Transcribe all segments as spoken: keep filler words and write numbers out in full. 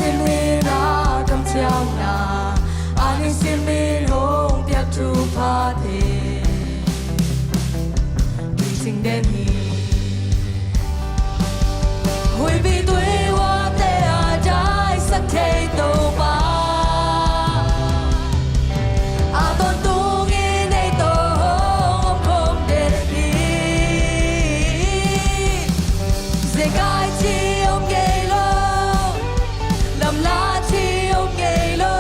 Simin a kamciamna, a nisim in hong piak thuphate kicing den hi. Huipi tui uate a daisak thei Topa, a tawntung in ei tawh hong om khawm den hi. Zekai ci om ngei lo, lamla ci om ngei lo,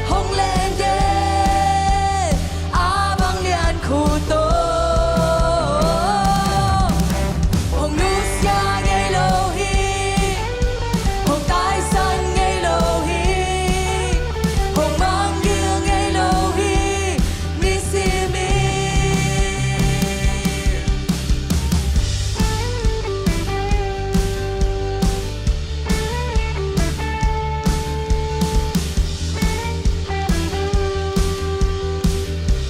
hong len den, a bang lian khu tawh. Hong nusia ngei lo hi, hong taisan ngei lo hi, hong manggil ngei lo hi, nisimin.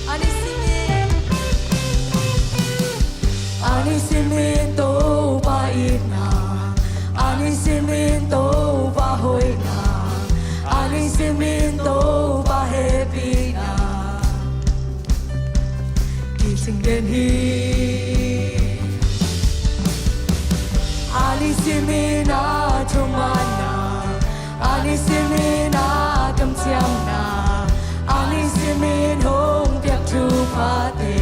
A nisimin, a nisimin Topa itna, a nisimin Topa hoihna, a nisimin Topa hehpihna kicing den hi. A nisimin a thumanna, a nisimin a kamciamna, a nisimin hong piak thuphate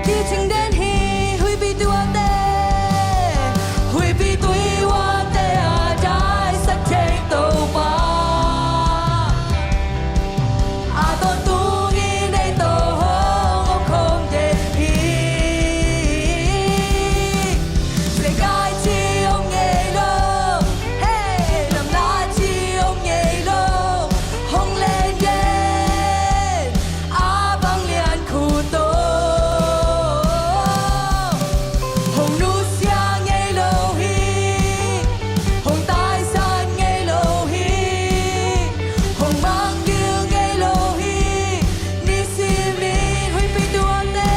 kicing den hi. Huipi tui uate, huipi tui uate a daisak thei Topa, a tawntung in ei tawh hong om khawm den hi. Zekai ci om ngei lo, hei, lamla ci om ngei lo, hong len den, a bang lian khu tawh. Hong nusia ngei lo hi, hong taisan ngei lo hi, hong manggil ngei lo hi, nisimin. Huipi tui uate,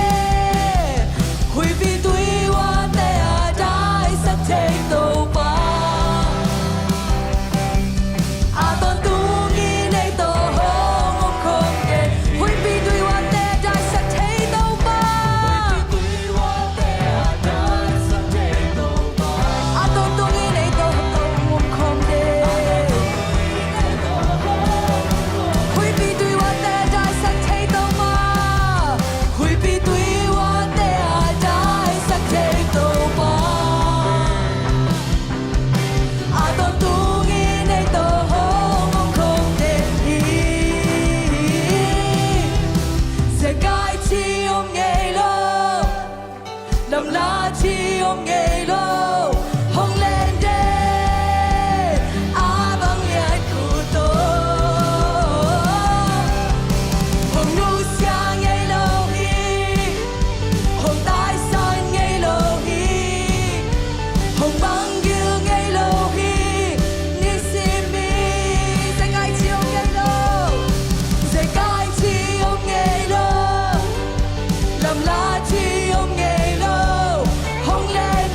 huipi tui uate a daisak thei Topa, a tawntung in ei tawh hong om khawm den. Huipi tui uate a daisak thei Topa, a tawntung in ei tawh hong om khawm den. Huipi tui uate a daisak thei Topa, huipi tui uate a daisak thei Topa, a tawntung in ei tawh hong om khawm den hi. Zekai ci om ngei lo, lamla ci om ngei lo, hong len den, a bang lian khu tawh. Hong nusia ngei lo hi, hong taisan ngei lo hi, hong manggil ngei lo hi, nisimin. Zekai ci om ngei lo, zekai ci om ngei lo, lamla ci om ngei lo, hong len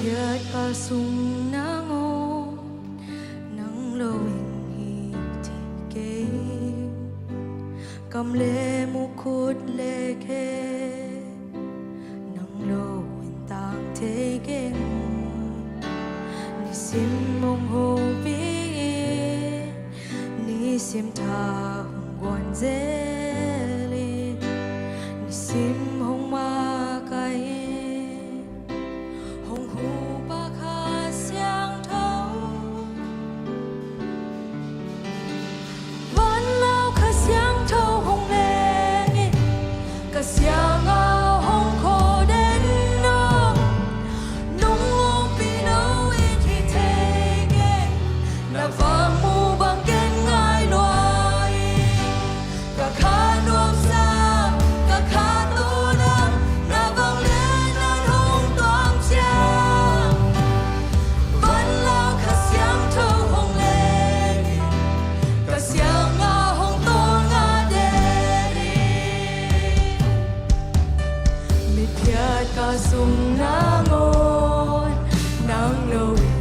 Piatkal sung nangawn nang lo in hi thei kei. Kam le mukhut le khe nang lo in tang thei keng. Nisim hong hopih in, nisim tha hong guan zel in, nisim hong makaih in, hong hupa Kha Siangtho. Van lau Kha Siangtho hong leng in, ka siangah hong kho den aw. Nong ompih lo in hi thei keng, na vang mu bang ken ngai lua in. Ka kha nuamsa, ka kha tawna, na vang lian nan hong tuam ciang. Van lau Kha Siangtho hong leng in, ka siangah hong tawn ngah den in. Mitphiat ka sung nangawn nang lo in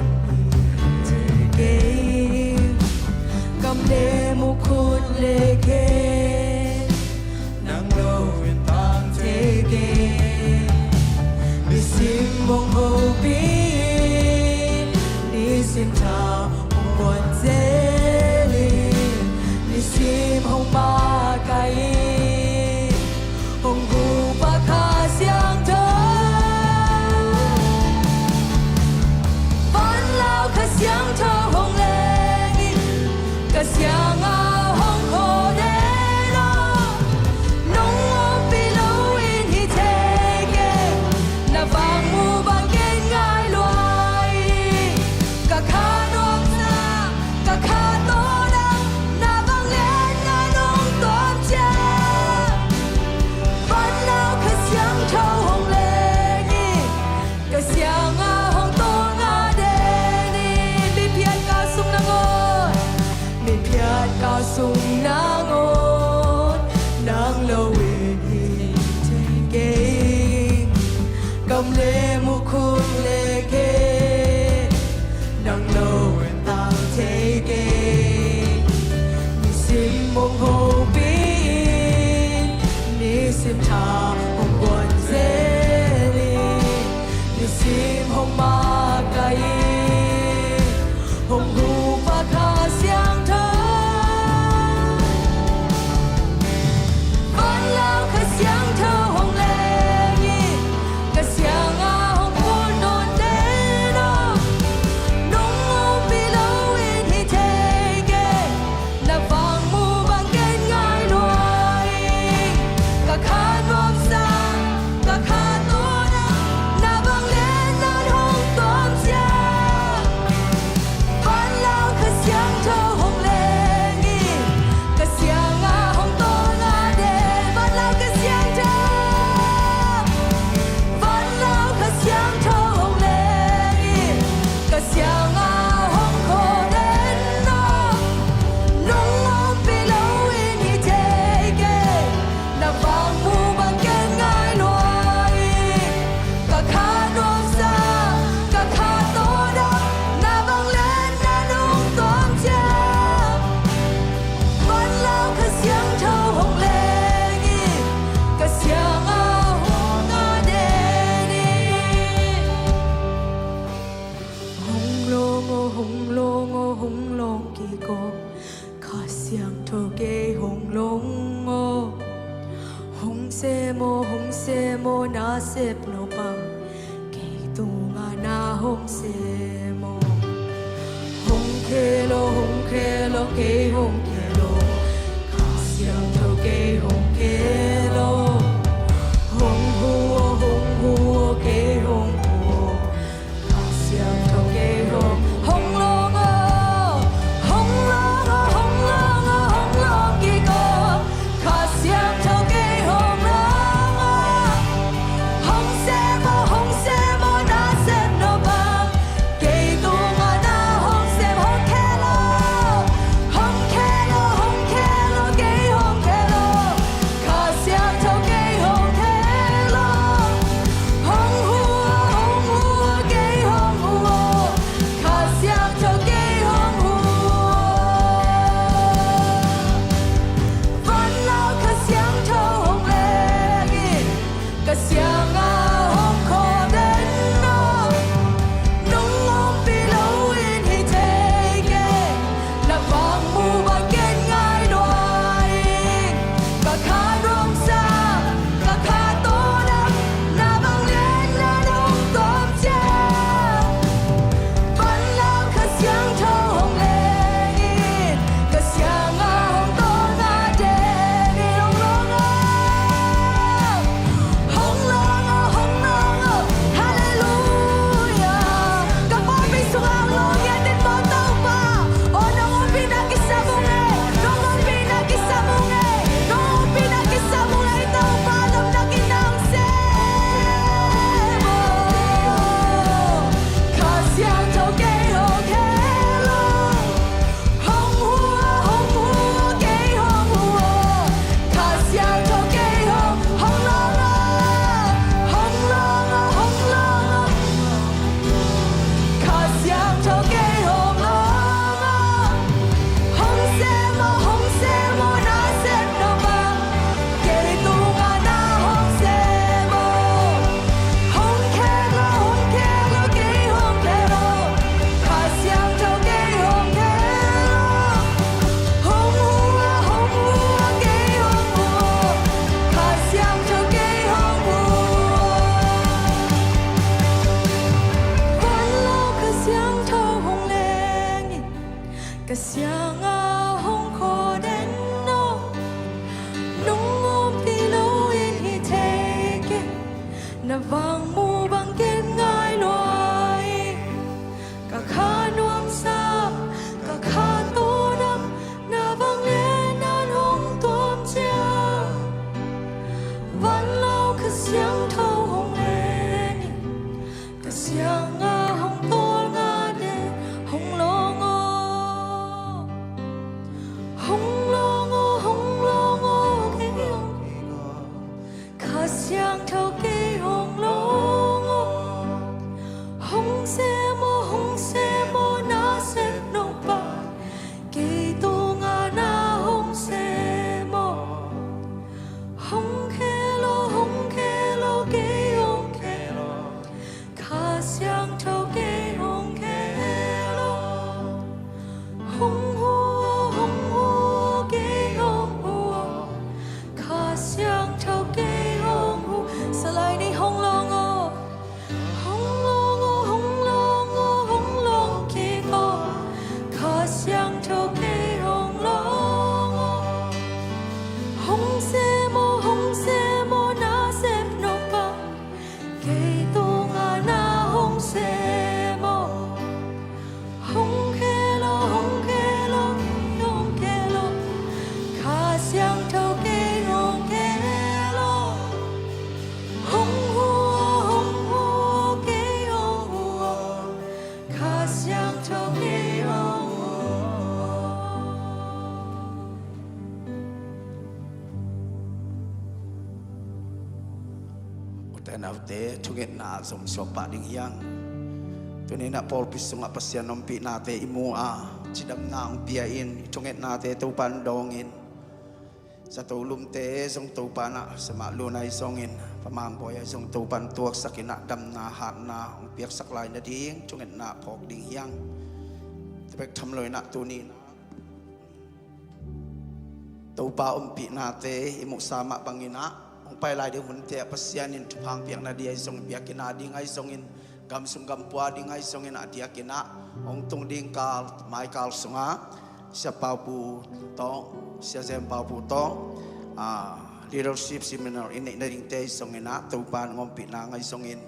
hi thei kei. Kam le mukhut le khe nang lo in tang thei kei. Nisim hong hopih in, nisim tha hong guan zel in, nisim hong makaih in, hong hupa Kha Siangtho. Van lau Kha Siangtho hong leng in, ka siangah hong kho den aw. Nong ompih lo in hi thei keng, na vang mu bang ken ngai lua in. Ka kha nuamsa, ka kha tawna, na vang lian nan hong tuam ciang. Van lau Kha Siangtho hong leng in, ka siangah hong tawn ngah den in. Mitphiat ka sung nangawn, mitphiat ka sung nangawn nang lo in hi thei kei. Kam le mukhut le khe nang lo in tang thei kei. Nisim hong hopih in, nisim tha hong guan zel in, nisim hong makaih in, hong hupa Kha Siangtho. Van lau Kha Siangtho hong leng in, ka siangah hong kho den aw. Nong ompih lo in hi thei kei, na vang mu bang ken ngai lua in. Ka kha nuamsa, ka kha tawna, na vang lian nan hong tuam ciang. Van lau Kha Siangtho hong leng in, ka siangah hong tawn ngah den. Van lau Kha Siangtho, van lau Kha Siangtho hong leng in, ka siangah hong kho den aw. Nong ompih lo in hi thei kei, na vang mu bang ken ngai lua in. Ka kha nuamsa, ka kha tawna, na vang lian nan hong tuam ciang. Van lau Kha Siangtho hong leng in, ka siangah hong ngah den in. Hong lawng aw, hong lawng aw, hong lawng kik aw. Kha Siangtho kei hong lawng aw. Hong sem aw, hong sem aw, na sep nop bang kei tungah na hong sem aw. Hong khel aw, hong khel aw, kei hong khel aw. Kha Siangtho kei hong khel aw. Hong hu aw, hong hu aw, kei hong hu aw. Kha Siangtho kei hong, hong lawng aw, hong lawng aw, hong lawng aw, hong lawng kik aw. Kha Siangtho kei hong lawng aw. Hong sem aw, hong sem aw, na sem nop bang kei tungah na hong sem. Hong khel aw, hong khel Te naute thungetna ah zom suak pah ding hiang. Tuni-in ah pawlpi sungah Pasian ompihnate i mu a, cidamna hong pia in, i thungetnate Topa in dawng in. Zato Lumte zong Topa in ah, Siamah Lun ahi zongin, Pa Mang Bawi ahi zong Topa in tuaksak in ah, damna hatna hong piaksak lai nading thungetna phawk ding hiang. Tua bek tham loin ah tuni-in ah Topa ompihnate i muhsa mah bangin ah, hong pai lai ding hunte ah Pasian in thupha hong piakna ding ahi zong, biakinn a ding ahi zongin, gam sung gam pua ding ahi zongin, a diakin ah hong tung ding kal, mai kal sungah Sia Pau Pu tawh, Sia Jem Pau Pu tawh, ah, leadership seminar i neih nadingte ahi zongin ah, Topa in hong ompihna ahi zongin,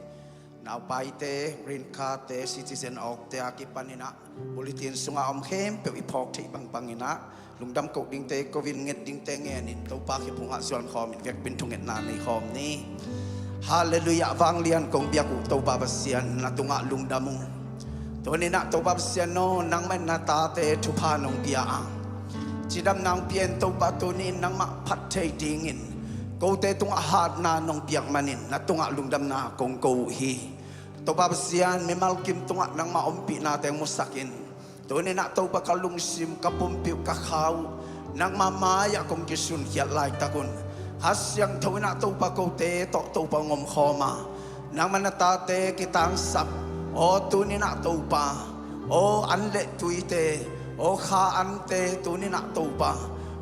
naupaite, green card te, citizen awkte a kipanin ah, bulletin sungah om khempeuh i phawk theih bangbangin ah, lungdam koh dingte, covid nget dingte ngenin, Topa kiphungah zuan khawmin, vekpi-in thungetna nei khawm ni. Halleluiah, vanglian kong biak uh Topa Pasian, na tungah lungdam ung. Tuni-in ah Topa Pasian aw, nangmah in na tate thupha nong pia a, cidamna hong pia in Topa, tuni-in nangmah phat thei dingin kote tungah hatna nong piak manin, na tungah lungdamna kong ko uh hi. Topa Pasian, mimal kim tungah nangmah ompihnate hong musak in. Tuni-in ah Topa, ka lungsim, ka pumpi uh, ka kha uh nangmah mai-ah kong kisunkhiat laitak un, Kha Siangtho in ah Topa kote tawh Topa hong omkhawm a, nangmah na tate kitangsap, aw tuni-in ah Topa, aw an le tuite, aw kha ante tuni-in ah Topa,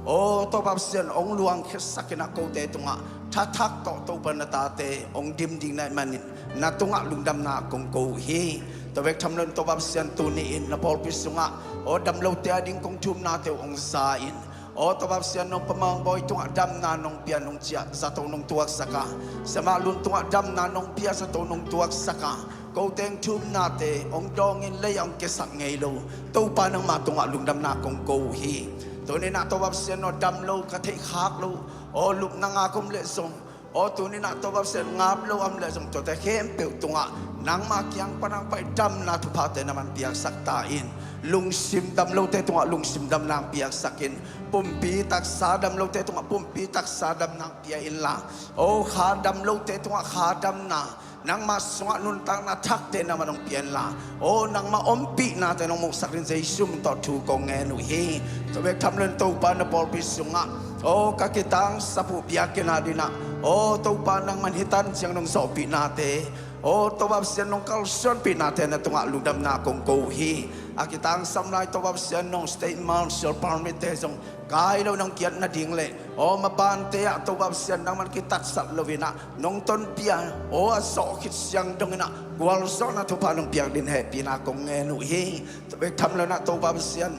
aw Topa Pasian hong luangkhiatsak in ah kote tungah thathak tawh Topa na tate hong dim ding na hih manin, na tungah lungdamna kong ko uh hi. Tua bek tham loin Topa Pasian, tuni-in na pawlpi sungah aw damlote a ding kong thumnate uh hong za in. Aw Topa Pasian aw, Pa Mang Bawi tungah damna nong pia nong ciah, zato nong tuaksak a, Siamah Lun tungah damna nong pia, zato nong tuaksak a, kote hong thumnate hong dawngin lei-ah hong kiasak ngei lo Topa, nangmah tungah lungdamna kong ko uh hi. Tuni-in ah Topa Pasian aw, damlo ka theih khak lo, aw lupna ngak om leh zong, aw tuni-in ah Topa Pasian, ngap lo om leh zong, tuate khempeuh tungah nangmah kiang pan hong pai damna thuphate nangman piaksak ta in. Lungsim damlote tungah lungsim damna hong piaksak in. Pumpi taksa damlote tungah pumpi taksa damna hong pia inla, aw kha damlote tungah kha damna, nangmah sungah nuntakna thakte nangman hong pia inla, aw nangmah ompihnate nong muhsak in, Jesu min tawh thu kong ngen uh hi. Tua bek tham loin Topa, na pawlpi sungah aw ka kitangsap uh biakinn a ding ah, aw Topa, nangman hih tan ciang nong zawhpihnate, aw Topa Pasian, nong kalsuanpihnate na tungah lungdamna kong ko uh hi. A kitangsam lai Topa Pasian aw, state marshal permit te zong kai lo nong kiat nading leh, aw mabante ah Topa Pasian, nangman kitatsat lo-in ah nong tonpih a, aw a zawh khit ciang dongin ah gualzawhna thupha nong piak dingin hehpihna kong ngen uh hi. Tua bek tham loin ah Topa Pasian,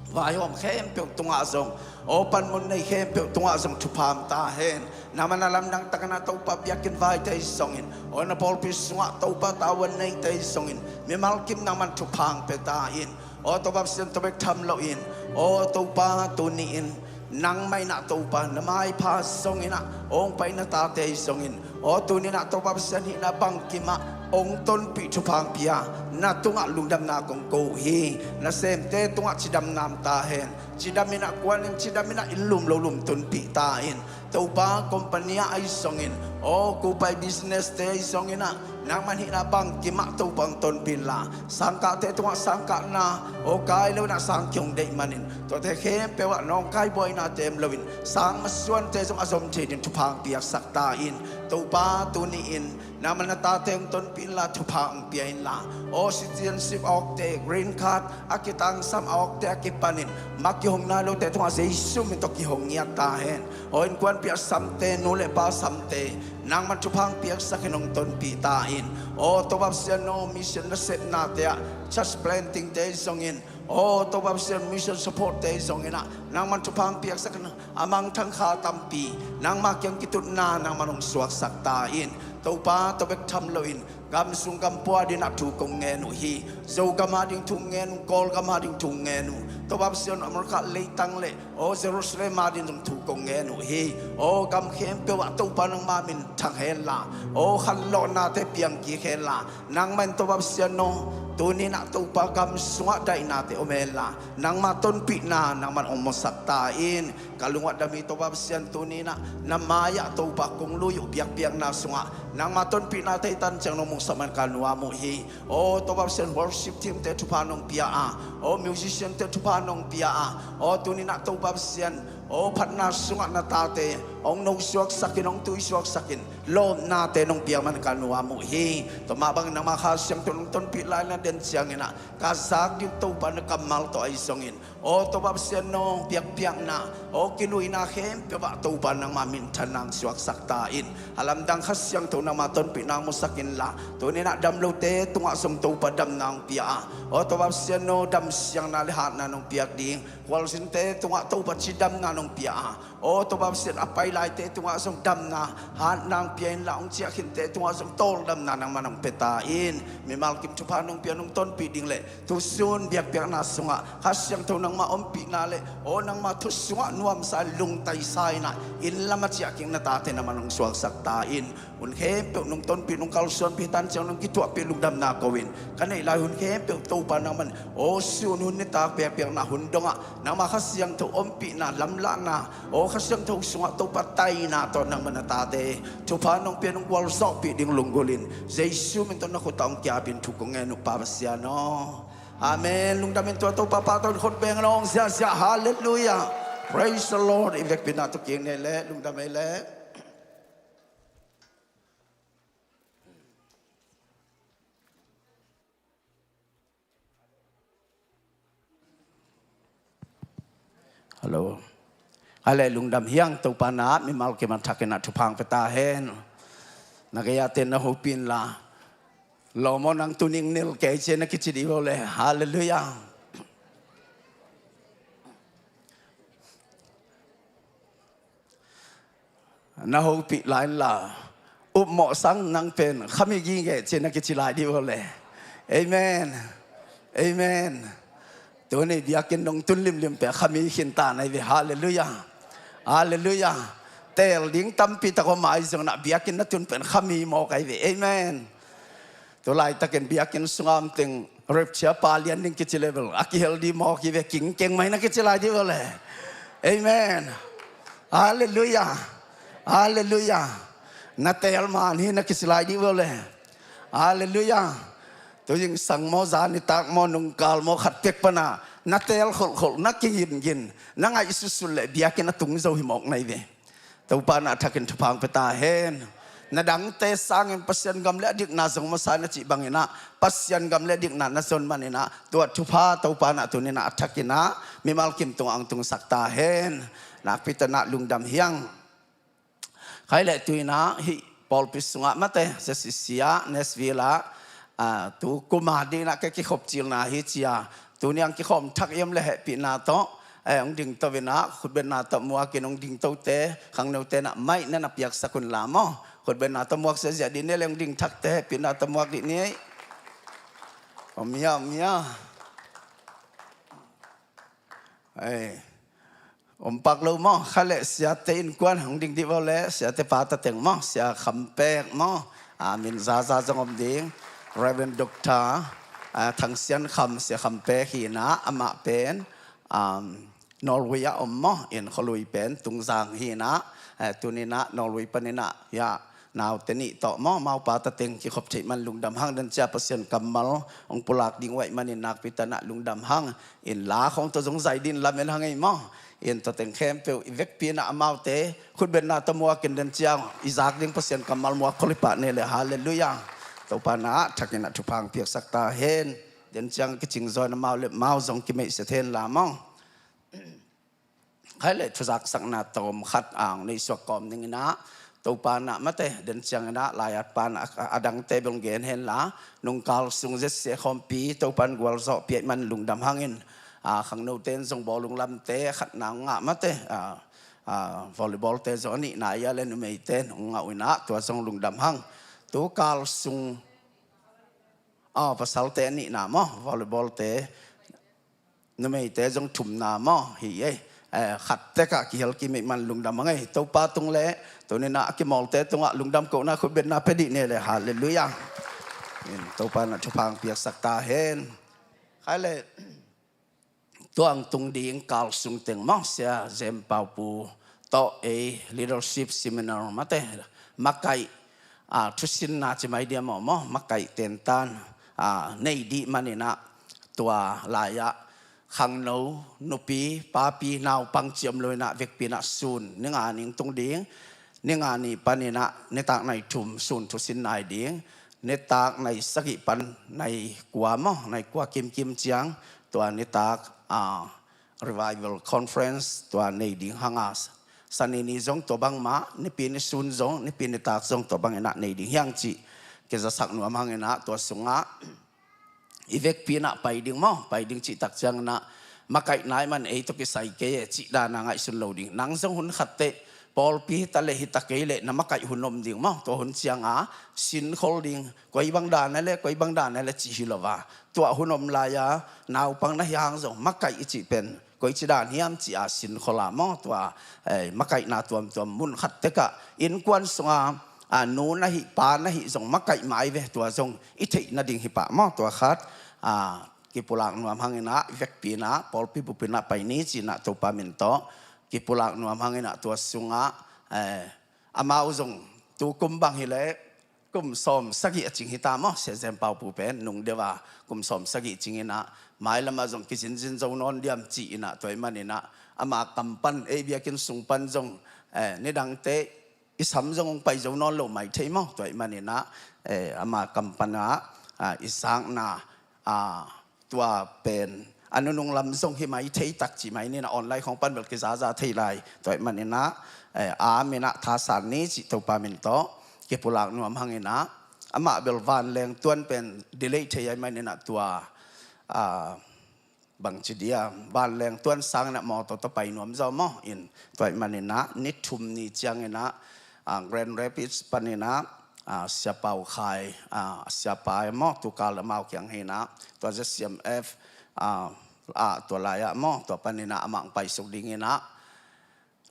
vaihawm khempeuh tungah zong, aw panmun nei khempeuh tungah zong thupha om ta hen. Nangman a lamdang takin ah Topa, biakinn vaite ahi zongin, aw na pawlpi sungah Topa tavuan neite ahi zongin, mimal kim nangman thupha hong pia ta in. Aw Topa Pasian, tua bek tham loin, aw Topa, tuni-in nangmah in ah Topa, na maipha zongin ah hong pai na tate ahi zongin, aw tuni-in ah Topa Pasian, hihna bangkim ah hong tonpih, thupha hong pia, na tungah lungdamna kong ko uh hi. Nasemte tungah cidamna om ta hen. Cidam in ah kuan in, cidam in ah inn lum lo lum tunpih ta in. Topa, company ah ahi zongin, aw kupai business te ahi zongin ah, nangman hihna bangkim ah Topa hong tonpih inla, sangkahte tungah sangkahna, aw kai lo-in ah sang kihong deih manin, tuate khempeuh ah nawngkai buainate om loin sang masuante zong a zom thei dingin thupha hong piaksak ta in. Topa, tuni-in nangman na tate hong tonpih inla, thupha hong pia inla, aw citizenship awkte, green card a kitangsam awkte a kipanin, ma kihong nai lote tungah Jesu min tawh kihong ngiat ta hen. Aw innkuanpih a samte, nu le pa samte, nangman thupha hong piaksak in, hong tonpih ta in. Aw Topa Pasian aw, mission nasepnate ah, church planting te ahi zongin, aw Topa Pasian, mission support te ahi zongin ah, nangman thupha hong piaksak in, a mangthang kha tampi nangmah kiang kitutna nangman hong suaksak ta in. Topa, tua bek tham loin gam sung gam pua dingin ah thu kong ngen uh hi. Zogam a ding thu ngen uh, Kawlgam a ding thu ngen uh, Topa Pasian, America leitang le, aw Jerusalem a ding zong thu kong ngen uh hi. Aw gam khempeuh ah Topa, nangma min thang henla, aw khanlawhnate piang kik henla, nangmah in Topa Pasian aw, Tuni-in ah Topa gam sungah daihnate om henla, nangma tonpihna nangman hong musak ta in. Ka lungah dam hi Topa Pasian, tuni-in ah na mai-ah Topa kong lui uh biakpiakna sungah nangma tonpihnate hi tan ciang nong musak man ka nuam uh hi. Aw Topa Pasian, worship team-te thupha nong pia a, aw musician-te thupha nong pia a, aw tuni-in ah Topa Pasian, aw phatna sungah na tate hong no suaksak in, hong tui suaksak in, lawpnate nong pia man ka nuam uh hi. Tua mah bangin nangma Kha Siangtho nong tonpih lai-in ah den ciangin ah ka zak ding uh Topa na kammal tawh ahi zongin, aw Topa Pasian, nong biakpiakna, aw kiluina khempeuh ah Topa nangma minthanna hong suaksak ta in. A lamdang Kha Siangtho nangma tonpihna hong musak inla, tuni-in ah damlote tungah zong Topa damna hong pia a, aw Topa Pasian, aw damsiangna le hatna nong piak ding, khualzinte tungah Topa cidamna nong pia a, aw Topa Pasian, a pai laite tungah zong damna hatna hong pia inla, hong ciah khinte tungah zong tawldamna nangman hong pia ta in. Mimal kim thupha nong pia, nong tonpih ding le tusum biakpiakna sungah Kha Siangtho nangma ompihna le aw nangma thu sungah nuamsa in, lungtaisa in ah inn lam a ciah kik na tate nangman hong suaksak ta in. Hun khempeuh nong tonpih, nong kalsuanpih hi tan ciang nong kithuahpih lungdamna ko-in, ka neih lai hun khempeuh Topa nangman aw sun hun nitak biakpiakna hun dongah nangma Kha Siangtho ompihna, lamlahna, aw Kha Siangtho sungah Topa taina tawh nangman na tate thupha nong pia, nong gualzawhpih ding lunggulhin Jesu min tawh na khut ah hong kiapin thu kong ngen uh Pa Pasian aw. Amen. Lungdam in tua Topa pa tawh khut beng in hong ziahziah. Halleluiah. Praise the Lord. I vekpi-in ah tu kik ni leh, lungdam ei leh. Hallo. Halleluiah, lungdam hi hang. Topa in ah mimal kim a thakin ah thupha hong pia ta hen. Na gei-a te na hopih inla, lawm aw nang tuni-in nilh kei ci-in na kici dih uh leh. Halleluiah. Na hopih lai inla, upmawh sang nang pen khami gige ci-in na kici lai dih uh leh. Amen. Amen. Tuni biakinn nong tun limlim pen khami khin ta na hi ve. Halleluiah. Halleluiah. Teel ding tampi tak om a, ahi zongin ah biakinn na tun pen khami mawk ahi ve. Amen. Tu laitakin biakinn sungah om teng rapture pa lian ding kici level a kihel dih mawk hi ve, kingkeng mai na kici lai dih uh leh. Amen. Halleluiah. Halleluiah. Na teel man hi na kici lai dih uh leh. Halleluiah. Tu zingsang maw, zan nitak maw, nungkal maw, khat pek pan ah na teel kholhkholh, na kigingin, na ngaihsutsut leh biakinn a tung zo hi mawk na hi ve. Topa in ah thakin thupha hong pia ta hen. Na dangte sangin Pasian gam le a dikna zong masa in a cih bangin ah, Pasian gam le a dikna na zon manin ah, tua thupha Topa in ah tuni-in ah a thakin ah mimal kim tungah hong tungsak ta hen. Nakpi takin ah lungdam hi hang. Khai leh tu-in ah hih pawlpi sungah mate, J C C ah, Nashville ah, ah, tu kum a dingin ah ka kikhop cilna hi ci-a, tuni-in ah kikhawm thak i om leh hehpihna tawh, eh, hong dingto in ah, khutbetna tawh muakin hong dingtote, khangnote in ah mic na na piaksak un la maw. Khutbetna tawh muak ziahziah dih ni leh, hong ding thakte hehpihna tawh muak dih ni. Om hia, om hia. Ei, om pak lo maw. Khai leh siate innkuan hong ding dih uh leh, siate pate teng maw, Sia Kham Pek maw. A min zaza zong om ding. Reverend Doctor, ah, Thang Sian Kham, Sia Kham Pek hi in ah, amah pen, um, Norway ah om maw, in khualui pen Tungzang hi in ah, eh, tuni-in ah Norway panin ah, ya, naute nih tawh maw, amau pate teng kikhop theih man lungdam hang. Den ciang Pasian kammal hong pulak ding uh ahih manin nakpi takin ah lungdam hang. In la khawng tawh zong zai dingin lamen hang ei maw. In tua teng khempeuh i vekpi-in ah amaute khutbetna tawh muakin den ciang i zak ding Pasian kammal muak khol hi pah ni leh. Halleluiah. Topa in ah thakin ah thupha hong piaksak ta hen. Den ciang kicing zaw in amau le amau zong kimeihsia thei hen la maw. Khai leh thuzaksakna tawm khat hong nei suak kawm ning in ah, Topa in ah mate, den ciangin ah lai-at pa in ah a dangte bel hong gen hen la, nungkal sung Z C A khawmpi Topa in gualzawhpih ahih man lungdam hangin, ah, khangnote in zong bawlung lamte khatna hong ngah mate, ah, ah, volleyball-te zong a nihna hi a leh numeite in hong ngah uh in ah, tua zong lungdam hang. Tu kal sung, ah, pasalte a nihna maw, volleyball-te, numeite zong thumna maw hi ei. Eh, khat tek ah kihel kim ahih man lungdam hang ei. Topa tung le tuni-in ah a kimawlte tungah lungdam kohna khutbetna pia dih ni leh. Halleluiah. In Topa na thupha piaksak ta hen. Khai le tuang tung ding kal sung teng maw, Sia Jem Pau Pu tawh ei leadership seminar mate makaih, ah, thusinna ci mai dia maw, maw, makaih tentan, ah, nei dih maninah tua lai-ah khangno, nupi, papi, naupang ci om lo inah vekpi inah sun ni nga ning tung ding, ni nga ni paninah nitak nai thum sun thusin nai ding, nitak nai sagih pan nai kua maw, nai kua kimkim ciang tua nitak, ah, Revival Conference tua nei ding hanga, Sani ni zong tua bangmah, nipi ni sun zong, nipi nitak zong tua banginah nei ding hiang cih kizasak nuam hanginah tua sungah i vekpi inah pai ding maw, pai ding cih tak cianginah makaih nai man ei tawh kisai kei e cih dana ngaihsun lo ding. Nang zong hun khatteh pawlpi hita le hita kei le na makaih hun om ding maw, tua hun cianga sinkhol ding. Koi bang dana le, koi bang dana le cih hi lo a, tua hun om lai-a naupang na hi hang zong makaih i cih pen koici dan hiam ci-a sinkhol a maw, tua, eh, makaihna tuamtuam mun khat tekah innkuan sunga, ah, nu na hi, pa na hi zong makaih mai ve, tua zong i theih nading hi pah maw, tua khat, ah, kipulak nuam hanginah i vekpi inah pawlpi bup inah pai ni ci inah Topa min tawh kipulak nuam hanginah tua sungah, eh, amau zong tukum bang hileh kum sawm sagih a cing hita maw, Sia Jem Pau Pu pen nung deuh a kum sawm sagih cing inah mailamah zong kizinzin zo nawn diam ci inah tua i maninah ama kam pan ei biakinn sung pan zong, eh, nidangte i sam zong hong pai zo nawn lo mai thei maw, tua i maninah, eh, ama kam panah, ah, i zakna, ah, tua pen a nunung lam zong hi mai thei tak ci mai ninah online khong pan bel kizaza thei lai. Tua i maninah, eh, a minah thasan ni cih Topa min tawh kipulak nuam hanginah amah bel vanleng tuan pen delay thei ai maninah tua, ah, bangci dia vanleng tuan sanginah mawtaw tawh pai nuam zaw maw. In tua i maninah ni thum ni cianginah, ah, Grand Rapids paninah, ah, Sia Pau Khai, ah, Sia Pai maw, tukal amau kiang hinah tua Z C M F, ah, ah, tua lai-ah maw, tua paninah amah hong paisuk dinginah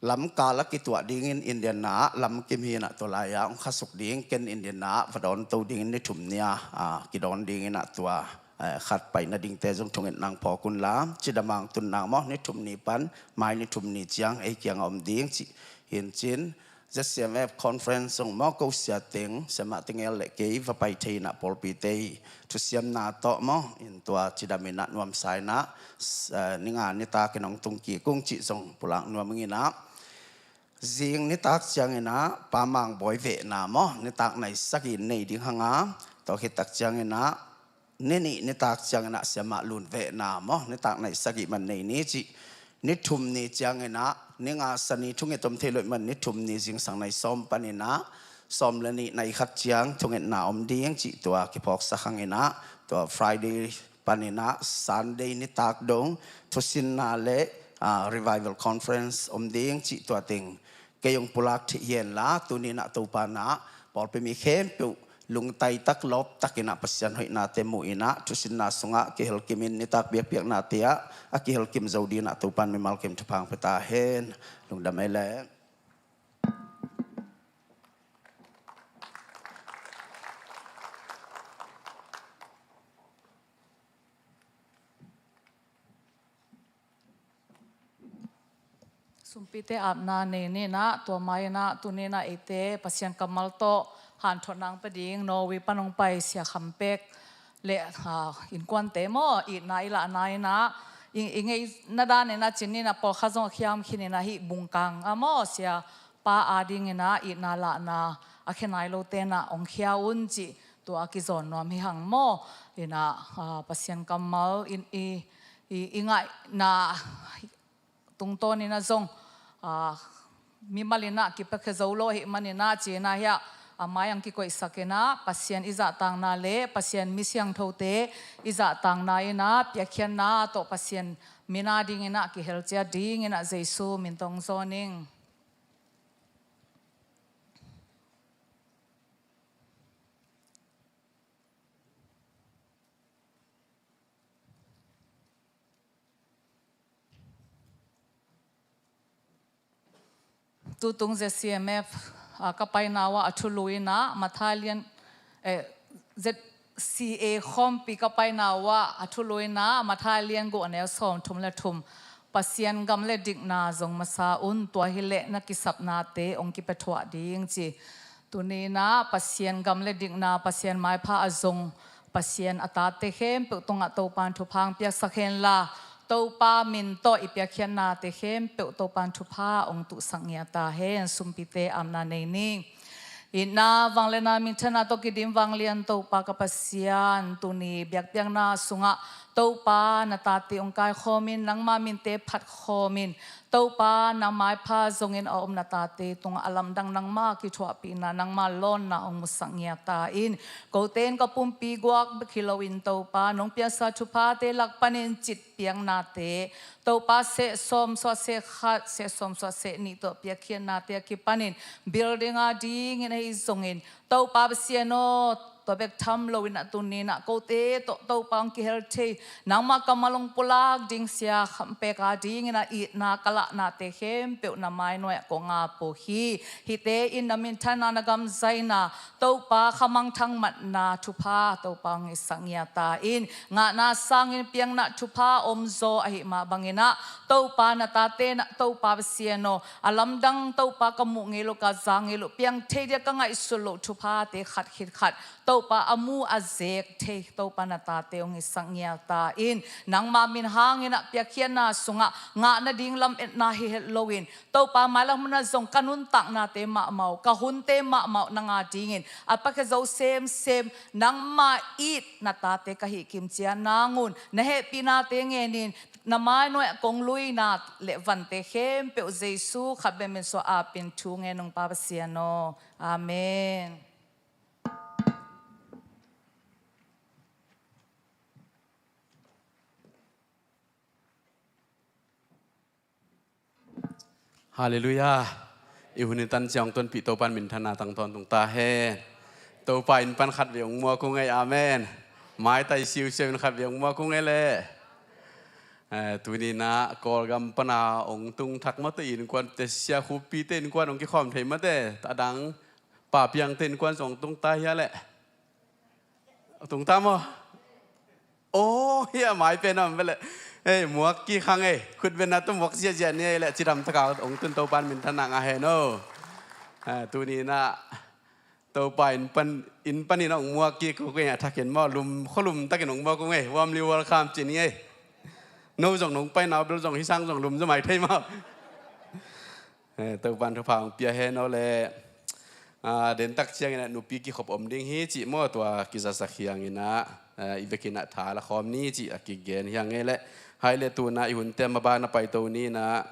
lamkal a kituah dingin Indiana ah lamkim hinah tua lai-ah hong khasuk ding, ken Indiana ah va dawnto dingin ni thum ni-a, ah, kidawn dinginah tua, eh, khat pai nadingte zong thungetna hong phawk unla, cidamang tunnang maw, ni thum ni pan mai ni thum ni ciang ei kiangah om ding cih hincin, Z C M F Conference zong maw, ko sia teng, siamah teng el le kei va pai thei inah pawlpite i thusiamna tawh maw, in tua cidaminah nuamsa inah, s-, eh, ninga nitak in hong tung kik ung cih zong pulak nuam inginah zing nitak cianginah Pa Mang Bawi vehna maw, nitak nai sagih nei ding hanga, tua khit tak cianginah ni nih nitak cianginah Siamah Lun vehna maw, nitak nai sagih man nei ni cih, ni thum ni cianginah, ni nga Sani thunget om thei lo ih man ni thum ni zingsang nai sawm paninah sawm le nih nai khat ciang thungetna om ding cih tua kiphawksak hanginah tua Friday paninah Sunday nitak dong thusinna le, ah, Revival Conference om ding cih tua teng kei hong pulak thei hi henla, tuni inah Topa inah pawlpi mi khempeuh lungtai tak lawp takinah Pasian hoihnate muh inah thusinna sungah kihelkimin nitak biakpiaknate ah a kihelkim zo dinah Topa in mimal kim thupha hong pia ta hen. Lungdam ei leh. Sumpite apna nei ninah, tua mai inah tuni inah eite Pasian kammal tawh hanthotna hong pia ding Norway pan hong pai Sia Kham Pek le, ah, innkuante maw, itna i lahna inah i, i ngeina dan inah cin inah pawlkhat zong a khiam khin inah hih Bungkang a maw, Sia Pa a dinginah itna lahna a khia nai lote inah hong khia un cih tua a kizawn nuam hi hang maw. Inah, ah, Pasian kammal in i, i, i ngaihna tungtawn inah zong, ah, mimal inah kipiakhia zo lo ahih man inah ci inah hiah a mai ang kikoihsak inah Pasian i zahtakna le Pasian mi siangthote i zahtakna inah piakkhiatna tawh Pasian min a dinginah kihel ciat dinginah Jesu min tawh hong zawn ing. Tutung Z C M F, ah, ka paina uh ah a thulu inah Mathailian, eh, Z, C A khawmpi ka paina uh ah a thuluina Matthai lian guk a neu sawm thum le thum, Pasian gam le dikna zong masa un, tua hileh na kisapnate hong kipia thuah ding ci. Tuni-in ah Pasian gam le dikna, Pasian maipha a zong, Pasian a tate khempeuh tungah Topa'n thupha hong piaksak henla, Topa min tawh i piakkhiatnate khempeuh Topa'n thupha hong tuhsak ngiat ta hen. Sumpite amna nei ni. Itna, vangliatna, minthanna tawh kidim vanglian Topa ka Pasian, tuni biakpiakna sungah Topa na tate hong kaikhawmin, nangma minte phatkhawmin, Topa na maipha zongin a om na tate tungah a lamdang nangma kithuahpihna, nangma lawnna hong musak ngiat ta in. Kote in ka pumpi guak bek hi loin Topa nong piaksa thuphate lak panin cit piaknate, Topa seh sawm suah seh khat, seh sawm suah seh nih tawh piakkhiatnate a kipanin building a dingin ahi zongin, Topa Pasian aw, tua bek tham loin ah tuni-in ah kote tawh Topa hong kihel thei, nangma kammal hong pulak ding sia khampek a dingin ah itna ka lahnate khempeuh na mainuai ah kong ap uh hi. Hihte in na minthanna, na gamzaina, Topa khamangthang matna thupha Topa hong hisak ngiat ta in. Ngahna sangin piakna thupha omzaw ahih mah bangin ah, Topa na tate in ah Topa Pasian aw, a lamdang Topa ka muh ngei loh, ka za ngei loh, piang thei ding a ka ngaihsut loh thuphate khat khit khat Topa a mu a zek thei Topa na tate hong hisak ngiat ta in. Nangma min hangin ah piakkhiatna sungah ngah nading lametna hi het loin, Topa mailam hunah zong ka nuntaknate mahmah uh, ka hunte mahmah uh nang a dingin a piakhia zo semsem, nangma it na tate ka hih kimciat nang un, na hehpihnate ngenin, na mainuai ah kong luina le vante khempeuh Jesu khat bek min suah apin thu ngen ung Pa Pasian aw. Amen. Halleluiah. I hun i tan ciang tonpih Topa in minthanna tang tawntung ta hen. Topa inn pan khat vei hong muak ung ei, amen. Maitai siusiau in khat vei hong muak ung ei leh. Eh, tuni-in ah Kawlgam pana hong tung thak mawte innkuan te, sia khuppite innkuan hong kikhawm thei mawte, a dang Pa Piangte innkuan zong hong tung ta hia leh. Tung ta maw? Aw, hia mai pen a om ve leh. Ei, muak kik hang ei. Khutbetna tawh muak ziahziah ni ei leh. Cidam taka hong tun Topa in minthanna ngah hen aw. Ah, tuni-in ah Topa inn pan, inn panin hong muak kik uh kei a thakin maw, lum, khualum takin hong muak uh ngei. Warmly welcome ci ni ei. No zong nong paina uh bel zong hih sang zong lum zaw mai thei maw. Eh, Topa'n thupha hong pia hen aw leh. Ah, dentak ciangin ah nupi kikhop om ding hi cih maw, tua kizasak hi hangin ah, eh, i vekin ah tha la khawm ni cih a kigen hi hang ei leh. Hai leh tu-in ah i hunte maban a paito ni-in ah,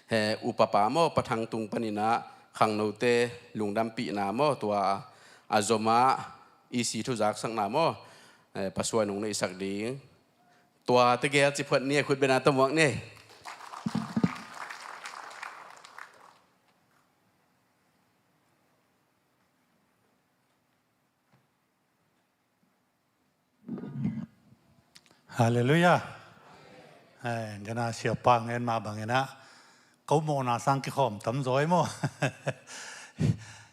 eh, upapa maw, Pa Thang tung panin ah khangnote lungdampihna maw, tua a zom ah i si thuzaksakna maw, eh, Pa Suai nong neihsak ding. Tua tegel ci phuat ni, khutbetna tawh muak ni. Halleluiah. Eh, dena siapa ngen mah bangin ah, ko mawhna sang kikhawm tamzaw ei maw.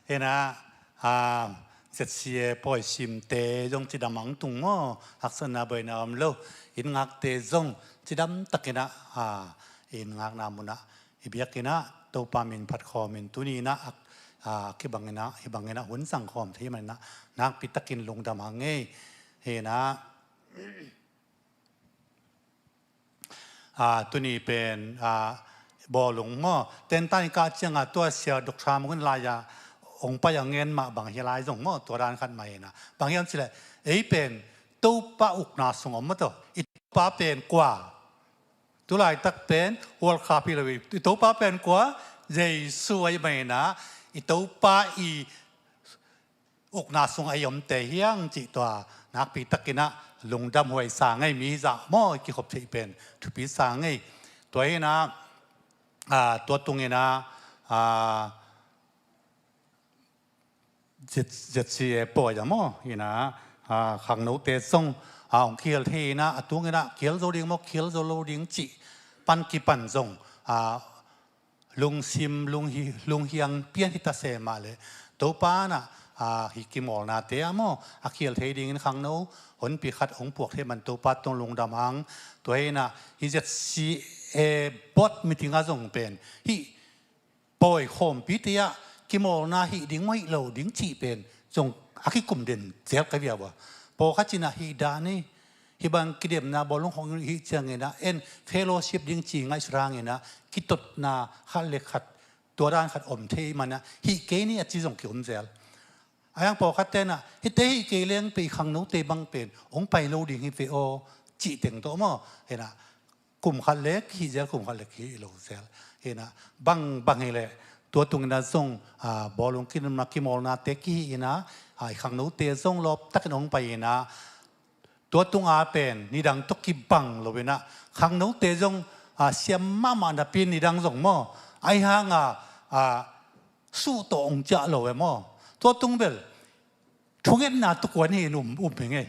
Hi-in ah, ah, Z C A pawi simte zong cidam hong tung maw, haksatna buaina om lo. Inn ngakte zong cidam takin ah, ah, inn ngakna munah i biakinn ah Topa min phat khawmin tuni-in ah, ah, kibangin ah, hih bangin ah hun zang khawm thei manin ah nakpi takin lungdam hang ei. Hi-in ah, ah, tuni pen, ah, bawlung maw, tentan i kah ciangah tua sia Doctor Mung in lai-ah hong pai a ngen mah bang hi lai zong maw, tua dan khat mah hi-in ah. Bang hiam cih leh, ei pen Topa ukna sung om maw tawh. I Topa pen kua? Tu laitak pen World Cup hi lo hi. I Topa pen kua? Jesu ahih manin ah, i Topa i ukna sung a i omte hi hang cih tua nakpi takin ah lungdam huai sa ngei, mi zah maw i kikhop theih pen thupi sa ngei. Tua hi-in ah, ah, tua tungin ah, ah, Z-, Z C A pawi ah maw, hi-in ah, ah, khangnote zong, ah, hong kihel thei-in ah, a tungin ah kihel zo ding maw, kihel zo lo ding cih pan kipan zong, ah, lungsim, lunghi-, lunghiang pian hi ta se mah leh, Topa in ah, a, hih kimawlnate ah maw, a khial thei dingin khangno honpi khat hong puak thei man Topa tawh lungdam hang. Tua hi inah hih Z C A board meeting ah zong pen hih pawi khawmpite ah kimawlna hih ding maw hih lo ding cih pen zong a kikum den zel ka hi viau a. Pawlkhat ci inah hih dan hi, hih bang kidemna bawlung khawng hih ciang inah en fellowship ding ci ngaihsut hang inah kitotna khat le khat, tua dan khat om thei man a, hih kei ni a ci zong ki-om zel. A hiang pawlkhatte inah hihte hih kei leng pen i khangnote bang pen hong pai lo ding hi ve aw cih teng tawh maw, hi inah kum khat le kihih zel, kum khat le kihih lo zel. Hi inah bang bang hi leh tua tung inah zong, a, bawlung kidemna kimawlnate kihih inah, a, i khangnote zong lawp takin hong pai inah, tua tung a pen nidang tawh kibang lo inah khangnote zong, a, siam mahmah napi-in nidang zong maw, a, hih hang a, a, suh tawh hong ciah lo e maw. Tua tung bel thungetna tawh kuan hi in um, um hi ngei.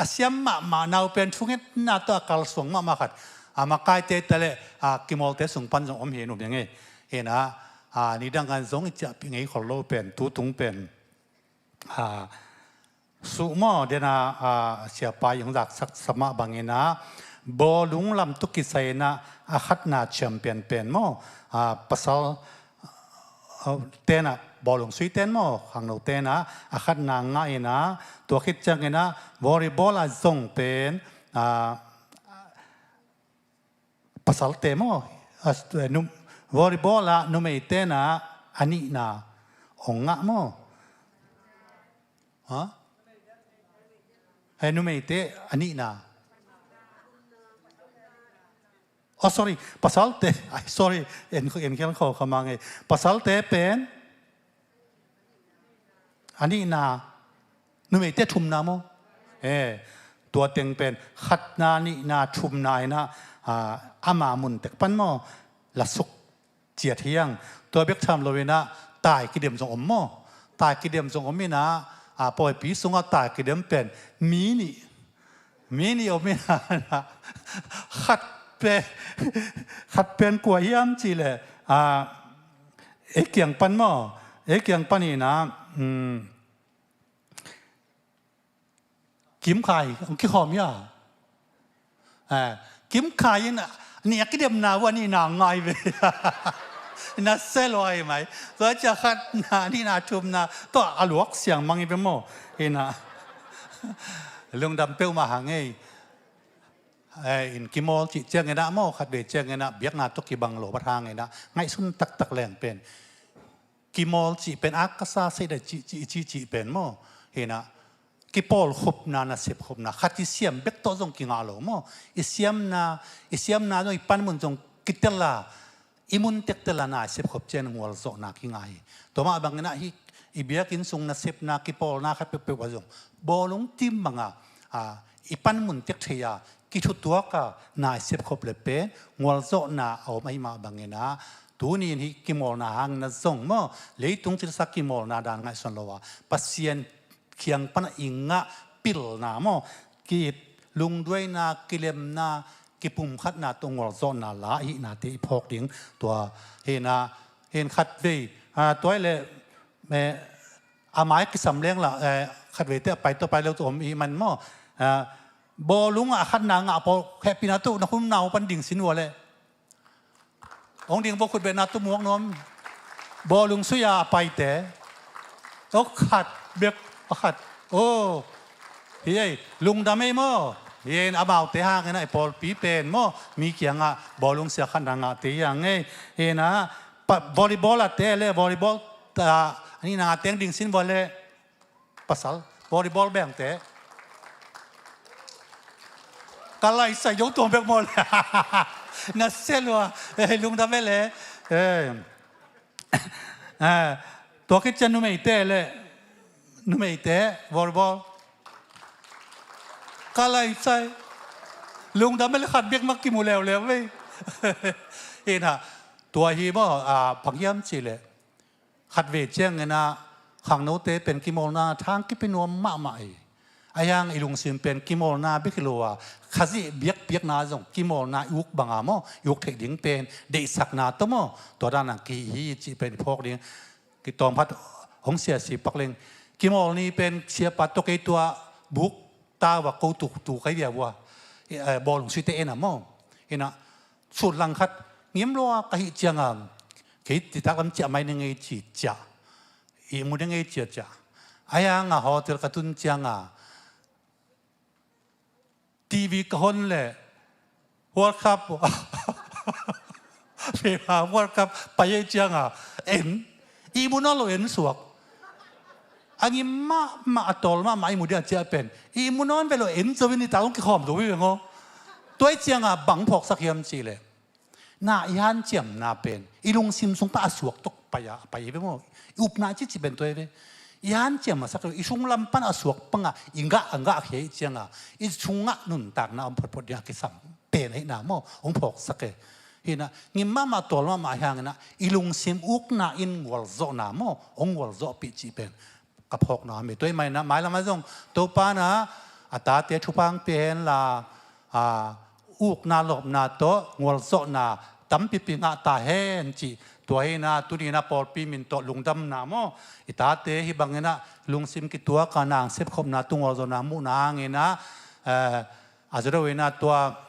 A siam mahmah na uh pen thungetna tawh a kalsuang mahmah khat, a, makaite ta leh, a, kimawlte sung pan zong om hi in um hi ngei. Hi inah, a, nidang an zong i ciahpih ngei khol lo pen tu tung pen, a, suh maw, den a, a, siapa i hong zaksak sa mah bang inah bawlung lam tawh kisai inah a khatna champion pen maw, a, pasal, a, ten ah, bawlung suite in maw, khangnote inah a khatna ngah inah, tua khit ciang inah volleyball ah zong pen, a, pasalte maw, a, num-, volleyball ah numeite inah a nihna hong ngah maw. Ha? Hei, numeite a nihna. Oh, sorry, pasalte. Ai, sorry, en, en khial kho kha mang ei. Pasalte pen a nihna, numeite thumna maw. Eh, tua teng pen khatna, nihna, thumna inah, a, ama mun tek pan maw, la suk ciat hi hang. Tua bek tham lo inah tai kidem zong om maw. Tai kidem zong om inah, a, pawipi sungah tai kidem pen mi nih, mi nih om inah, khat pen, khat pen kua hiam cih leh, a, ei kiang pan maw, ei kiang pan inah, um, Kim Khai, hong kikhawm hi a. Eh, Kim Khai in, nih a kidemna uh a nihna ngah hi ve. Na se lua hi mai. Tua ciang khatna, nihna, thumna tawh a luak siang mang hi ve maw. Hi inah lungdam peuhmah hang ei. Eh, in kimawl cih ciang inah maw, khatvei ciang inah biakna tawh kibang lo bang hang inah ngaihsun taktak leng pen kimawl cih pen a ka sa sei da cih, cih, cih, cih pen maw. Hi inah kipawlkhupna, nasepkhupna, khat i siam bek tawh zong kingah lo maw. I siamna, i siamna zong i panmun zong kitel a, i mun tek tel a na i sepkhop ciang ngualzawhna kingah hi. Tua mah bang inah hih i biakinn sung nasepna, kipawlna khat peuhpeuh ah zong bawlung team bang a, a, i panmun tek thei a, kithutuak a na i sepkhop leh pen ngualzawhna a om ahih mah bang inah, tuni in hih kimawlna hang inah zong maw, leitung cilsak kimawlna dan ngaihsun lo a, Pasian kiang pan a i ngah pilna maw, ki lungduaina, kilemna, kipumkhatna tawh ngualzawhna la ahihnate i phawk ding. Tua hi inah, hi in khatvei, a, tua hi leh, eh, a mai kisam leng lah, eh, khatveite a pai tawh pai lo tawh om i hih man maw. A, bawlung ah a khatna ngah pawl hehpihna tawh na khumna uh pan ding sin uh a leh. Hong ding vo, khut beng na, tu muak nuam. Bawlung sui a paite. Oh, khat bek, a khat. Oh. Hi ei, lungdam ei maw. Hi ei, amaute hang inah i pawlpi pen maw, mi kiangah bawlung sui a khatna ngahte hi hang ei. Hi inah, pa, volleyball ahte leh, volleyball, a, a nihna ngahte hong ding sin vo leh. Pasal volleyball bengte. Ka laisai zo tuang bek maw leh. Na se lua. Eh, lungdam ei leh. Eh. Eh, tua khit ciang numeite leh. Numeite, volleyball. Ka laisai. Lungdam ei leh, khat bek mah kimu leuleu vei. Hi inah, tua hi maw, a, bang hiam cih leh. Khatvei ciang inah khangnote pen kimawlna thang kipia nuam mahmah hi. A hiang i lungsim pen kimawlna bek hi lo a, Khazih biakpiakna zong kimawlna i uk bang a maw, i uk theih ding pen deihsakna tawh maw, tua dan a kihih hi cih pen i phawk ding. Kitawm khat hong siasi pak leng. Kimawl ni pen siapa tawh kei tua buk tau a ko tuk tu kai via vua. Eh, bawlung suite en a maw. Ina sut lang khat ngim lua ka hih cianga kei titak lam ciah mai ni ngei ci ciah. I mu ni ngei cia ciah. Ai anga hotel ka tun cianga T V ka hon le World Cup FIFA World Cup pai ei cianga en. I mu nawn lo en suak. A ngim mahmah a tawl mahmah i mu dia ciah pen i mu nawn ve lo en zo in i ta zong kikhawm zo hi ve ngaw. Tua i cianga bang phawksak hiam cih le na i hanciamna pen i lungsim sung pan a suak tawh pai a pai hi ve maw. I upna i cihcih pen tua hi ve. I hanciam a sak lo i sunglam pan a suak panga i ngah a ngah khia i cianga i sungah nuntakna om photphot dinga kisam pen ahihna maw hong phawksak e. Hina ngim mahmah tawl mahmah hiangina i lungsim ukna in ngualzawhna maw hong ngualzawhpih cih pen ka phawk nuam hi. Tua i maina mailam a zong Topa na a tate thupha hong pia henla, a, ukna lawpna tawh ngualzawhna tampipi ngah ta hen cih. Tua hina tunina pawlpi min tawh lungdamna maw i tate hi bangina lungsim kituaka na ang sepkhopna tu ngualzawhna muhna hangina, eh, a zado ina tua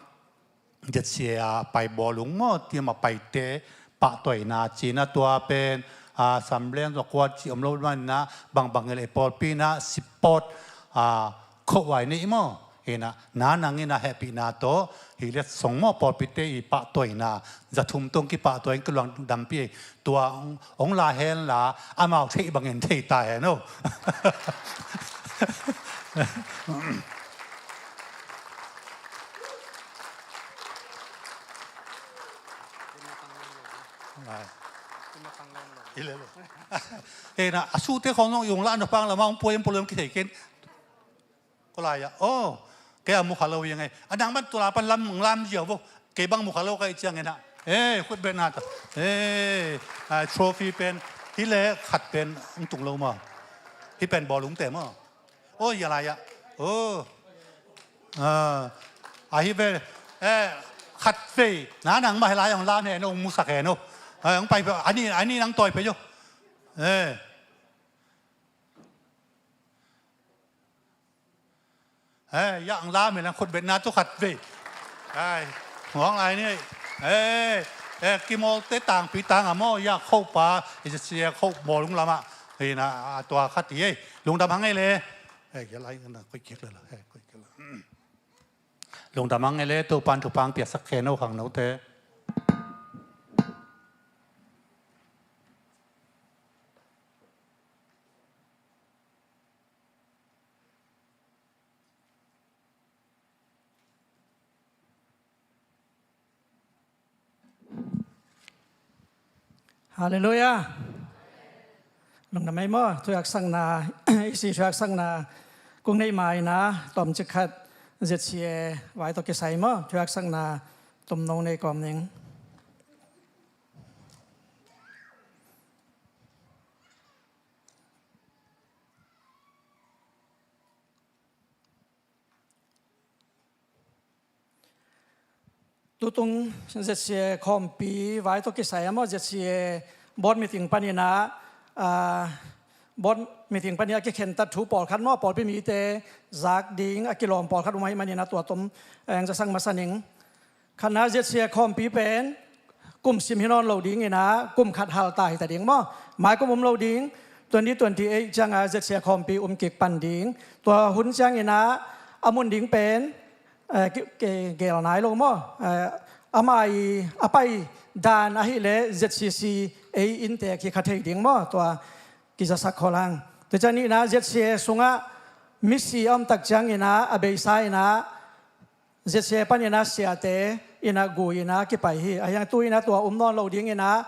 Zetsia a pai bawlung maw tiam a paite pahtawina cina tua pen, a, samleng zua kuat ci om lo manina bangbang ngel e pawlpina sipawt, a, khoh wai nei maw. Ina na nangina hehpihna tawh hi letsong maw pawlpite i pahtawina zathum tong kipahtawi in ka luang dampi ei. Tua hong, hong la henla amau theih bangin thei ta hen o. Ai. I le lo. Eh, na a sute khong nong i ong la an pang la ma ong puai ong puai ong kithei ken. Ko lai a. Oh, kei a mukha lo yang ai. A nang ban tu la pan lam lam zia bo. Kei bang mukha lo kai chiang ena. Eh, khut bet na ta. Eh, a trophy pen. Hi le khat pen ong tung lo ma. Hi pen bawlung te ma. Oh, ya lai a. Oh. Ah, ahi ve. Eh, khat ve. Na nang ma hi lai ong lam he no, ong musak he no. Eh, ong pai pe. Ani, ani nang toi pe yo. Eh. Eh, ya ong lam he nang khut bet na tu khat ve. Ai, ngong lai ni. Eh, eh, kimawl te tang pi tang a mo, ya khop pa, i sia khop bawlung lama. Hi na, a tua khat hi, eh. Lungdam hang ei le. Eh, ya lai na, koi kik le la. Eh, koi kik le. Lungdam hang ei le, Topan thupha piasak khen o khangnote. Halleluiah. Lungdam ei maw, thuaksakna, i si thuaksakna kong neih ma-in a, tawmcik khat Z C A vai tawh kisai maw, thuaksakna tomno nei kawm ning. Tutung Z C A khawmpi vai tawh kisai a maw, Z C A board meeting panin a, ah, board meeting panin a kikhentat thu pawlkhat maw, pawlpi mite zak ding a kilawm pawlkhat um ahih manin a tua tom eng zasak masa ning. Khatna Z C A khawmpi pen kum sim hi nawn lo dingin a kum khat hal ta hi ta ding maw. Mai kum um lo ding, twenty twenty-eight ciang a Z C A khawmpi um kik pan ding. Tua hun ciangin a a mun ding pen, eh, ki, ki, gel nai lo maw. Eh, amah i a pai dan ahih leh Z C C ei inntek hi kha thei ding maw. Tua kizasak khol hang. Tua ciang nihna Z C A sungah misi a om tak ciangin a, a beisa in a, Z C A panin a siate in a gui in a kipai hi. A hiang tu in a tua um nawn lo dingin a,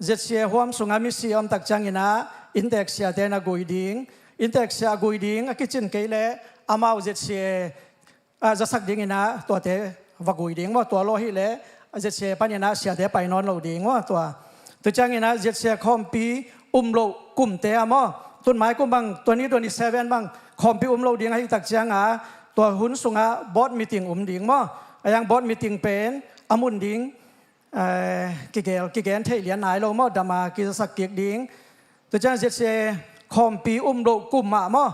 Z C A huam sungah misi a om tak ciangin a, inntek siate in a gui ding. Inntek sia a gui ding a kicin kei leh amau Z C A, ah, zasak dingin a tuate va gui ding maw. Tua lo ahih leh Z C A panin a siate pai nawn lo ding maw. Tua Tua ciangin a Z C A khawmpi um loh kumte a maw, tun mai kum bang twenty twenty-seven bang khawmpi um lo ding ahih tak ciang a, tua hun sungah board meeting um ding maw. A hiang board meeting pen a mun ding, eh, kigel, kigen theih lian nai lo maw, dam a kizasak kik ding. Tua ciang Z C A khawmpi um loh kum ah maw,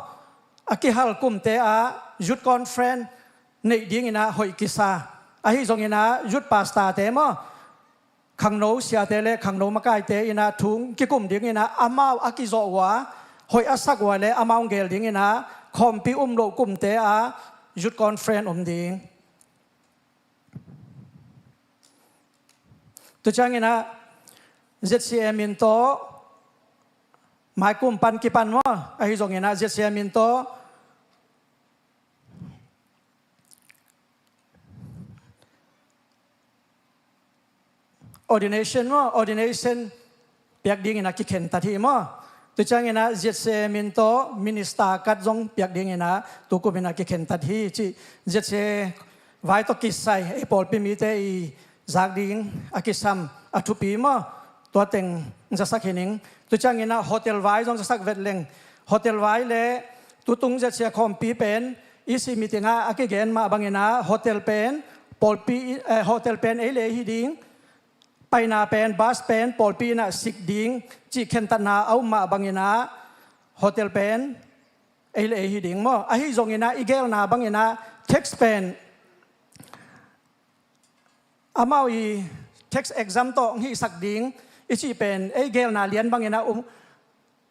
a kihal kumte ah youth conference neih dingin ah hoih kisa. Ahi zongin ah youth pastor-te maw, khangno siate le khangno makaite in ah thu kikum dingin ah amau a kizawh uh a, hoih a sak uh a le amau gel dingin ah khawmpi um loh kumte ah youth conference om ding. Tu ciangin ah Z C M in tawh maikum pan kipan maw, ahi zongin ah Z C M in tawh ordination maw, ordination piak dingin ah kikhentat hi maw. Tu ciangin ah Z C M in tawh minister card zong piak dingin ah tukum in ah kikhentat hi ci. Z C vai tawh kisai ei pawlpi mite i zak ding a kisam a thupi maw. Tua teng zasak hi ning. Tu ciangin ah hotel vai zong zasak vet leng. Hotel vai le tutung Z C khawmpi pen E C meeting ah a kigen mah bangin ah hotel pen pawlpi, eh, hotel pen ei le ei hi ding. Paina pen, bus pen pawlpi in ah sik ding cih khentatna a um mah bangin ah hotel pen ei le ei hi ding maw. Ahi zongin ah i gelna bangin ah tax pen amau i tax exempt tawh hihsak ding i cih pen ei gelna lian bangin ah um,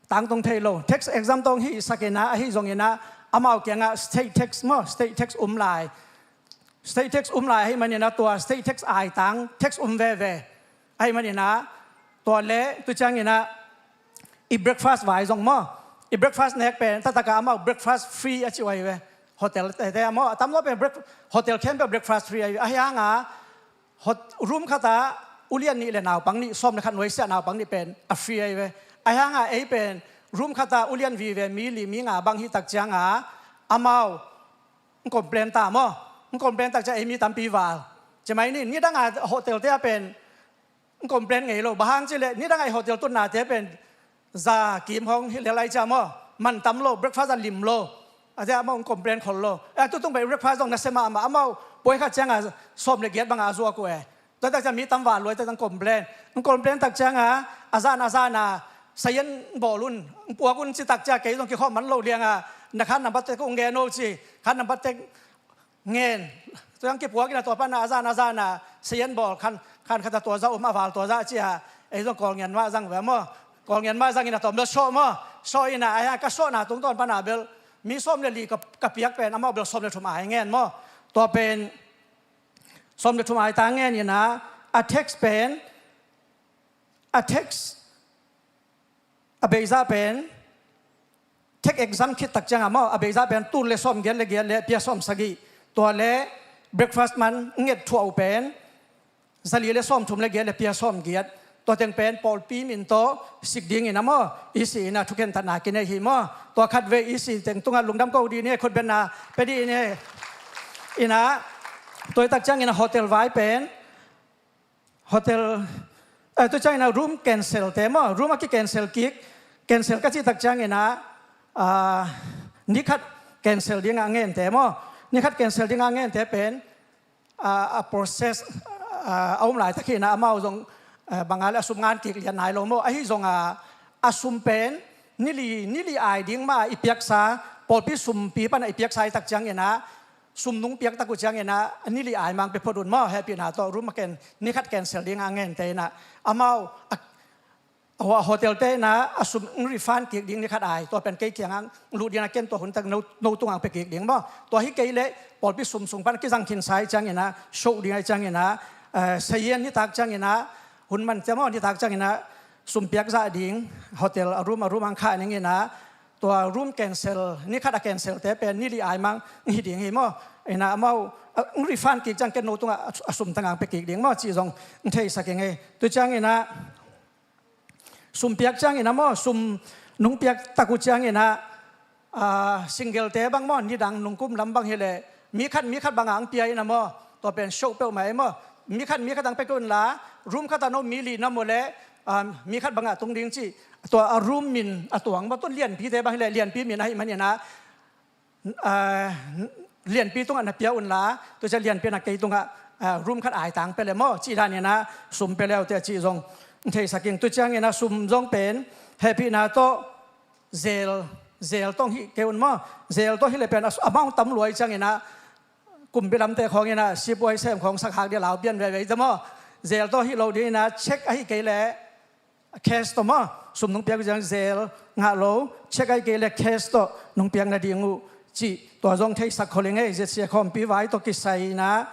tangtung thei lo. Tax exempt tawh hihsak in ah, ahi zongin ah amau kiangah state tax maw, state tax um lai. State tax um lai ahi manin ah tua state tax aitang tax um veve. Ahi manin ah tua le tu ciangin ah i breakfast vai zong maw, i breakfast nek pen taktak ah amau breakfast free a ci uh ahi ve. Hotel tete ah maw, a tam lo pen break-, hotel khempeuh breakfast free ahi ve. Ahi hang a hot-, room khat ah ulian nih le naupang nih, sawm le khat nuaisiah naupang nih pen a free ahi ve. Ahi hang a ei pen room khat ah ulian vive mi li mi nga bang hi tak ciang a amau hong complain ta maw. Hong complain tak ciang ei mi tampi val. Ci mai ni, nidang a hotel te ah pen hong complain ngei lo. Bang hang ci leh nidang a i hotel tutnate pen za kim hong hi lel ai cia maw. Man tam lo, breakfast a lim lo. A cia maw hong complain khol lo. Eh, tutung pen breakfast zong nasia mahmah, amau puai khat ciang a sawm le giat bang a zuak uh e. Tua tak ciang mi tam val luai tak ciang complain. Hong complain tak ciang a, a zan a zan a sayan bawl un, hong puak un ci tak ciang kei zong kikhawm man lo liang a, na khan nambat tek hong gen o ci. Khan nambat tek ngen. Tua ciang kipuak in a tua pan a zan a zan a sayan bawl khan, khan khat a tua zah um a val tua zah ci a. Ei zong Kawl ngen mah zang ve maw. Kawl ngen mah zang in a tua bel sawh maw. Sawh in a, ai a ka sawhna tungtawn pan a bel mi sawm le li ka, ka piak pen amau bel sawm le thum ai ngen maw. Tua pen sawm le thum ai ta ngen in a, a tax pen, a tax a beizah pen tax exempt khit tak ciang a maw, a beizah pen tul le sawm giat le giat le pia sawm sagih. Tua le breakfast man nget thuah uh pen zali le sawm thum le giat le pia sawm giat. Tua teng pen pawlpi min tawh sik dingin a maw, E C in a thukhentatna kinei hi maw. Tua khat vei E C teng tungah lungdam ko dih ni, khutbetna pe dih ni. In a, tua tak ciang in a hotel vai pen hotel, eh, tu ciang in a room cancel te maw, room a ki cancel kik, cancel ka cih tak ciang in a, ah, ni khat cancel ding a ngen te maw, ni khat cancel ding a ngen te pen, ah, a process, ah, a um laitak hi in a, amau zong, eh, bang a le a sum ngan kik lian nai lo maw, ahi zong a, a sum pen ni li, ni li ai ding mah i piaksa, pawlpi sumpi pan a i piaksa i tak ciang in a, sum nung piak tak uh ciang in a, ni li ai mang pe phot un maw, hehpihna tawh room a ken, ni khat cancel ding a ngen te in a, amau a, a hotel te in a, a sum refund kik ding ni khat ai, tua pen kei kiang a lut ding a ken tua hun tak no, no tung a pe kik ding maw. Tua hi kei le pawlpi sum sung pan kizang khin sa i ciang in a, show ding a i ciang in a, eh, sayan ni tak ciang in a, hun man te maw ni tak ciang in a, sum piak zah ding, hotel a room, a room ang kha ning in a, tua room cancel, ni khat a cancel te pen ni li ai mang hi ding hi maw. In a amau, a, refund kik ciang ken no tungah a, a sum tangang pe kik ding maw, cih zong theisak ing ei. Tu ciang in a sum piak ciang in a maw, sum nung piak tak uh ciang in a, ah, single te bang maw, nidang nungkum lam bang hi leh mi khat, mi khat bang a ang pia in a maw, tua pen show peuh mai maw. Mi khat, mi khat ang pek un la, room khat a no mi li na maw le, ah, mi khat bang a tung ding cih. Tua a room min a tuang maw, tun lianpi te bang hi leh lianpi min ahi man in a, ah, lianpi tungah na pia un la, tu ciang lianpi na kei tungah, ah, room khat ai tang pe le maw, cih dan in a sum pe le uh te cih zong theisak ing. Tu ciang in a sum zong pen hehpihna tawh Zel, zel tawh hi kei un maw. Zel tawh hi le pen a, amount tam luai ciangin ah, kumpi lamte khawngin ah sipuai sem khawng sak hak dia lau pian veve te maw. Zel tawh hi lo dingin ah check ahi kei le cash tawh maw. Sum nong piak uh ciang zel ngah lo, check ahi kei le cash tawh nong piak nading uh cih tua zong theisak khol ing ei. ZCA khawmpi vai tawh kisai in ah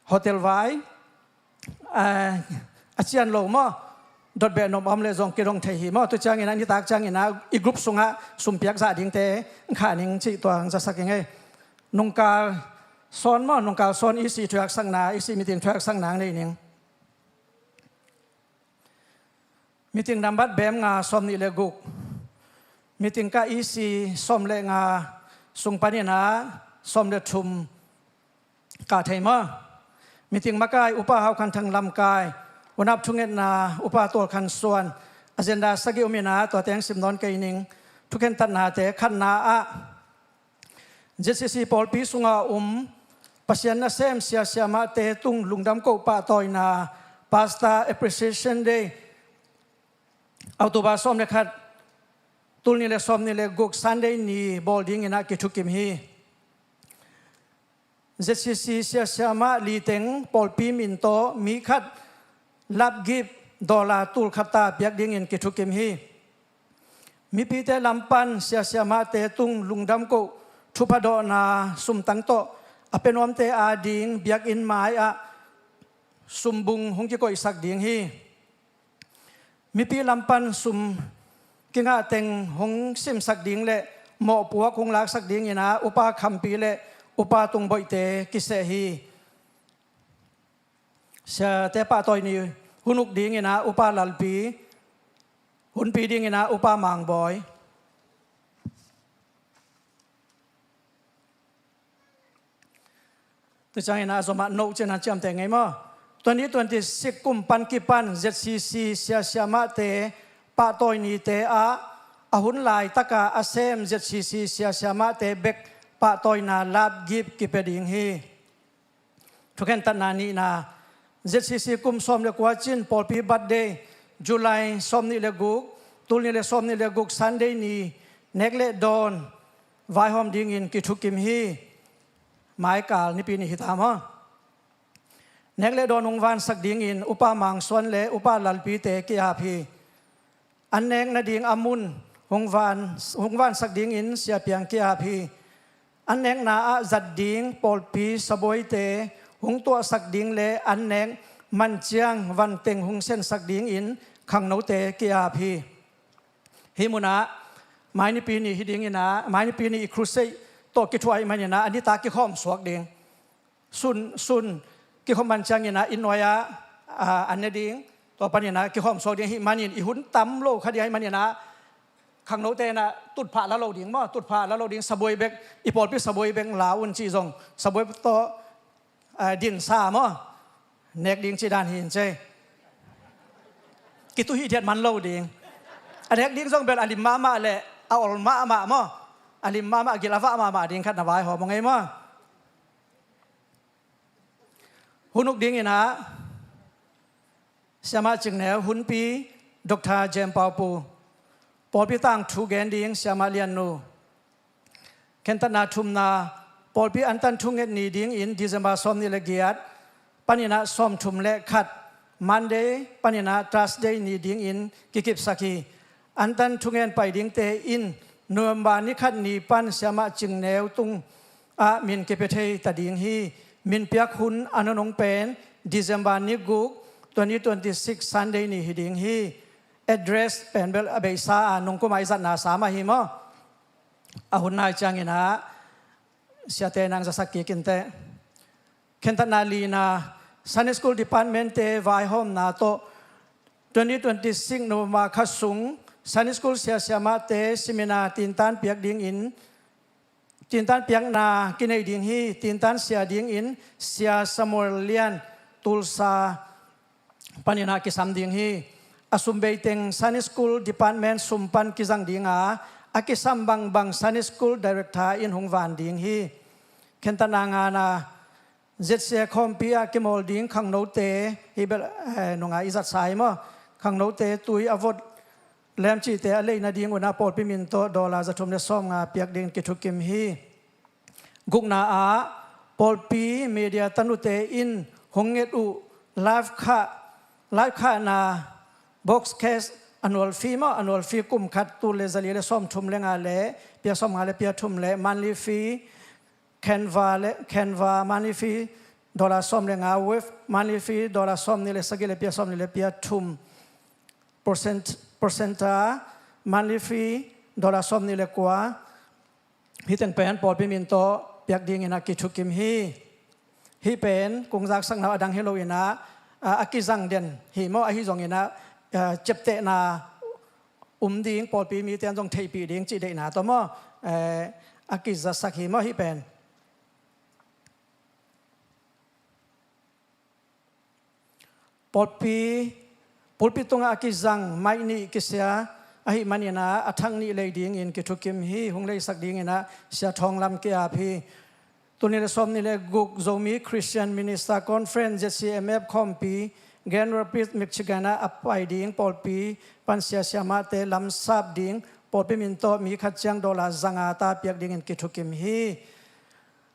hotel vai, a, a cian lo maw, dot beh nop om le zong kidong thei hi maw. Tu ciangin ah nitak ciangin ah i group sungah sum piak zah dingte khah ning cih tua zasak ing ei. Nungkal sawn maw, nungkal sawn EC thuaksakna, EC meeting thuaksakna nei ning. Meeting nambat bem nga sawm nih le guk. Meeting ka EC sawm le nga sung panin ah sawm le thum kah thei maw. Meeting makai Upa Hau Khan Thang lamkai, unap thungetna Upa Tual Khan Suan, agenda sagih om in ah tua teng sim nawn kei ning. Thukhen tatnate khatna ah ZCC pawlpi sunga um Pasian nasem sia siamahte tung lungdam koh pahtawina Pastor Appreciation Day, October sawm le khat, tul nih le sawm nih le guk Sunday ni bawl dingin ah kithukim hi. ZCC sia siamah li teng pawlpi min tawh mi khat lapgip dollar tul khat ta piak dingin kithukim hi. Mipite lam pan sia siamahte tung lungdam koh thupha dawhna sumtang tawh a pia nuamte ading biakinn mai-ah sumbung hong kikoihsak ding hi. Mipi lam pan sum kingah teng hong simsak ding le mawhpuak hong laksak dingin ah Upa Khampi le Upa Tung Boihte kiseh hi. Siate pahtawi ni hun uk dingin ah Upa Lalpi, hunpi dingin ah Upa Mangbawi. Tu ciangin ah zomah no cin ah ciamteh ngei maw. Twenty twenty-six kum pan kipan ZCC sia siamahte pahtawi nite ah a hun laitaka a sem ZCC sia siamahte bek pahtawina lapgip kipia ding hi. Thukhen tatna nihna, ZCC kum sawm le kua cin pawlpi birthday, July sawm nih le guk, tul nih le sawm nih le guk Sunday ni nek le dawn vaihawm dingin kithukim hi. Maikal nipi ni hi ta maw. Nek le dawn hong vansak dingin Upa Mang Suan le Upa Lalpite ki-ap hi. An nek nading a mun hong van, hong vansak dingin Sia Piang ki-ap hi. An nekna ah zat ding pawlpi sabuaite hong tuahsak ding le an nek man ciang van teng hong sensak dingin khangnote ki-ap hi. Hih munah mai nipi ni hi dingin ah, mai nipi ni i crusade tawh kithuah ahih manin ah a nitak kikhawm suak ding. Sun, sun kikhawm man ciangin ah inn nuai-ah, ah, an ne ding, tua panin ah kikhawm suak ding ahih manin i hun tam lo kha ding ahih manin ah khangnote in ah tutphah la lo ding maw, tutphah la lo ding, sabuai bek, i pawlpi sabuai bek la un cih zong sabuai tawh, ah, dinsa maw, nek ding cih dan hi in cei. Kituh hithiat man lo ding. A nek ding zong bel a lim mahmah le a ol mahmah maw, a lim mahmah, a gil a vah mahmah ding khat na vaihawm aw ngei maw. Hun uk dingin ah Siamah Cingneu, hunpi Doctor Jem Pau Pu, pawlpi tangthu gen ding Siamah Lian Nu. Khentatna thumna, pawlpi antan thunget ni dingin December sawm nih le giat panin ah sawmthum le khat, Monday panin ah Thursday ni dingin kikipsak hi. Antan thungen pai dingte in November ni khat ni pan Siamah Cingneu tung ah min kipia thei ta ding hi. Min piak hun a nunung pen December ni guk, twenty twenty-six Sunday ni hi ding hi. Address pen bel a beisa a nungkum a i zatna sam ahi maw. A hun nai ciangin ah siate nang zasak kik inteh. Khentatna lina, Sunday School Department-te vaihawmna tawh twenty twenty-six November kha sung Sunday School sia siamahte seminar tintan piak dingin, tintan piakna kinei ding hi. Tintan sia dingin Sia Samuel Lian, Tulsa panin ah kisam ding hi. A sum bei teng Sunday School Department sum pan kizang ding a, a kisam bangbang Sunday School Director in hong van ding hi. Khentatna ngana, ZCA khawmpi ah kimawl ding khangnote, hih bel, eh, nunga i zatsa hi maw. Khangnote tui a vot Lemcihte a leina ding un ah pawlpi min tawh dollar za thum le sawm nga piak dingin kithukim hi. Gukna ah pawlpi media tanute in hong nget uh live khah, live khahna broadcast annual fee maw, annual fee kum khat tul le za li le sawm thum le nga le pia sawm nga le pia thum le monthly fee Canva le, Canva monthly fee dollar sawm le nga, Wave monthly fee dollar sawm nih le sagih le pia sawm nih le pia thum, Percent, Percenta monthly fee dollar sawm nih le kua. Hih teng pen pawlpi min tawh piak dingin a kithukim hi. Hih pen kong zaksakna uh a dang hi lo in ah, a, a kizang den hi maw, ahi zongin ah, a, ciaptehna um ding, pawlpi mite an zong theihpih ding cih deihna tawh maw, eh, a kizasak hi maw hih pen. Pawlpi, pulpit tungah a kizang mic nih kisia ahih manin ah a thak nih lei dingin kithukim hi. Hong leisak dingin ah Sia Thawng Lam ki-ap hi. Tul nih le sawm nih le guk Zomi Christian Minister Conference, Z C M F khawmpi, Grand Rapids, Michigan ah a pai ding pawlpi pansia siamahte lamsap ding pawlpi min tawh mi khat ciang dollar za nga ta piak dingin kithukim hi.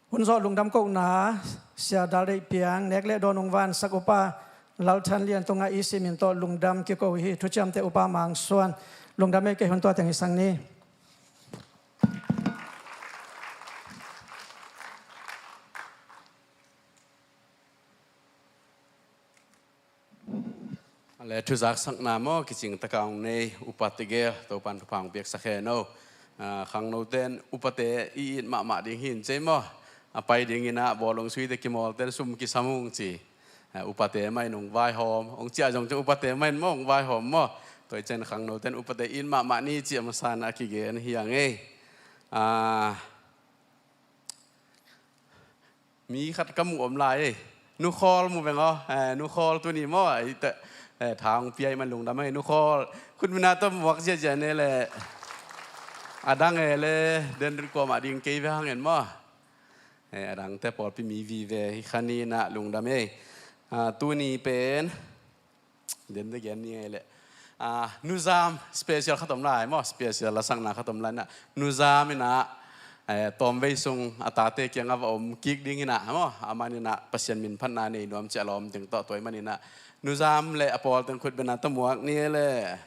Hun zawh lungdam kohna, Sia Dal Deih Piang, nek le dawn hong vansak upa Lal Than Lian tungah E C min tawh lungdam kiko hi. Thuciamteh upa Mang Suan, lungdam ei, kei hun tua teng hi sang ni. A le thuzaksakna maw kicing taka hong nei upa tegel Topan thupha hong piaksak hen o. Ah, khangnote in upate i it mahmah ding hi in cei maw. A pai dingin ah bawlung suite kimawlte in sum kisam hong ci. Ah, upate mah in hong vaihawm hong ciah zong ciang upate mah in maw hong vaihawm maw. Tua i cian khangnote in upate it mahmah ni ci a masa in a kigen hi a ngei. Ah, Mi khat ka mu om lai ei. Nu Khawl mu veng aw. Eh, Nu Khawl tuni maw, eh, tha hong pia i man lungdam ei Nu Khawl. Khutmina tawh muak ziazia ne le. A dang e le den kuamah ding kei ve hang en maw. Eh, a dangte pawlpi mi vive hi kha ni na lungdam ei. Ah, tuni pen Den te gen ni ngei leh. Ah, Nuzam special khat om lai maw, special lasakna khat om lai na. Nuzam ina, eh, tawmvei sung a tate kiangah va om kik ding ina maw. Aman ina Pasian min phatna nei nuam cia lawm teng tawh tua i man ina. Nuzam le a pawl teng khut bena tamuak ni le.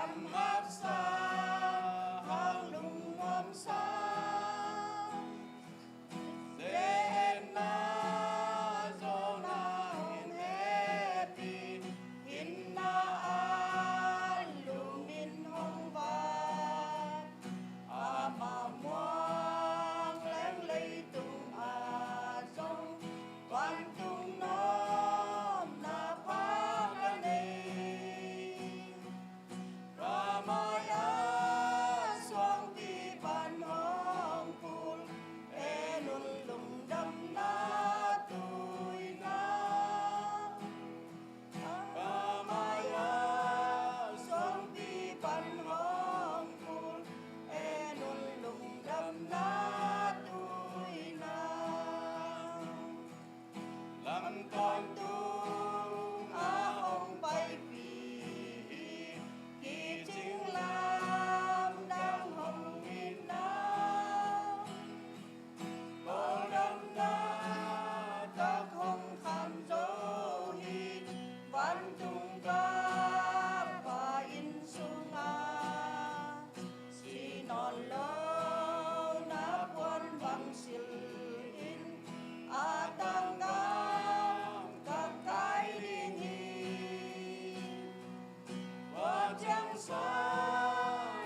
Lam haksa, hang lungnuamsa, ze-etna zawhna hong hehpih, hinna a lungin hong vak, ama muang leng leitung ah zong vantung nuamna pha ka nei. Ka mai-ah suangpi pan hong pul, en un lungdamna tuina. Ka mai-ah suangpi pan hong pul, en un lungdamna tuina. Lam tawntung a hong paipih, kicing lamdang hong itna, kawldamna tak hong kham zo hi. Vantung Kapa inn sungah si nawn lo na puan bang silh in, a tanggang ka kai ding hi. Tua ciang sa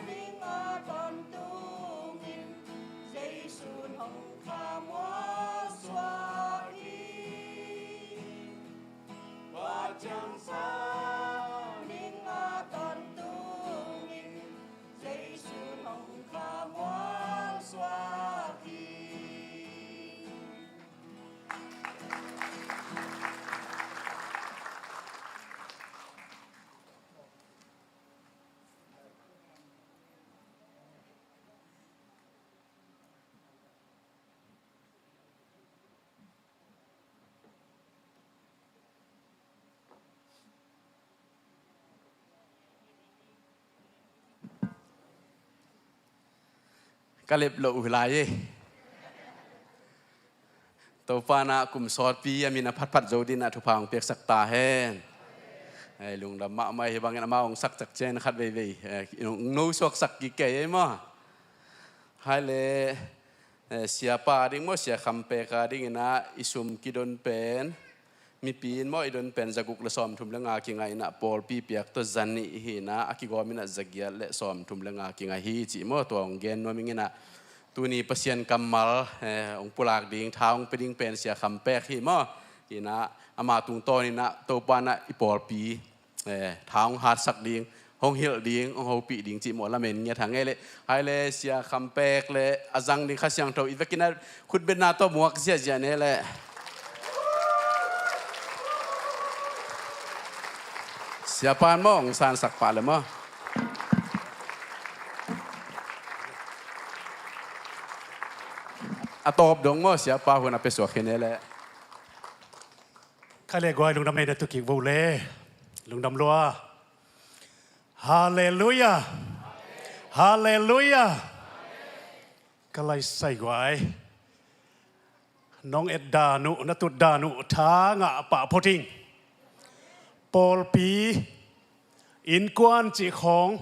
ning a tawntungin Jesu'n hong khamuang suak hi. Tua ciang sa ning a tawntungin Jesu'n hong khamuang suak hi. Ka lep loh uh hi lai hi. Topa in ah kum sawtpi a min a phatphat zo dingin ah thupha hong piaksak ta hen. Ei, lungdam mahmah hi. Bangin amah hong sak ciangin khat veivei, eh, hong nosuaksak kik kei ei maw. Hai le, eh, siapa ding maw, Sia Kham Pek a dingin ah i sum kidon pen, mipi in maw, i don pen zaguk le sawmthum le nga kinga in ah, pawlpi piak tawh zanih hi in ah, a kigawm in ah zagiat le sawmthum le nga kinga hi ci maw. Tua hong gen nuam ing in ah, tuni Pasian kammal, eh, hong pulak ding, tha hong pia ding pen Sia Kham Pek hi maw. Hi in ah, ama tungtawn in ah Topa in ah i pawlpi, eh, tha hong hatsak ding, hong hilh ding, hong hopih ding cih maw, lamen ngiat hang e leh. Hai le, Sia Kham Pek le a zang ding Kha Siangtho i vekin a khutbetna tawh muak ziahziah ne leh. Siapa in maw hong sansak pah le maw. A tawp dong maw, siapa hun a pia suak hi ne leh. Kha le guai, lungdam nei na tu kik vo le. Lungdam lua. Halleluia. Halleluia. Ka laisai guai, nong et dan uh, na tut dan uh, tha ngah pah phot ing. Pawlpi, innkuan cih khawng,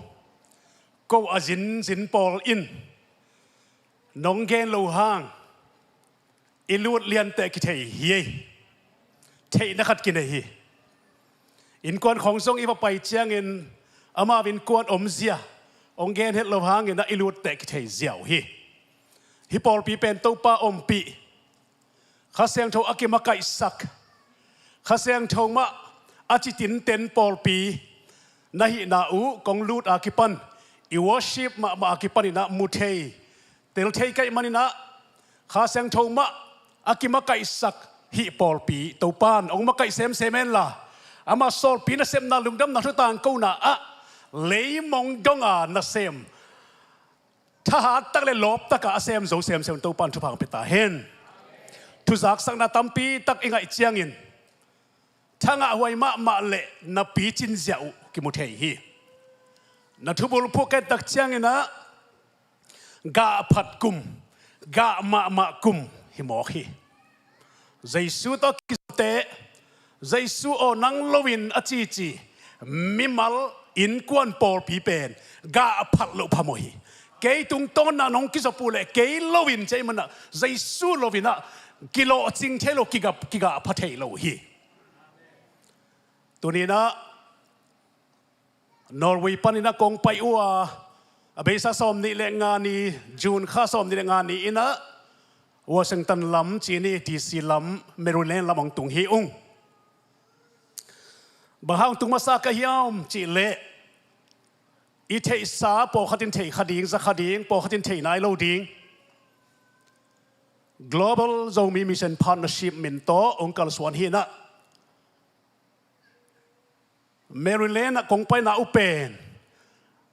ko a zinzin pawl in nong gen loh hang i lut lianteh kithei hi ei. Theihna khat kinei hi. Innkuan khawng zong i va pai ciangin amau innkuan omzia hong gen het loh hangin ah i lutteh kithei ziau hi. Hih pawlpi pen Topa ompih, Kha Siangtho a kimakaihsak, Kha Siangtho mah a ci tinten pawlpi na hihna uh kong lut a kipan, i worship mahmah a kipan in ah mu thei, tel thei ka hih manin ah, Kha Siangtho mah a kimakaihsak hih pawlpi Topa in hong makaih semsem hen la, amah sawlpi nasepna, lungdamna thu tangkona ah leimong dong a nasem, thahat tak le lawp tak a a sem zo semsem Topa in thupha hong pia ta hen. Thuzaksakna tampi tak i ngaih ciangin tha ngahhuai mahmah le na picin ziau uh kimu thei hi. Na thubulphuh ka et tak ciangin ah gah phat kum, gah mahmah kum hi mawk hi. Jesu tawh a kizawmte, Jesu aw nang loin a cici mimal innkuan pawlpi pen gah a phat loh phamawh hi. Kei tungtawn na nong kizaw pule kei loin cei mana Jesu loin ah kilawhcing thei lo, kigah, kigah pha thei lo hi. Tuninah Norway paninah kong pai uh a, a beisa sawm nih le nga ni, June kha sawm nih le nga ni inah Washington lam cini D C lam, Maryland lam hong tung hi ung. Bang hang tung masa ka hiam cihleh i theihsa pawlkhat in thei kha ding, za kha ding, pawlkhat in thei nai lo ding Global Zomi Mission Partnership min tawh hong kalsuan hinah Maryland ah kong paina uh pen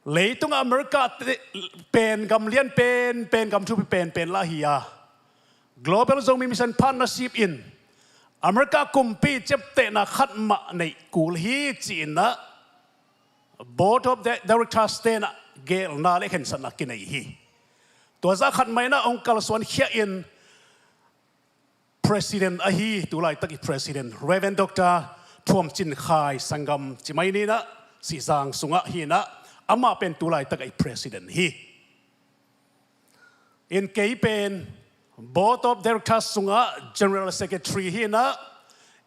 leitungah America pen gam lian pen pen gam thupi pen pen lah hi a, Global Zomi Mission Partnership in America kumpi ciaptehna khat mah neih kul hi ci-inah Board of Directors tenah gelna le khensatna kinei hi. Tua zah khat mah inah hong kalsuan khia in President ahi, tulaitak i President Reverend Doctor Thuam Cin Khai, sanggam cimai ninah Sihzang sungah hinah amah pen tulaitak a i President hi. In kei pen Board of Directors sungah General Secretary hinah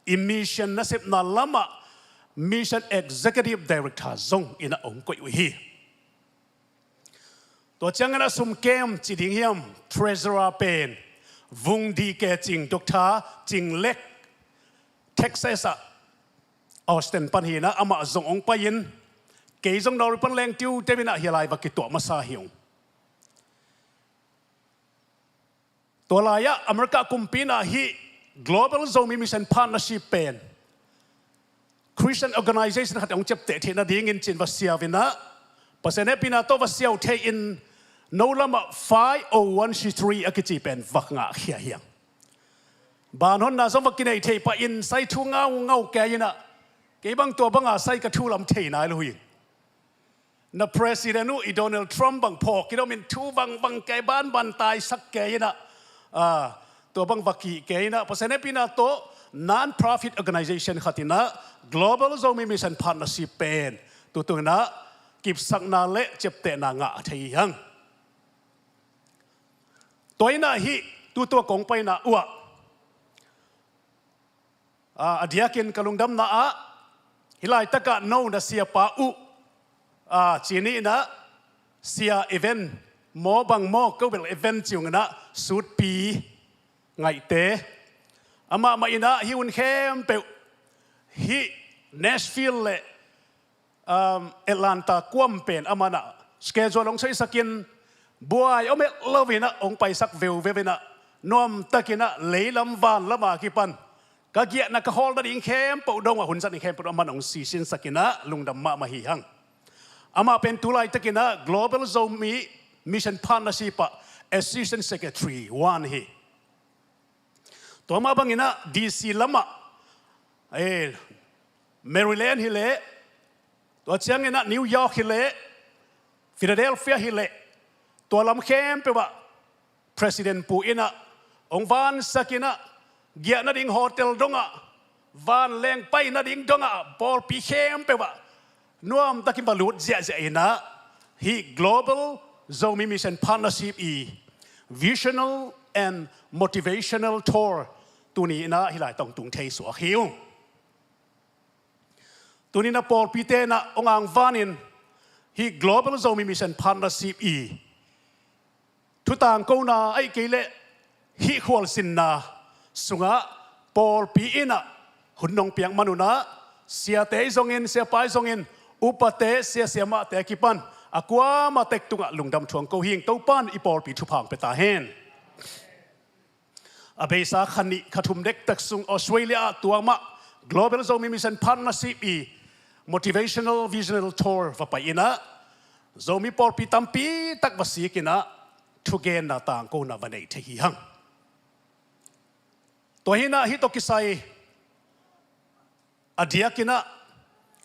i mission nasepna lamah Mission Executive Director zong inah hong koih uh hi. Tua ciangin a sum kem ci ding hiam, Treasurer pen Vung Di Ke Cing, Doctor Cing Lek, Texas ah Austin pan hinah amah zong hong pai-in kei zong Norway pan leng tiuteu inah hia lai va kituah masa hi ung. Tua lai-ah America kumpi inah hih Global Zomi Mission Partnership pen Christian organization khat hong ciapteh theih nadingin cin va siau inah Pasian hehpihna tawh va siau thei-in no lamah five oh one C three a kici pen va ngahkhia hi ung. Banhonna zong va kinei thei pah in sai thu ngaungau kei inah kei bang tua banga sai ka thu lam thei nai lo hi. Na President uh i Donald Trump bang phawk i dom in thu vangvang kei banban taisak kei inah, ah, tua bang va kih kei inah Pasian hehpihna tawh non-profit organization khat inah Global Zomi Mission Partnership pen tutung inah kipsakna le ciaptehna ngah thei hi hang. Tua inah hih tutua kong paina uh ah a, a diakin ka lungdamna ah hih laitakah no na siapa uh, a, cini inah Sia Event maw bang maw, ko bel Event ci ung inah sutpi ngaihte, amah mah inah hih hun khempeuh hih Nashville le um, Atlanta kuam pen amanah schedule hong soisakin buai om et lo inah hong paisak veuveu inah nuamtak inah leilam vanlam a kipan ka giahna ka hawl nading khempeuh dongah hun zat ding khempeuh dong aman hong sisinsak inah lungdam mahmah hi hang. Amah pen tulaitak inah Global Zomi Mission Partnership ah Assistant Secretary one hi. Tua mah bang inah D C lamah, eh, Maryland hileh, tua ciang inah New York hileh, Philadelphia hileh, tua lam khempeuh ah President Pu inah hong vansak inah giah nading hotel dongah, vanleng pai nading dongah pawlpi khempeuh ah nuamtakin va lut ziahziah inah hih Global Zomi Mission Partnership i Visional and Motivational Tour tuni inah hih lai tawh tung thei suak hi ung. Tuni inah pawlpite inah hong angvanin hih Global Zomi Mission Partnership i thutangkona ahih kei leh hih khualzinna sungah pawlpi inah hun nong piak man unah siate zongin, siapa zongin, upate, sia siamahte a kipan a kuamah tek tungah lungdam thuang ko hing. Topan i pawlpi thupha hong pia ta hen. A beisa kha nih kha thum dektak sung Australia ah tua mah Global Zomi Mission Partnership i Motivational Visional Tour va pai inah Zomi pawlpi tampi tak va sik inah thugenna tangkona va nei thei hi hang. Tua hi inah hih tawh kisai a diak inah,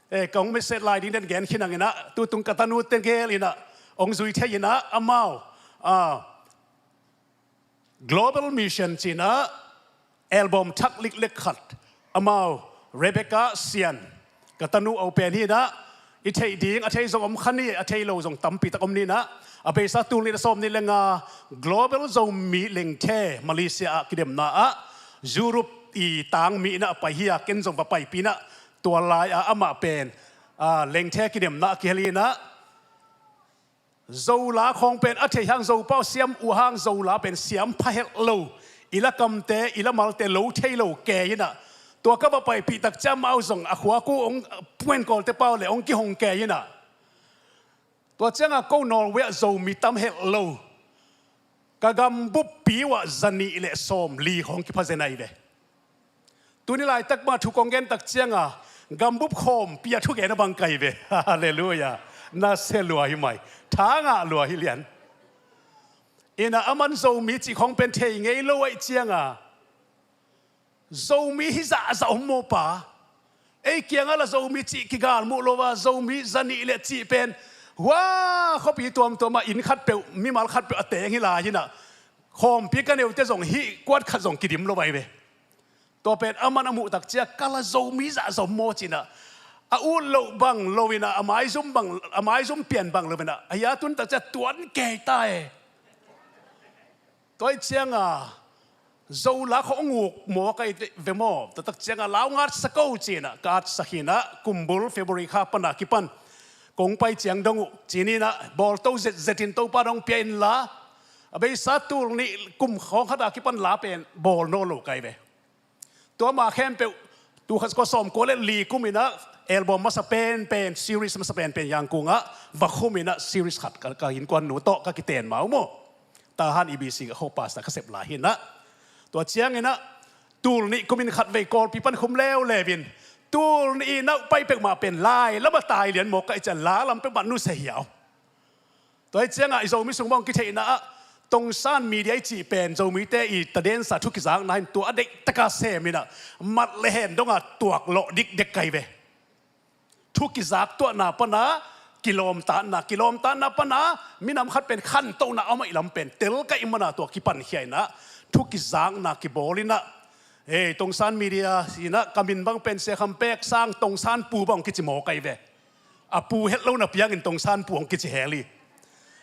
eh, ka hong message lai ding den gen khin hang inah tutung ka tanu tegel inah hong zui thei inah amau, ah, Global Mission ci inah album thak liklek khat amau Rebecca Sian, Ka tanu au pen hi inah, i theih ding a thei zong om kha ni, a thei lo zong tampi tak om ni inah, a beisa tul nih le sawm nih le nga Global Zomi Lengthe Malaysia ah kidemna ah Europe i tangmi inah a pai hi a, ken zong va paipih inah, tua lai-ah amah pen, ah, Lengthe kidemna ah kihel hi inah, Zola khawng pen a thei hang, Zopau siam uh hang, Zola pen siam pha helh lo, i lakamte, i lamalte lo thei lo kei inah, tua ka va paipih tak ciang amau zong a khua ku hong, Pu Ngen Kawlte pau le hong kihong kei inah, tua ciangah ko Norway ah Zomi tam helh lo, ka gambuppi uh ah zanih le sawmli khawng kipha zen ahi ve. Tuni laitak mah thu kong gen tak ciangah gambup khawmpi ah thugen a bang kai ve. Halleluiah. Na sia lua hi mai. Tha ngah lua hi lian. Inah aman Zomi cih khawng pen thei ngei lo ahih ciangah, Zomi hi zahzah om maw pa? Ei kiangah la Zomi cih kigalmuh lo a, Zomi zanih le cih pen, hua, khuapi tuamtuam ah inn khatpeuh, mimal khatpeuh a teng hi lai inah, khawmpi ka neute zong hih kuat khat zong kidim lo ahi ve. Tua pen aman a muh tak ciang ka la Zomi zahzah om maw ci inah, a ut loh bang lo inah, a maizum bang, a maizum pian bang lo inah, a hia tun tak ciang tuan kei ta e. Tua ahih ciangah Zola khawng a nguk maw ka hi ve maw? Tua tak ciangah lau ngatsak o ci inah ka atsak hi inah, kumbul February kha pana kipan kong pai ciang dong uh ci ni inah, bawlto zetzet in Topa dong pia inla, a beisa tul nih kum khawng khat a kipan la pen bawl nawn lo ka hi ve. Tua mah khempeuh, tul khat za kua sawmkua le li kum inah album masa penpen, series masa penpen Yangon ah va khum inah, series khat ka, ka innkuan nu tawh ka kiten ma uh maw. Tahan E B C ka kho pastor ka sep lai hi inah. Tua ciang inah tul nih kum in khatvei Kawlpi pan khum leuleu in, tul nih inah pai peuhmah pen lai lam a tai lian maw ka hih ciang, la lam peuhmah nusia hiau. Tua ahih ciangah i Zomi sung bang kitheihna ah Tongsan Media i cih pen Zomite i tadensa thu kizakna hi in, tua a deih taka sem inah mat le hen dongah tuak lawh dikdek ka hi ve. Thu kizak tuahna pana kilawmtatna, kilawmtatna pana minam khat pen khantohna a om ahih lam pen tel ka hih mana tua kipankhia inah thu kizakna kibawl inah, ei, Tongsan Media inah ka min bang pen Sia Kham Pek Sang, Tongsan Pu bang kici maw ka hi ve. A pu het lo na piangin Tongsan Pu hong kici hel hi.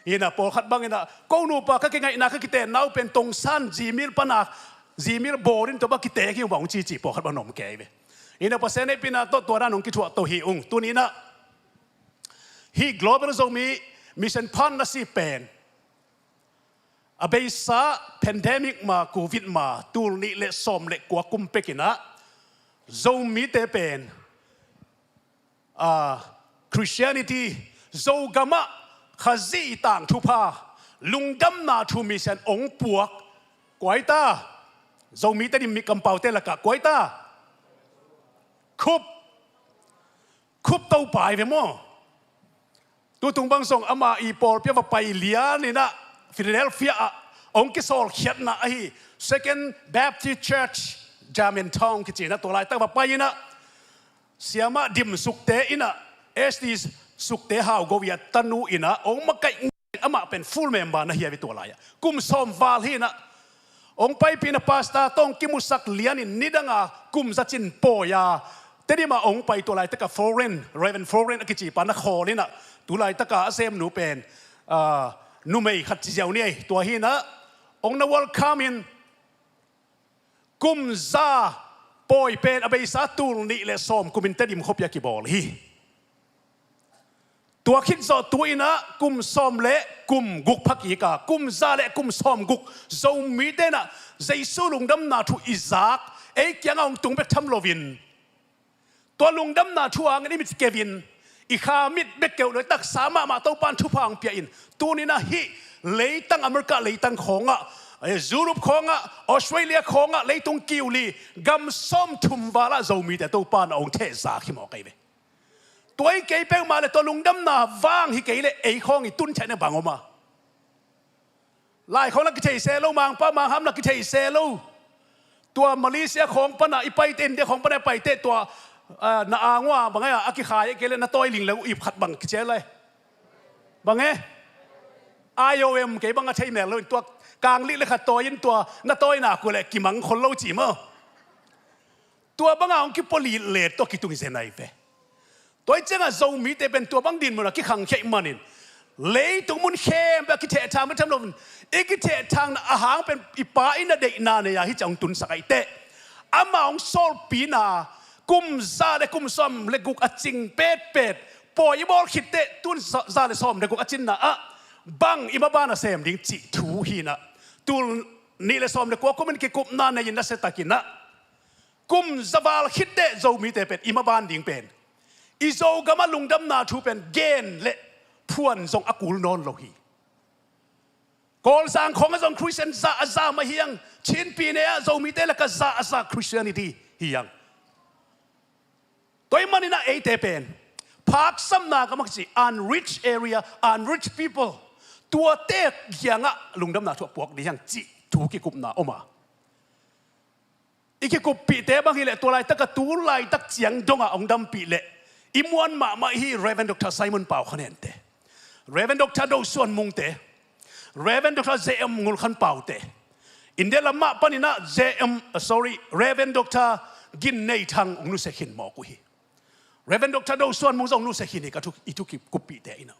Inah pawlkhat bang inah, ko nupa ka kingaihna ka kitenna uh pen Tongsan Gmail pana, Gmail bawl in tua bang kitek hi uh bang hong cici pawlkhat bang na om kei ve. Inah Pasian hehpihna tawh tua dan hong kithuah to hi ung. Tuni inah hih Global Zomi Mission Partnership pen a beisa pandemic ma, Covid ma, tul nih le sawm le kua kum pek inah Zomite pen, ah, Christianity, Zogam ah Khazih tangthupha, lungdamna thu mission hong puak. Kua hi ta? Zomi Tedim mi kampaute lakah kua hi ta? Khup. Khup Topa hi ve maw. Tutung bang zong ama i pawlpi ah va pai lian inah Philadelphia ah hong kisawlkhiatna ahi Second Baptist Church Germantown kici inah, tua laitak va pai inah Siamah Dim Sukte inah, S D Sukte Hau Go i a tanu inah hong makaih, amah pen full member na hi a ve tua lai-ah. Kum sawm val hi inah hong paipih inah pastor tawh hong kimusak lianin nidanga kum zacin pawi a Tedim ah hong pai, tua laitakah Foren, Reverend Foren a kicipa na khawl inah, tu laitakah a semnu pen, ah, numei khat ci ziau ni ei, tua hi inah hong na welcome in, kum za pawi pen a beisa tul nih le sawm kumin Tedim khuapi ah kibawl hi. Tua khit zawh tu inah kum sawm le kum guk phakik a, kum za le kum sawm guk Zomite inah Jesu lungdamna thu i zak, ei kiangah hong tung bek tham loin, tua lungdamna thu hangin i mit keu in, i kha mit bek keu lo, i taksa mahmah Topa in thupha hong pia in, tuni inah hih leitang America leitang khawngah, eh, Europe khawngah, Australia khawngah, leitung kiu li gam sawmthum val ah Zomite Topa in a hong thehzak hi maw ka hi ve. Tua hi kei peuhmah le tua lungdamna vang hi kei le ei khawng i tun theihna bang om a? Lai khawng la kithei se lo, Mangpau Mangham la kithei se lo. Tua Malaysia khawng pana i paite, India khawng pana i paite, tua, ah, na ang ua bang e, a kikhai e kei le na tawi ling le uh ip khat bang kici lai. Bang e? I O M kei bang a thei mel lo in, tua kanglik le khat tawi in, tua na tawina kua le kimang khol lo ci maw. Tua banga hong kipua lillet tua kitung hi zen ahi ve. Tua hi ciangah Zomite pen tua bang dinmun a kikhangkhia ahih manin leitung mun khempeuh a kithehthang bek tham loin, i kithehthangna a hang pen i Pa in a deihna nei a hih ciang hong tunsak ahih teh, amah hong sawlpina kum za le kum sawm le guk a cing petpet, pawi i bawl khit teh tun za, za le sawm le guk a cinna ah bang i maban a sem ding cih thu hi in ah, tul nih le sawm le kua kumin kikupna nei in nasia takin ah, kum za val khit teh Zomite pen i maban ding pen i Zogam ah lungdamna thu pen gen le phuan zong a kul nawn lo hi. Kawlzang khawng ah zong Khristian za a za mah hi hang, Chin pyine ah Zomite lakah za a za Christianity hi hang. Tua ahih manin ah eite pen phaksamna ka mak ci, unreached area, unreached people, tuate kiangah lungdamna thu a puak ding hi hang cih thu kikupna om a, i kikuppihte bang hi leh tua laitak a tu laitak ciang dongah hong dampih leh i muan mahmah hi. Rev. Dr. Simon Pau Khan Ente, Rev. Dr. Do Suan Mungte, Rev. Dr. J M Ngul Khan Paute, India lam mah panin ah J M, uh, sorry, Rev. Dr. Gin Nei Thang hong nusia khin mawk uh hi. Rev. Dr. Do Suan Mung zong hong nusia khin hi, ka thu, i thu kikuppihte in ah.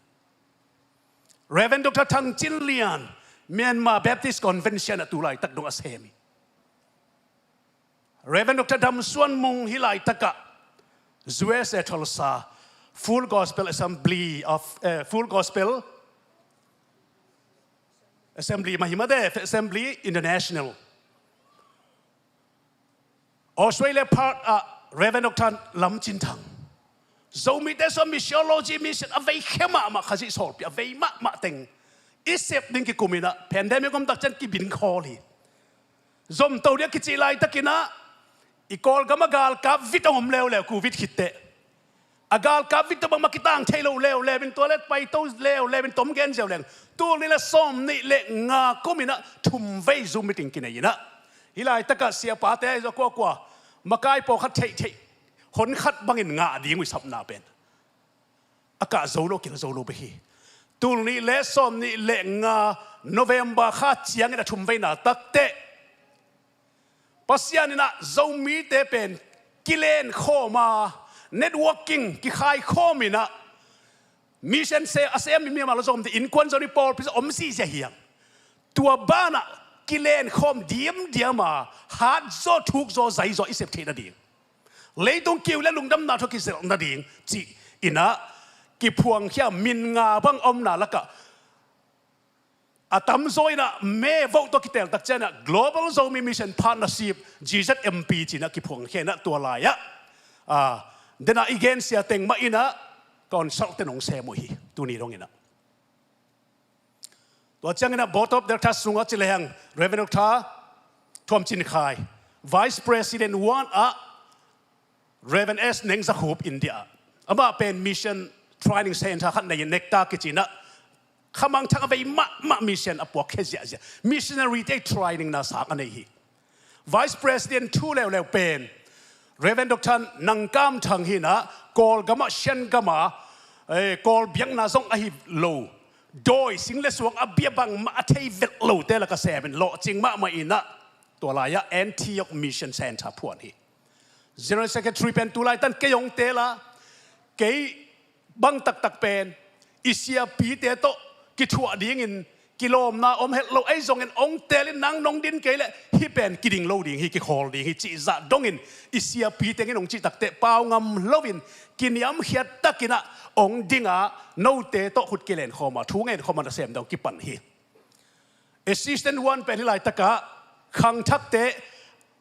Rev. Dr. Thang Cin Lian, Myanmar Baptist Convention ah tu laitak dong a sem hi. Rev. Dr. Dam Suan Mung hih laitak ah U S A Tulsa Full Gospel Assembly of, eh, Full Gospel Assembly mah hi mah de, Assembly International, Australia Perth ah Rev. Dr. Lam Cin Thang. Zomite sung missiology, mission a veikhia mahmah, Khazih sawlpi a vei mahmah teng i sep ding kikum in ah, pandemic om tak ciang kibin khawl hi. Zomto ding a kici laitakin ah i Kawlgam ah galkap vit a om leuleu, Covid khit teh. A galkap vit tawh bangmah kitang thei lo leuleu in, tua leh paito leuleu in, tom gen ziau leng tul nih le sawm nih le nga kum in ah thum vei Zoom meeting kinei in ah, hih laitak ah siapate ahi zong kuakua makai pawlkhat theihtheih, honkhat bangin ngah ding uh i sapna pen a kah zo lo, kila zo lo bek hi. Tul nih le sawm nih le nga November kha ciangin a thum veina tak teh Pasian in ah Zomite pen kilenkhawm a, networking, kikhaikhawm in ah, mission se a sem mi, mi a ma lo zom te, innkuan zong i pawlpi zong om zihziah hi hang. Tua banah kilenkhawm diamdiam a, hat zaw, thuk zaw, zai zaw i sep theih nading, leitung kiu le lungdamna thu a kizelh nading cih in ah kiphuangkhia, min nga bang omna lakah a tamzaw in ah me vote tawh kitel tak ciang ah Global Zomi Mission Partnership, G Z M P ci in ah kiphuangkhia in ah tua lai-ah, ah, den ah i gensia teng mah in ah consultant hong sem uh hi, tuni dong in ah. Tua ciangin ah Board of Directors sungah ci lehang Rev. Dr. Thuam Cin Khai, Vice President one ah Rev. S Neng Za Khup, India ah, amah pen Mission Training Center khat nei in, Nectar kici in ah, khamangthang a vei mahmah, mission a puakkhia ziahziah, missionary te training na sang a nei hi. Vice President two leuleu pen Rev. Dr. Nang Kam Thang hi in ah, Kawlgam ah, Shan gam ah, eh, Kawl biakna zong ahi lo, dawi sing le suang a bia bangmah a thei vet lote lakah sem in, lawhcing mahmah in ah tua lai-ah Antioch Mission Center phuan hi. General Secretary pen tu laitak kei hong tel a, kei bang taktak pen i siapite tawh kithuah dingin kilawmna om het lo ahi zongin hong tel in, nang nong din kei leh hih pen kiding lo ding hi, kikhawl ding hi cih zah dongin i siapi tengin hong cih tak teh pau ngam loin kiniamkhiat takin ah hong ding a, note tawh khut kilenkhawm a, thu ngenkhawm a, nasem dong kipan hi. Assistant one pen hih laitak ah khangthakte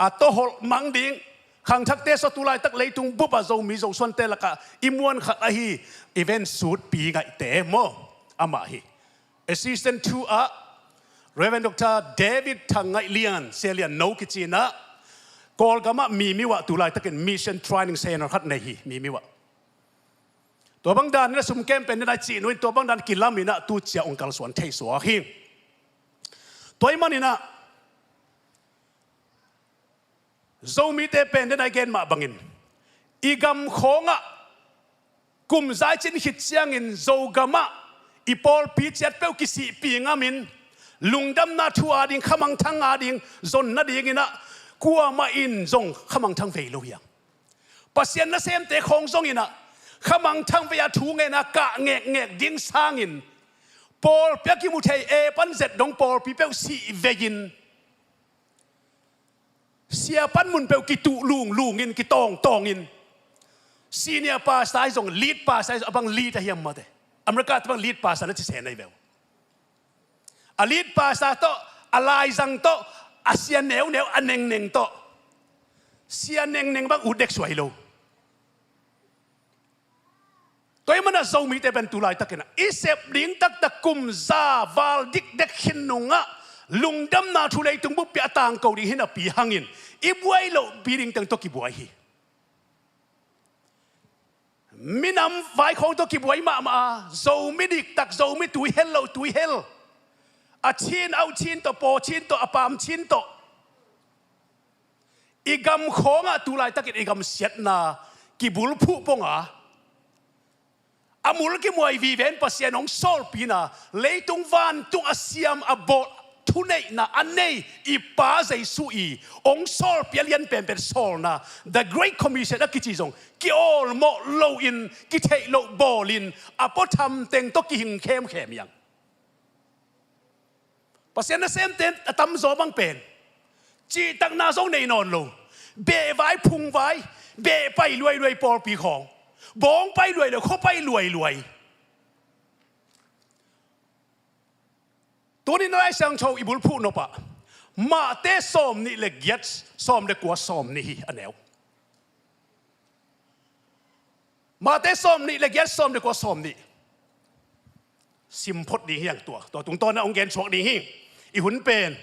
a tawholh mang ding, khangthakte sung tu laitak leitung bup ah Zomi Zosuante lakah i muan khat ahi Event Sutpi Ngaihte maw, amah hi. Assistant two ah Rev. Dr. David Thang Ngaih Lian, Sia Lian No kici in ah, Kawlgam ah Mimiu ah tu laitakin Mission Training Center khat nei hi, Mimiu ah. Tua bang dan in ah sum kem pen den a cih nuin tua bang dan kilam in ah tu ciang hong kalsuan thei suak hi. Tua ahih manin ah Zomite pen den a i gen mah bangin i gam khawngah kum za i cin khit ciangin Zogam ah i pawlpi ciat peuh kisihpih ngamin, lungdamna thu ading, khamangthang ading zon nadingin ah kuamah in zong khamangthang vei lo hi hang. Pasian nasemte khawng zongin ah Kha mangthang vei-a thu ngen a kah ngekngek ding sangin, pawlpi a kimu thei A pan Z dong pawlpi peuh sih vei-in, sia panmun peuh kituh lunglungin, kitawngtawngin, senior pastor ahi zong, lead pastor ahi zong, a bang lead ahi hiam mate? America te bang lead pastor na ci sen ahi veu. A lead pastor tawh, a laizang tawh, a sia neuneu, a nengneng tawh, sia nengneng bang ut dek suai lo. Tua ahih manin Zomite pen tu laitakin ah i sep ding taktak kum za val dikdek khin nungah lungdamna thu leitung buppi a tangko ding hi napi hangin i buai lohpi ding teng tawh kibuai hi. Minam vaikhawng tawh kibuai mahmah a, Zomi diktak, Zomi tuihel lo tuihel, a Chin, au Chin tawh, paw Chin tawh, a paam Chin tawh, i gam khawngah tu laitakin i gam siatna kibulphuh ponga, a mul kimuai viven Pasian hong sawlpina, leitung vantung a siam a bawl thuneihna a nei i Pa Jesu i hong sawlpi a lian penpen sawlna, The Great Commission a kici zong kiawlmawh loin, kitheih loh bawlin, a puatham teng tawh kihing khemkhem hi hang. Pasian nasemte a tamzaw bang pen cihtakna zong nei nawn lo, behvai phungvai, beh pai luailuai pawlpi khawng, bawng pai luailuai, khua pai luailuai. Tuni-in Lai Siangtho i bulphuh nopah Mate sawmnih le giat, sawm le kua, sawmnih hi a neu. Mate sawmnih le giat, sawm le kua, sawmnih. Sim phot ding hi hang tua, tua tungtawn ah hong gen suak ding hi. I hun pen,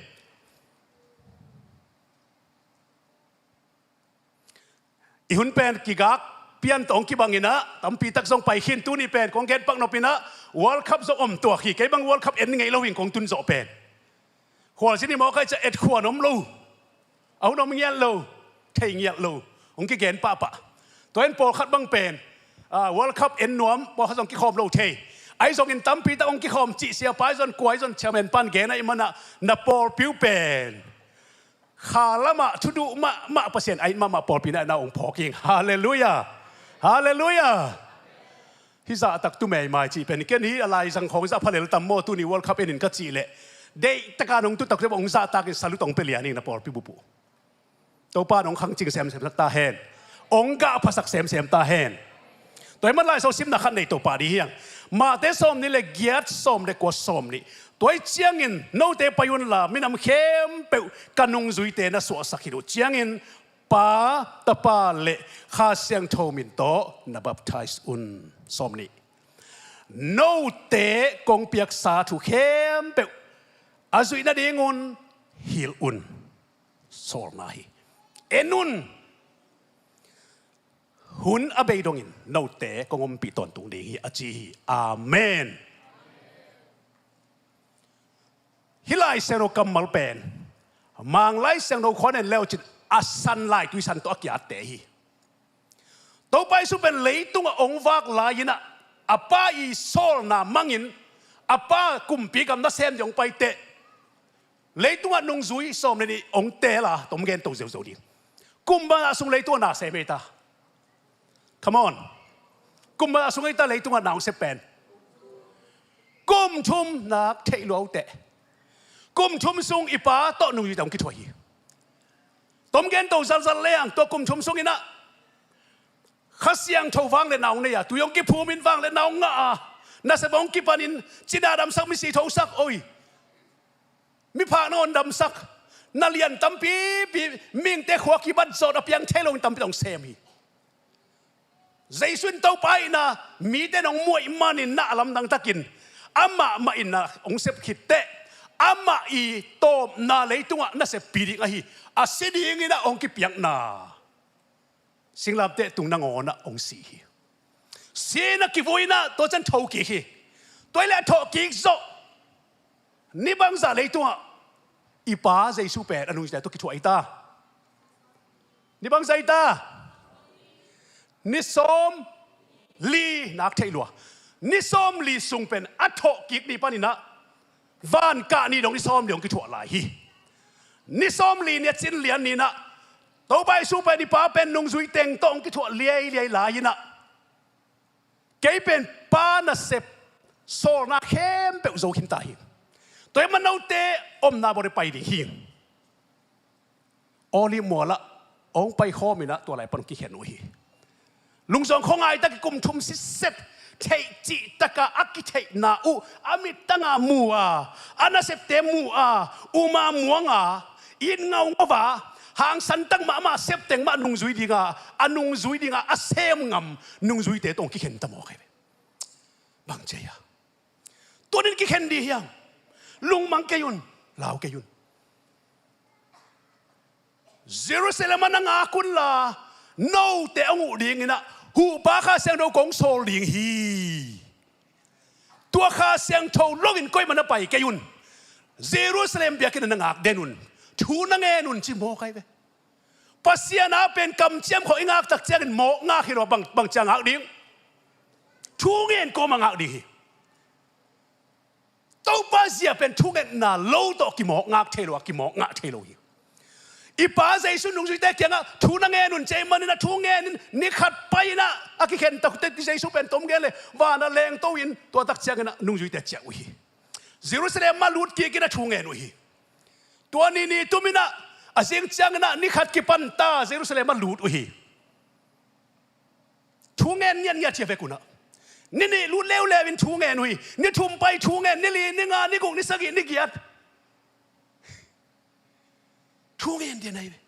i hun pen kigak pian tawh hong kibangin ah tampi tak zong pai khin, tuni pen kong gen pak nopin ah World Cup zong om tuak hi. Kei bang World Cup en ngei lo hi, kong tun zawh pen. Khualzin i mawk ahih ciang et khuan om lo, a hun om ngiat lo, thei ngiat lo, hong kigen pahpah. Tua in pawlkhat bang pen, ah, World Cup en nuam, pawlkhat zong kikhawm lo thei. Ahi zongin tampi tak hong kikhawm cih siapa ahi zong, kua ahi zong, chairman pan gen ahih manin ah na pawlpi uh pen kha lamah thuduh mahmah, Pasian a it mahmah pawlpi na hong phawk hi. Halleluiah. Halleluiah. Hih zahtak tu meimai cih pen, ken hih a laizang khawng zah phalel tam maw, tuni World Cup en in ka cih leh, deihtakin hong tutak te bang hong zahtakin salute hong pia lian ing na pawlpi bup uh. Topa in hong khangcing semsem sak ta hen. Hong gahphasak semsem ta hen. Tua ahih manin Lai Siangtho simna khat nei to pah ding hi hang. Mate sawmnih le giat, sawm le kua, sawmnih. Tua ahih ciangin note pai unla minam khempeuh ka nungzuite na suahsak hi uh ciangin Pa, Tapa le Kha Siangtho min tawh na baptize un. Sawmnih. Note kong piaksa thu khempeuh a zuih nadingun hilh un. Sawlna hi. En un. Hun a bei dongin note kong ompih tawntung ding hi, a ci hi. Amen. Hih Lai Siangtho kammal pen Mang Lai Siangtho khua nen leucin a san lai tui san tawh a kiatte hi. Topa Jesu pen leitungah hong vak lai-in ah a Pa i sawlna mangin a Pa kumpi gam nasem ding hong paiteh leitungah nungzui sawm le nih hong teel a, tom gen to zeuzo ding. Kum bangzah sung leitungah na sem ei ta? Come on. Kum bangzah sung ei ta leitungah na hong sep pen? Kum thum nak theih lua uh teh. Kum thum sung i Pa tawh nungzuite hong kithuah hi. Tom gen to zalzal leng tua kum thum sungin ah Kha Siangtho vangliatna na hong nei a, tui hong kiphumin vangliatna hong ngah a, nasep hong kipanin cina damsak, misi thosak, oi, miphak nangawn damsak, na lian tampipi, mihingte khua kibat zawh a piang thei loin tampi hong sem hi. Jesu in Topa ahihna mite in hong muh ahih manin na a lamdang takin amah mah in na hong sep khit teh amah i tawpna leitungah naseppi ding ahi, a si dingin ah hong kipiakna singlamteh tung nangawn ah hong si hi. Si-in ah kivui-in ah tua ciang thokik hi. Tua hi leh a thawhkik zawh ni bangzah leitungah i Pa Jesu pen a nungzuite tawh kithuah hi ta? Ni bangzah hi ta? Ni sawm li nak theih lua. Ni sawm li sung pen a thawhkik ni panin ah van kah ni dong ni sawm li hong kithuah lai hi. Ni sawm li ni a cin lian ni-in ah Topa Jesu pen i Pa pen nungzui teng tawh hong kithuah liailiai lai-in ah Kei pen Pa nasep sawlna khempeuh zo khin ta hi. Tua hi mah note omna bawl i pai ding hi. Olive mualah hong pai khawm inah tua lai pan kikhen uh hi. Lungzuang khuangai tak i kum thum sitset theih cihtakah a kitheihna uh a mittangah mu a, a nasepte mu a, uma muanga, it ngaungau a, hangsan tak mahmah septeng mah nungzui dinga, a nungzui dinga a sem ngam nungzuite tawh hong kikhen ta mawk hi ve. Bang ci a, tuanin kikhen dih hiam? Lungmang kei un, lau kei un. Jerusalem ah na ngak unla, note hong uh dinginah huhpa Kha Siangtho kong sawl ding hi. Tua Kha Siangtho loin koimah na pai kei un. Jerusalem biakinn ah na ngak den un. Thu na ngen un ci mawk ahi ve. Pasian a pen kamciam khawh i ngak tak ciangin mawk ngak hi lo, bang, bang ciang ngak ding? Thu ngen kawmah ngak ding hi. Topa zia pen thungetna lo tawh kimawk ngak thei lo a, kimawk ngah thei lo hi. I Pa Jesu nungzuite kiangah thu na ngen un ci ahih maninah thu ngenin ni khat pai inah a kikhen takte Jesu pen tom gen le vanah lengto in tua tak cianginah nungzuite ciah uh hi. Jerusalem mah lut kik inah thu ngen uh hi. Tua ni ni tuminah a zing cianginah ni khat kipan ta Jerusalem mah lut uh hi. Thu ngen ngiatngiat cia vek unah ni nih lut leuleu in thu ngen uh hi. Ni thum pai thu ngen, ni li, ni nga, ni guk, ni sagih, ni giat. Thu ngen dia nai ve.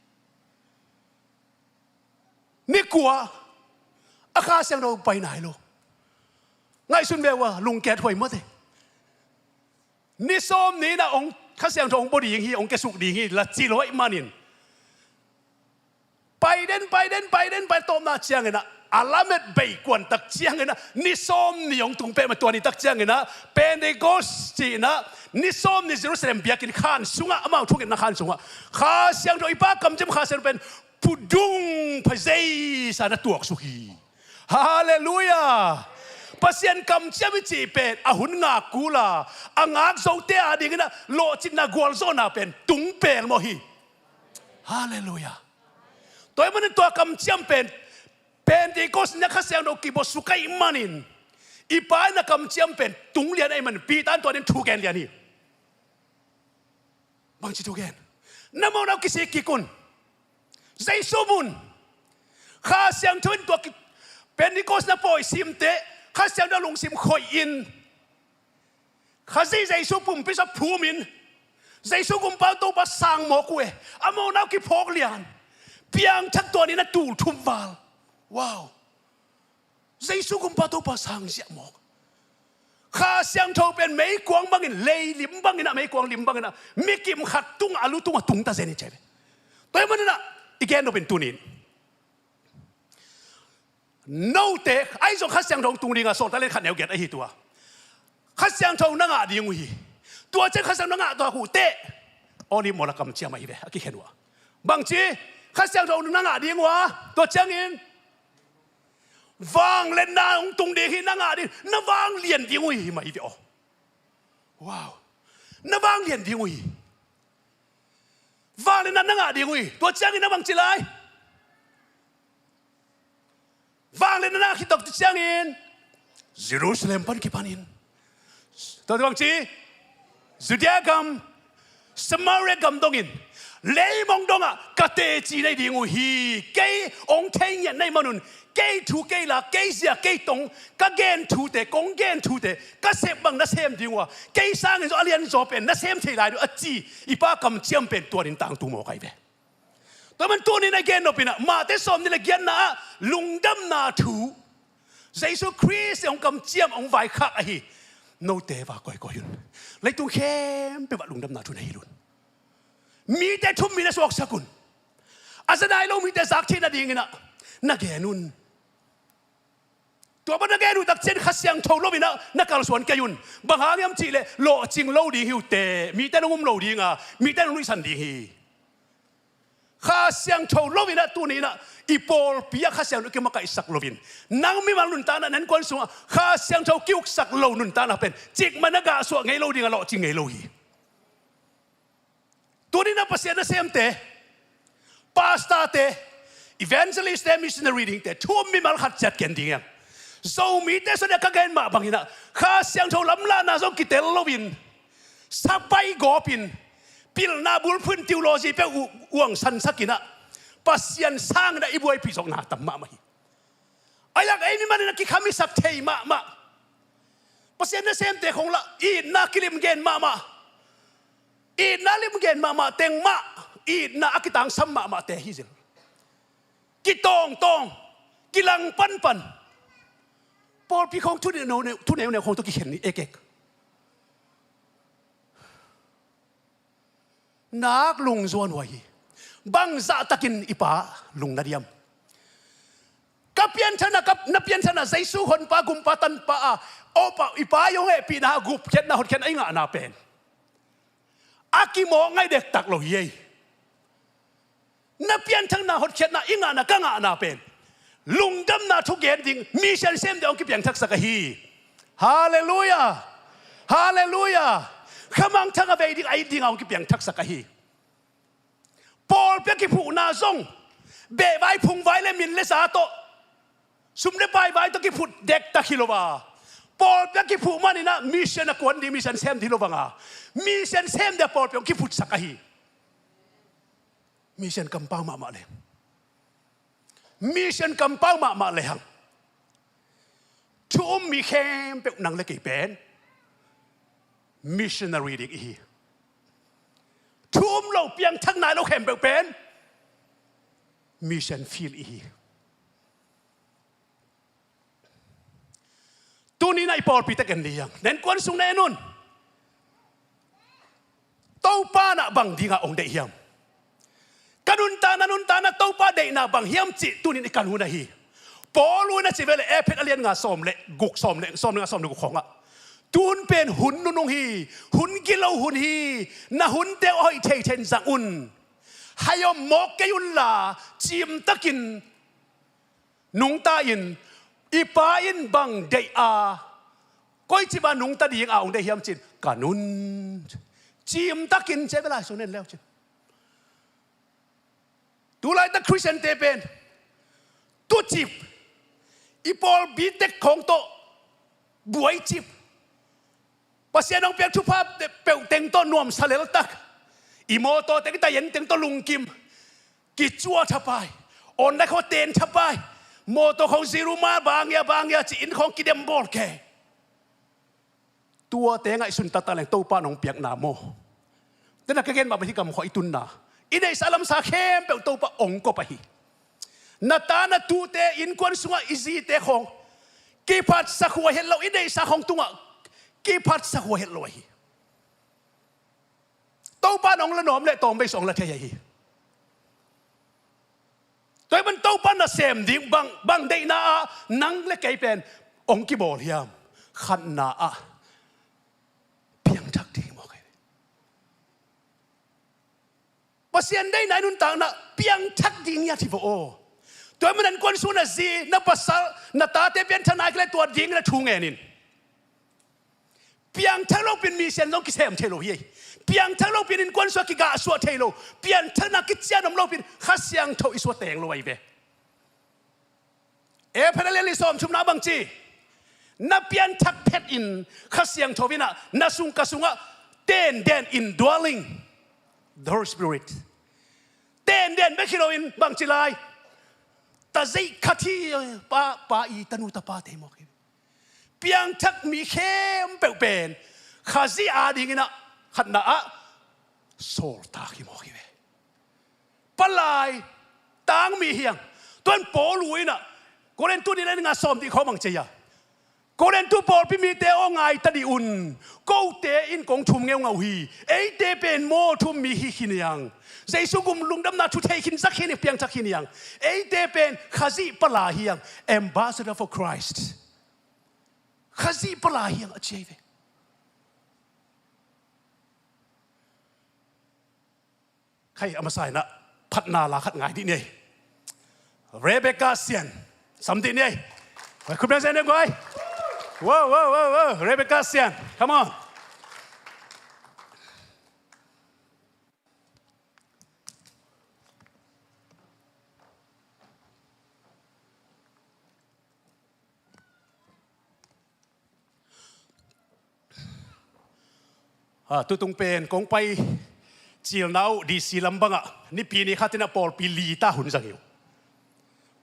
Ni kua a Kha Siangtho pai nai lo. Ngaihsun ve ua, lungket huai mawte. Ni sawm ni inah hong Kha Siangtho hong bua ding hi, hong kiasuk ding hi la ci lo ahih manin pai den, pai den, pai den, pai tawpna cianginah a lamet bei kuan tak cianginah ni sawm ni hong tung peh mah tua ni tak cianginah Pentecost cihinah ni sawm ni Jerusalem biakinn khan sungah amau thungetna khan sungah Kha Siangtho i Pa kamciam Kha Siangtho pen phudung phazeisa na tuaksuk hi. Halleluiah. Pasian kamciam i cih pen a hun ngak kula a ngak zote a dinginah lawhcinna gualzawhna pen tung pelmawh hi. Halleluiah. Tua ahih manin tua kamciam pen Pentecost ni a Kha Siangtho kibua suk ahih manin i Pa in a kamciam pen tung lian ahih manin Peter in tua ding thu gen lian hi. Bangci thu gen? Na mawhna uh kisik kik un. Jesu mun. Kha Siangtho in tua ki Pentecost na pawi simte Kha Siangtho a lungsim khoih in Khazih Jesu pumpi sua phumin Jesu gumpa Topa sang mawk uh e. A mawhna uh kiphawk lian. Piangthak tuanin a tul thum val. Wow. Jesu gumpa Topa sang ziah mawk. Kha Siangtho pen meikuang bangin, leilim bangin ah, meikuang lim bangin ah mi kim khat tungah a lu tungah tung ta zen hi ci ve. Tua ahih manin ah i gen nopin tunin note ahi zong Kha Siangtho hong tung dinga sawltak lian khat neu giat ahi tua. Kha Siangtho na ngah ding uh hi. Tua ciang Kha Siangtho na ngah tua uh teh Olive mual a kamciam ahi ve a kikhen uh a. Bangci? Kha Siangtho na ngah ding uh a, tua ciangin vangliatna hong tung ding hi, na ngah ding, na vanglian ding uh hi mah hi ve aw. Wow. Na vanglian ding uh hi. Vangliatna na ngah ding uh hi. Tua ciangin na bangci lai? Vangliatna na ngah khit tawh tua ciangin Jerusalem pan kipanin tua bangci Judea gam, Samaria gam dongin leimong dongah ka teci na hi ding uh hi. Kei hong thei ngiat na hih manun kei thu kei la, kei zia kei tong, ka gen thute, kong gen thute ka sep bang na sem ding uh a, kei sangin zong a lianzaw pen na sem thei lai ding uh a ci i Pa kamciam pen tuanin tangtung mawk ahi ve. Tua man tunin a gen nopin ah Mate sawm nih le giatna ah lungdamna thu Jesu Khrist hong kamciam hong vaikhak ahi. Note va kawikawi un. Leitung khempeuh ah lungdamna thu na hilh un. Mite thum mi na suaksak un. A za nai lo mite zak theih nadingin ah na gen un. Tua bang na gen uh takcian Kha Siangtho loin ah na kalsuan kei un. Bang hang hiam cihleh lawhcing lo ding hi uh teh. Mite nong um lo dinga mite nong nuihsan ding hi. Kha Siangtho loin ah tunin ah i pawlpi ah Kha Siangtho kimakaihsak loin nang mimal nuntakna na innkuan sungah Kha Siangtho ki-uksak lo nuntakna pen cikmah na gahsuah ngei lo dinga lawhcing ngei lo hi. Tunin a Pasian nasemte, pastorte, evangelistte, missionary dingte thu mimal khat ciat ken ding hiam? Zomite sung ah ka gen mah bangin ah, Kha Siangtho lamlahna zong kitel loin, sapai gawpin, pilna bulphuh in theology peuh u-, uangsansakin ah, Pasian sangin ah i buaipih zawhna tam mahmah hi. A yak ei mi manin a kikhamisak thei mahmah. Pasian nasemte khong lah itna kilim gen mahmah. Itna lim gen mahmah teng mah, itna a kitangsam mahmahte hi zil. Kitawngtawng, kilang panpan. Pawlpi khong thu neuneu, thu neuneu khong tawh kikhen ni ekek. Nak lungzuan huai hi. Bangzah takin i Pa lungna diam? Ka pianthakna, ka, na pianthakna Jesu honpa, gumpa, tanpa a, awpa, i Pa i hong hehpihna, gupkhiatna, hotkhiatna i ngahna pen a kimawk ngaih dektak lo hi ei. Na pianthakna, hotkhiatna i ngahna, ka ngahna pen lungdamna thugen ding, mission sem ding a hong kipiangthaksak ahi. Halleluiah. Halleluiah. Khamangthang a vei ding, a it ding a hong kipiangthaksak ahi. Pawlpi a kiphuhna zong behvai phungvai le min le za tawh, sum le pai vai tawh kiphut dektak hi lo a, pawlpi a kiphuh manin ah mission a kuan ding, mission sem ding hi lo vanga, mission sem ding a pawlpi hong kiphutsak ahi. Mission kampau mahmah le, mission kampau mahmah le hang, thu um mi khempeuh nang le kei pen missionary ding i hi. Thu um lo, piangthak nai lo khempeuh pen mission field i hi. Tuni-in ah i pawlpi tek en ni hiam? Na innkuan sung na en un. Topa in ah bang dingah hong deih hiam? Ka nuntakna, nuntakna Topa deihna bang hiam cih tuni-in i kan hun ahi. Paul in a ci ve leh, Efesa a lian nga sawm le guk, sawm le, sawm le nga, sawm le guk khawngah, tu hun pen hun nunung hi, hun gilo hun hi, na hunte uh a hoih theithei in zang un. Hai om mawk kei unla, cimtakin nungta in, i Pa in bang deih a, koici bang nungta ding a hong deih hiam cin, ka nun. Cimtakin, ci ve lai sung en leu cin. Tulaitak Khristiante pen tucip, i pawlpi tek khawng tawh buaicip, Pasian hong piak thupha peuh teng tawh nuamsa leltak, i mawtaw teng, i tayen teng tawh lungkim, kicua thapai, online khawng ten thapai, mawtaw khawng zero ma bangia bangia ci, inn khawng kidem bawl kei. Tuate ngaihsun taktak leng Topa in hong piakna maw? Tena ka gen mah bang hi, kamkhua i tunna, i neihsa lamsa khempeuh Topa hong kop ahi. Na ta na tute innkuan sungah i zite khawng kiphatsak huai het lo, i neihsa khawng tungah kiphatsak huai het lo ahi. Topa in hong la nuam leh tawm bei sung hong la thei ahi. Tua ahih man Topa nasem ding bang, bang deihna ah nang le kei pen hong kibawl hiam? Khatna ah piangthak ding hi mawk hi. Pasian deihna i nuntakna piangthak ding hi a, thi vua aw. Tua ahih man innkuan sung na zi, na pasal, na tate pianthak nai kei leh tua ding na thu ngen in. Piangthak lopin mission zong kisem thei lo hi ei. Piangthak lopin innkuan sungah kigahsuah thei lo. Piangthakna kician om lopin Kha Siangtho i suah teng lo ahi ve. Efesa a lian li sawm thumna bang ci? Na pianthak phetin Kha Siangtho in ah na sung ka sungah tenden, indwelling the Holy Spirit. Tenden bek hi loin bang ci lai? Tazeih khat hi, pa, pa i tanu tapate mawk hi. Piangthak mi khempeuh pen Khazih adingin ah khatna ah sawltak hi mawk hi ve. Palai tangmi hi hang. Tua in Paul in ah Korintu ni le nga sawm dih khawng bang ci a? Korintu pawlpi mite aw, ngai ta dih un. Kote in kong thum ngeungau hi. Eite pen maw thum mi hi khin hi hang. Jesu gum lungdamna thu thei khin, za khin hi, piangthak khin hi hang. Eite pen Khazih palai hi hang. Ambassador for Christ. Khazih palai hi hang a ci ahi ve. Khai, a masa in ah phatna la khat ngai dih ni ei. Rebecca Sian. Sam dih ni ei. Vai khupna Sian ni ei. Wow, wow, wow, wow. Rebecca Sian. Come on. Ah, tutung pen kong pai cilna uh D C lam bangah Nipi ni khat inah pawlpi li ta hun zang hi uh.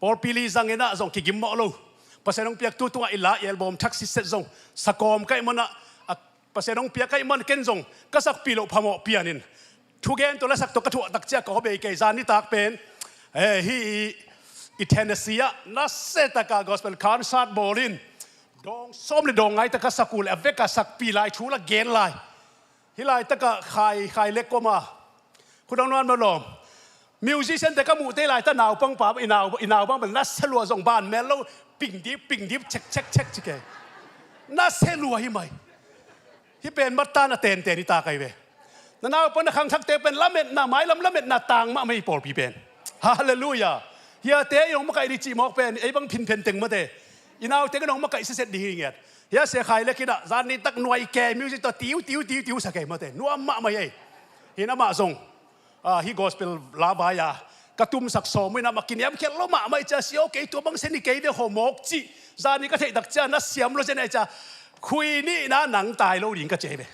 Pawlpi li zang inah zong kigim mawh lo. Pasian hong piak tu tungah i la i album thak sitset zong sakawm ka hih manah, a, Pasian hong piak ka hih man ken zong ka sakpih loh phamawh pianin thugen tawh lasak tawh ka thuah tak ciah ka aw bei kei. Zan nitak pen, eh, hih i, i Tennessee ah nasia taka gospel concert bawl in dawng sawm le dawng ngai taka sak uh leh a vek a sakpih lai thu la gen lai. Hih laitakah Khai, Khai Lek kua ma, khudang nuan mawh lawm. Musician te ka muhte laitak naupang pa, i nau, i naupang pa nasia lua zong ban mel lo, pingdip, pingdip, cek, cek, cek, ci kei. Nasia lua hi mai. Hih pen mattan a tenten hi ta kai ve. Na naupang na khangthakte pen lametna, mailam lametna tang mahmah hi pawlpi pen. Halleluiah. Hiate i hong makaih ding cih mawk pen ei bang phinphen teng mate. I naute ka nong makaih siset ding hi ngiat. Hia sia Khai Lek inah zan nitak nuai ke music tawh tiu, tiu, tiu, tiu sa kei mate. Nuam mahmah hi ei. Hin amah zong, ah, hih gospel la vai-a ka tumsak sawm uh inah mah kiniamkhiat lo mahmah hi cia, sia aw kei tua bang sia ni kei ve haw mawk cih. Zan ni ka theih tak cia na siam lo sia ni cia. Khui ni na nang tai lo ding ka ci hi ve.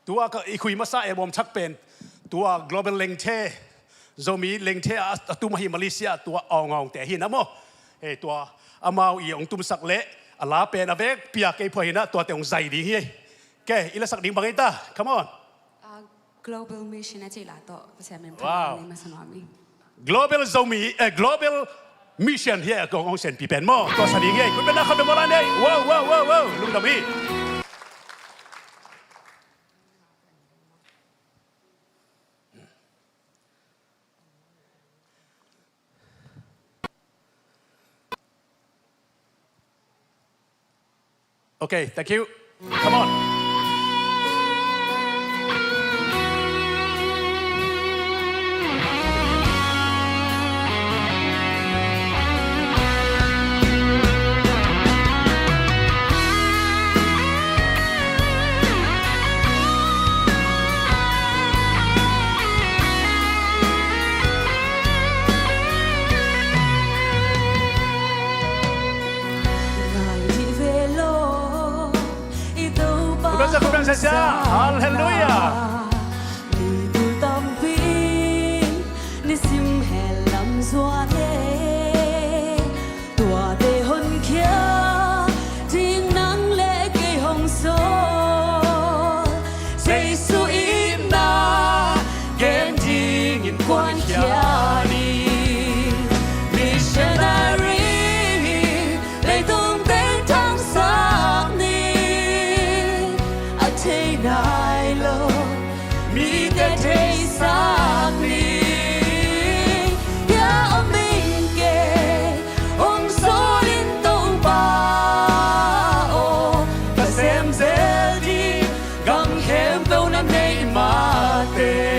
Tua ka i khui masa album thak pen tua Global Lengthe, Zomi Lengthe a, a tum ahi Malaysia, tua Aung Aung te hi na maw. Hei, tua amau i hong tumsak leh a la pen a vek pia kei phua hi na, tuate hong zai ding hi. Ke, i lasak ding bang hi ta. Come on. Ah, Global Mission a cih la tawh Pasian min pha. Wow. Masa nuam hi. Global Zomi, eh, Global Mission hi a kong hong senpi pen maw. Tua sa ding hi. Kun pen na kham pen maw la nei. Wow, wow, wow, wow. Lungdam hi. Okay, thank you. Come on. Khutbeng sia, khutbeng sia, sia. Halleluiah. Ni tul tampi nisim hel lam zuan e. Tuate honkhia ding nang le kei hong sawl. Jesu itna gen dingin kuankhia ni. Missionary leitung teng thangsak ni. A thei nai lo mite theisak ni. Hia om ing kei hong sawl in Topa aw, ka sem zel ding gam khempeuh na neih mah teh.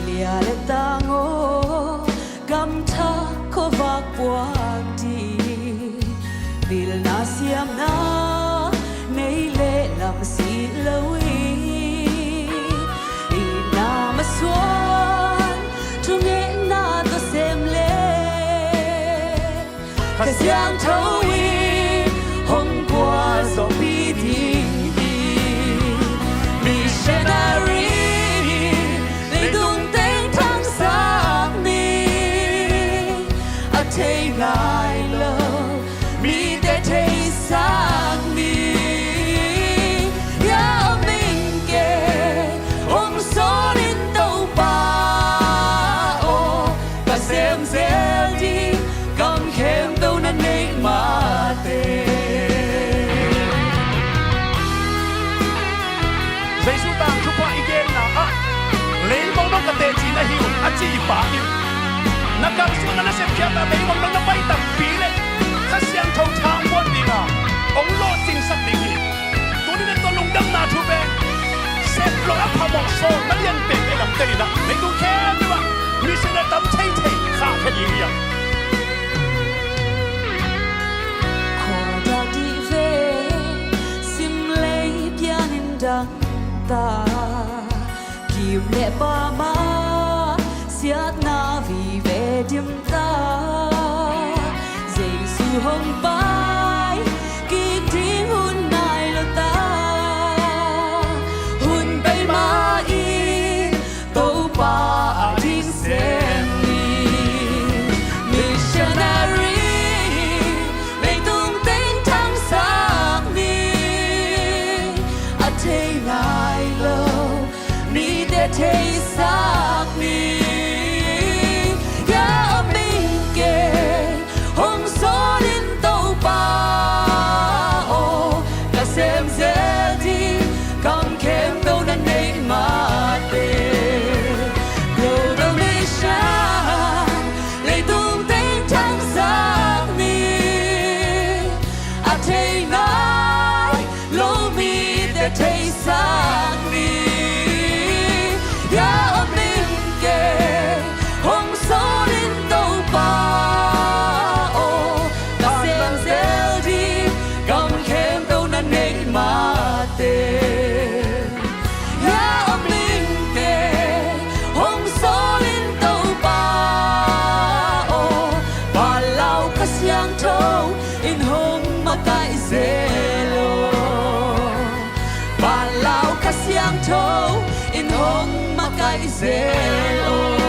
Lia le tang aw, gam thak khuavak puak ding pilna siamna nei le lam si lo hi. Itna masuan thungetna tawh sem le Kha Siangtho in hong gualzawhpih ding hi. Missionary leitung teng thangsak ni. A thei nai lo mite theisak ni. Hia om ing kei hong sawl in Topa aw, ka sem zel ding gam khempeuh na neih mah teh. Jesu tangthu pa i genna ah leimong dong ka teci na hi uh a ci pa hi uh. Na kalsuan na na sepkhiat a leimong dong na pai tampi le Kha Siangtho thang puan dinga hong lawhcingsak ding hi. Tuni na tua lungdamna thu pen sep lo a phamawh sawl na lian pen ei lam telinah leitung khempeuh ah missionary tam theithei khahkhia ding hi a. Khuadak dih ve sim lei pianin dang ta. Kim le pama siatna vive dim ta. Jesu hong pai kik ding hun nai lo ta. Kaih zel aw, Palau Kha Siangtho in hong makaih zel aw.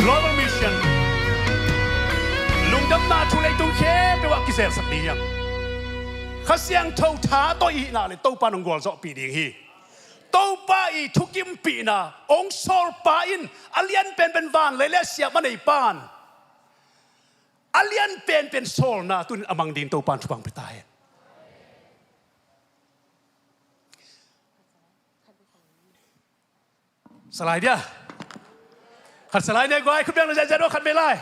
Global Mission, lungdamna thu leitung khempeuh ah kizelsak ding hi hang. Kha Siangtho tha tawh i hihna le Topa nong gualzawhpih ding hi. Topa i thukimpihna hong sawlpa in a lian penpen van lei le siam a nei pan a lian penpen sawlna tunin a mang ding Topa in thupha pia ta hen. Salai dia. Khat salai ne guai, khut beng lo ziahziah dua khat bei lai.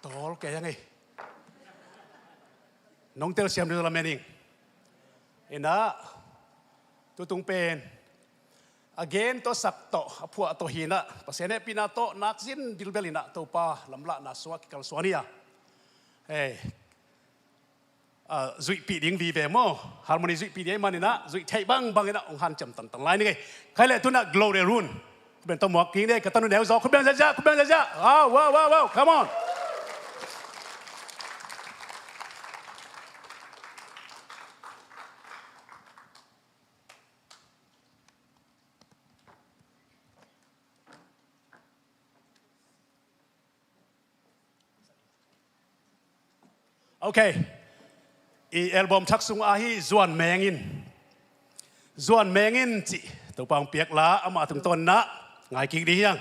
Tol kei ang ei. Nong telsiam ding lamen ing. Inah, tutung pen a gen tawh, sak tawh, a phuah tawh hi inah, Pasian hehpihna tawh nakzin bilbel inah Topa lamlahna sungah kikalsuan hi a. Hei, a, zuihpih ding vive maw, harmony zuihpih ding ahih man inah zuih theih bangbang inah hong hanciam tantan lai ning ei. Khai leh tunah Gloria Run. Khut beng tawh muak king dei, ka tanu neu zaw, khut beng ziahziah, khut beng ziahziah. Wow, wow, wow, wow, come on. Ok. I album thak sungah ahi Zuan Meng In. Zuan Meng In cih Topa hong piak la, amah tungtawn inah ngai kik ding hi hang.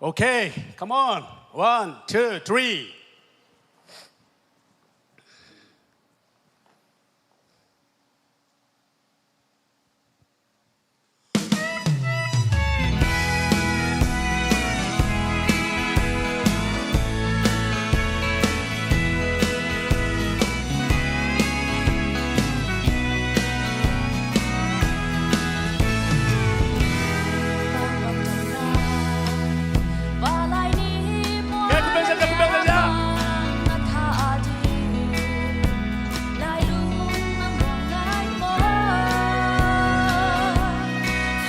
Ok, come on. One, two, three.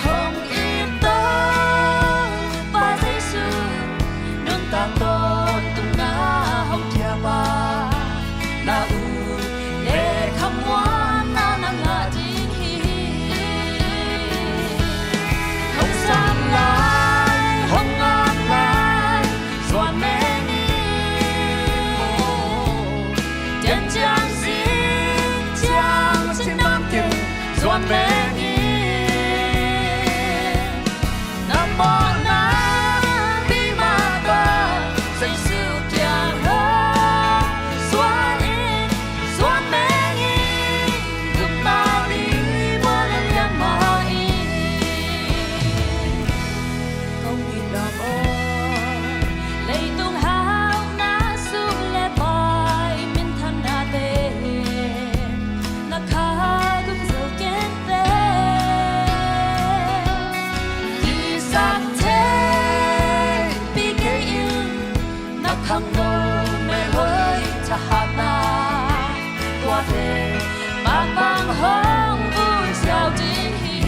Hong it Topa Jesu, nuntak tawntungna hong kiam a, na ut le khamuanna na ngah ding hi. Hong sang lai, hong ngak lai, Zuan Meng In. Ken ciang zing ciang cin nawn ken Zuan Meng In. Na mawhna pi mah tawh Jesu kiang hong suan in, Zuan Meng In. Gupna li mual lian mah in. Kong it lam aw, leitung hauhna sum le pai minthanna te, na kha gum zo ken pen. Kisap thei pi kei in, na khangno mei hoih thahatna, tuate bangbang hong vui ziau ding hi.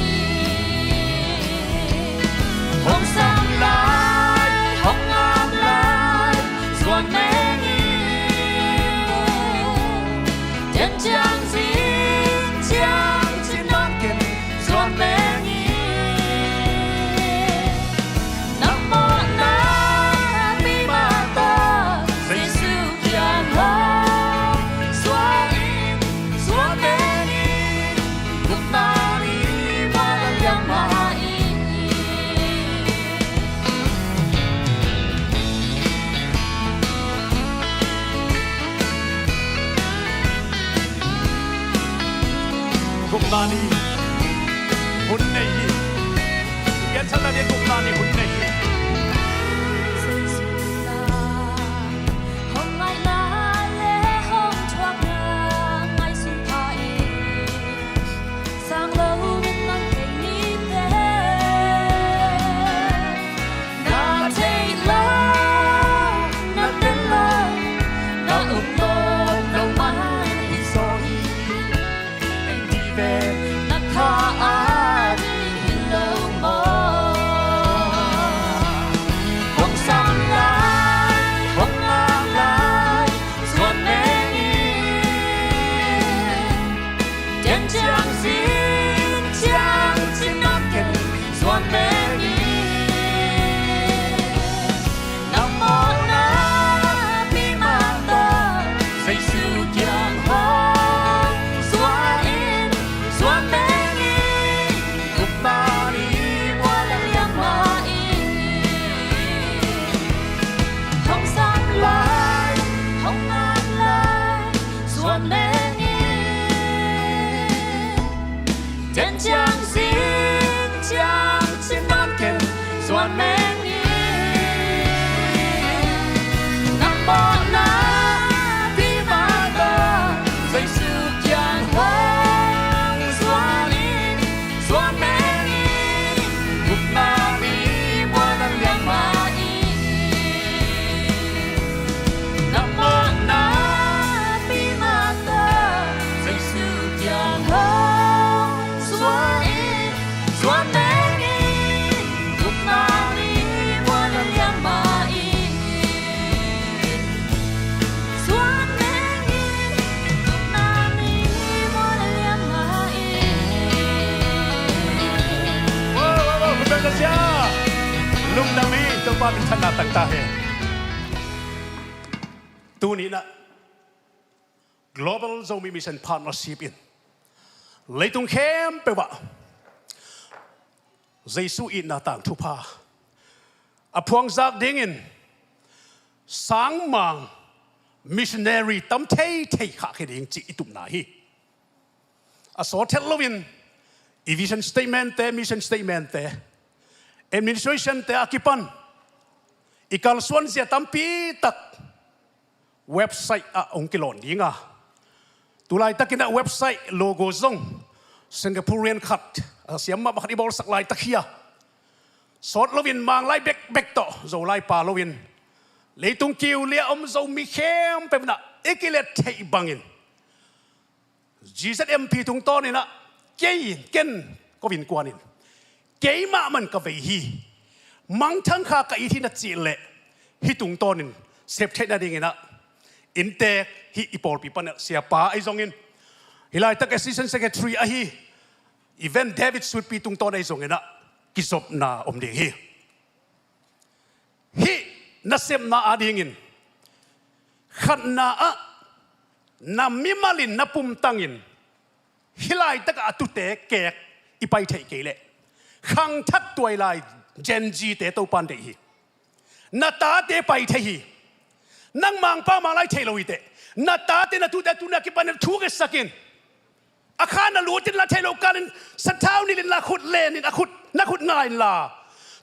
Hong sang lai, hong ngak lai, Zuan Meng In. Ken ciang zing ciang cin nawn ken Zuan Meng In. Na mawhna pi mah tawh Jesu kiang hong suan in, Zuan Meng In. Gupna li mual lian mah in. Gupna ni hun nei hi. Pianchanna ni gupna ni hun nei hi. Hong ngaihna le hong thuakna ngaihsun pha in, sang lo min nang kei ni te. Na theih lo, na tel lo, na um lo, lo man hi zaw hi. Ei dih ve, na kha a dih hi lo maw? Pa minthanna tang ta hen. Tuni-in ah Global Zomi Mission Partnership in leitung khempeuh ah Jesu itna tangthupha a phuangzak dingin sangmang missionary tam theithei khahkhia ding cih i tupna hi. A sawt het loin i vision statement te, mission statement te, administration te a kipan i kalsuanzia tampi tak website ah hong kilawn ding a, tulaitakin ah website logo zong Singaporean khat a siam mahmah khat i bawlsak laitak hi a, sawt loin Manglai bekbek tawh Zolai pha loin leitung kiulia om Zomi khempeuh in ah i kilet theih bangin G Z M P tungtawnin ah kei in, ken ko innkuan in keimah man ka vei hi. Mangthang kha ka it hi na cih leh hih tungtawnin sep theih nadingin ah inntek hih i pawlpi pan ah siapa ahi zongin, hih laitak assistant secretary ahi Event David Sutpi tungtawn ahi zongin ah kizopna om ding hi. Hih nasepna adingin khatna ah na mimalin na pumtangin hih laitak ah a tute kek i pai theih kei leh khangthak tuai lai Gen Z te Topan deih hi. Na tate pai thei hi. Nang mangpa Manglai thei lo hi teh, na tate na tute tuni a kipanin thu ngetsak in. A kha na lutin la thei lo kalin sathau nilhin la khut lenin a khut na khut nga inla,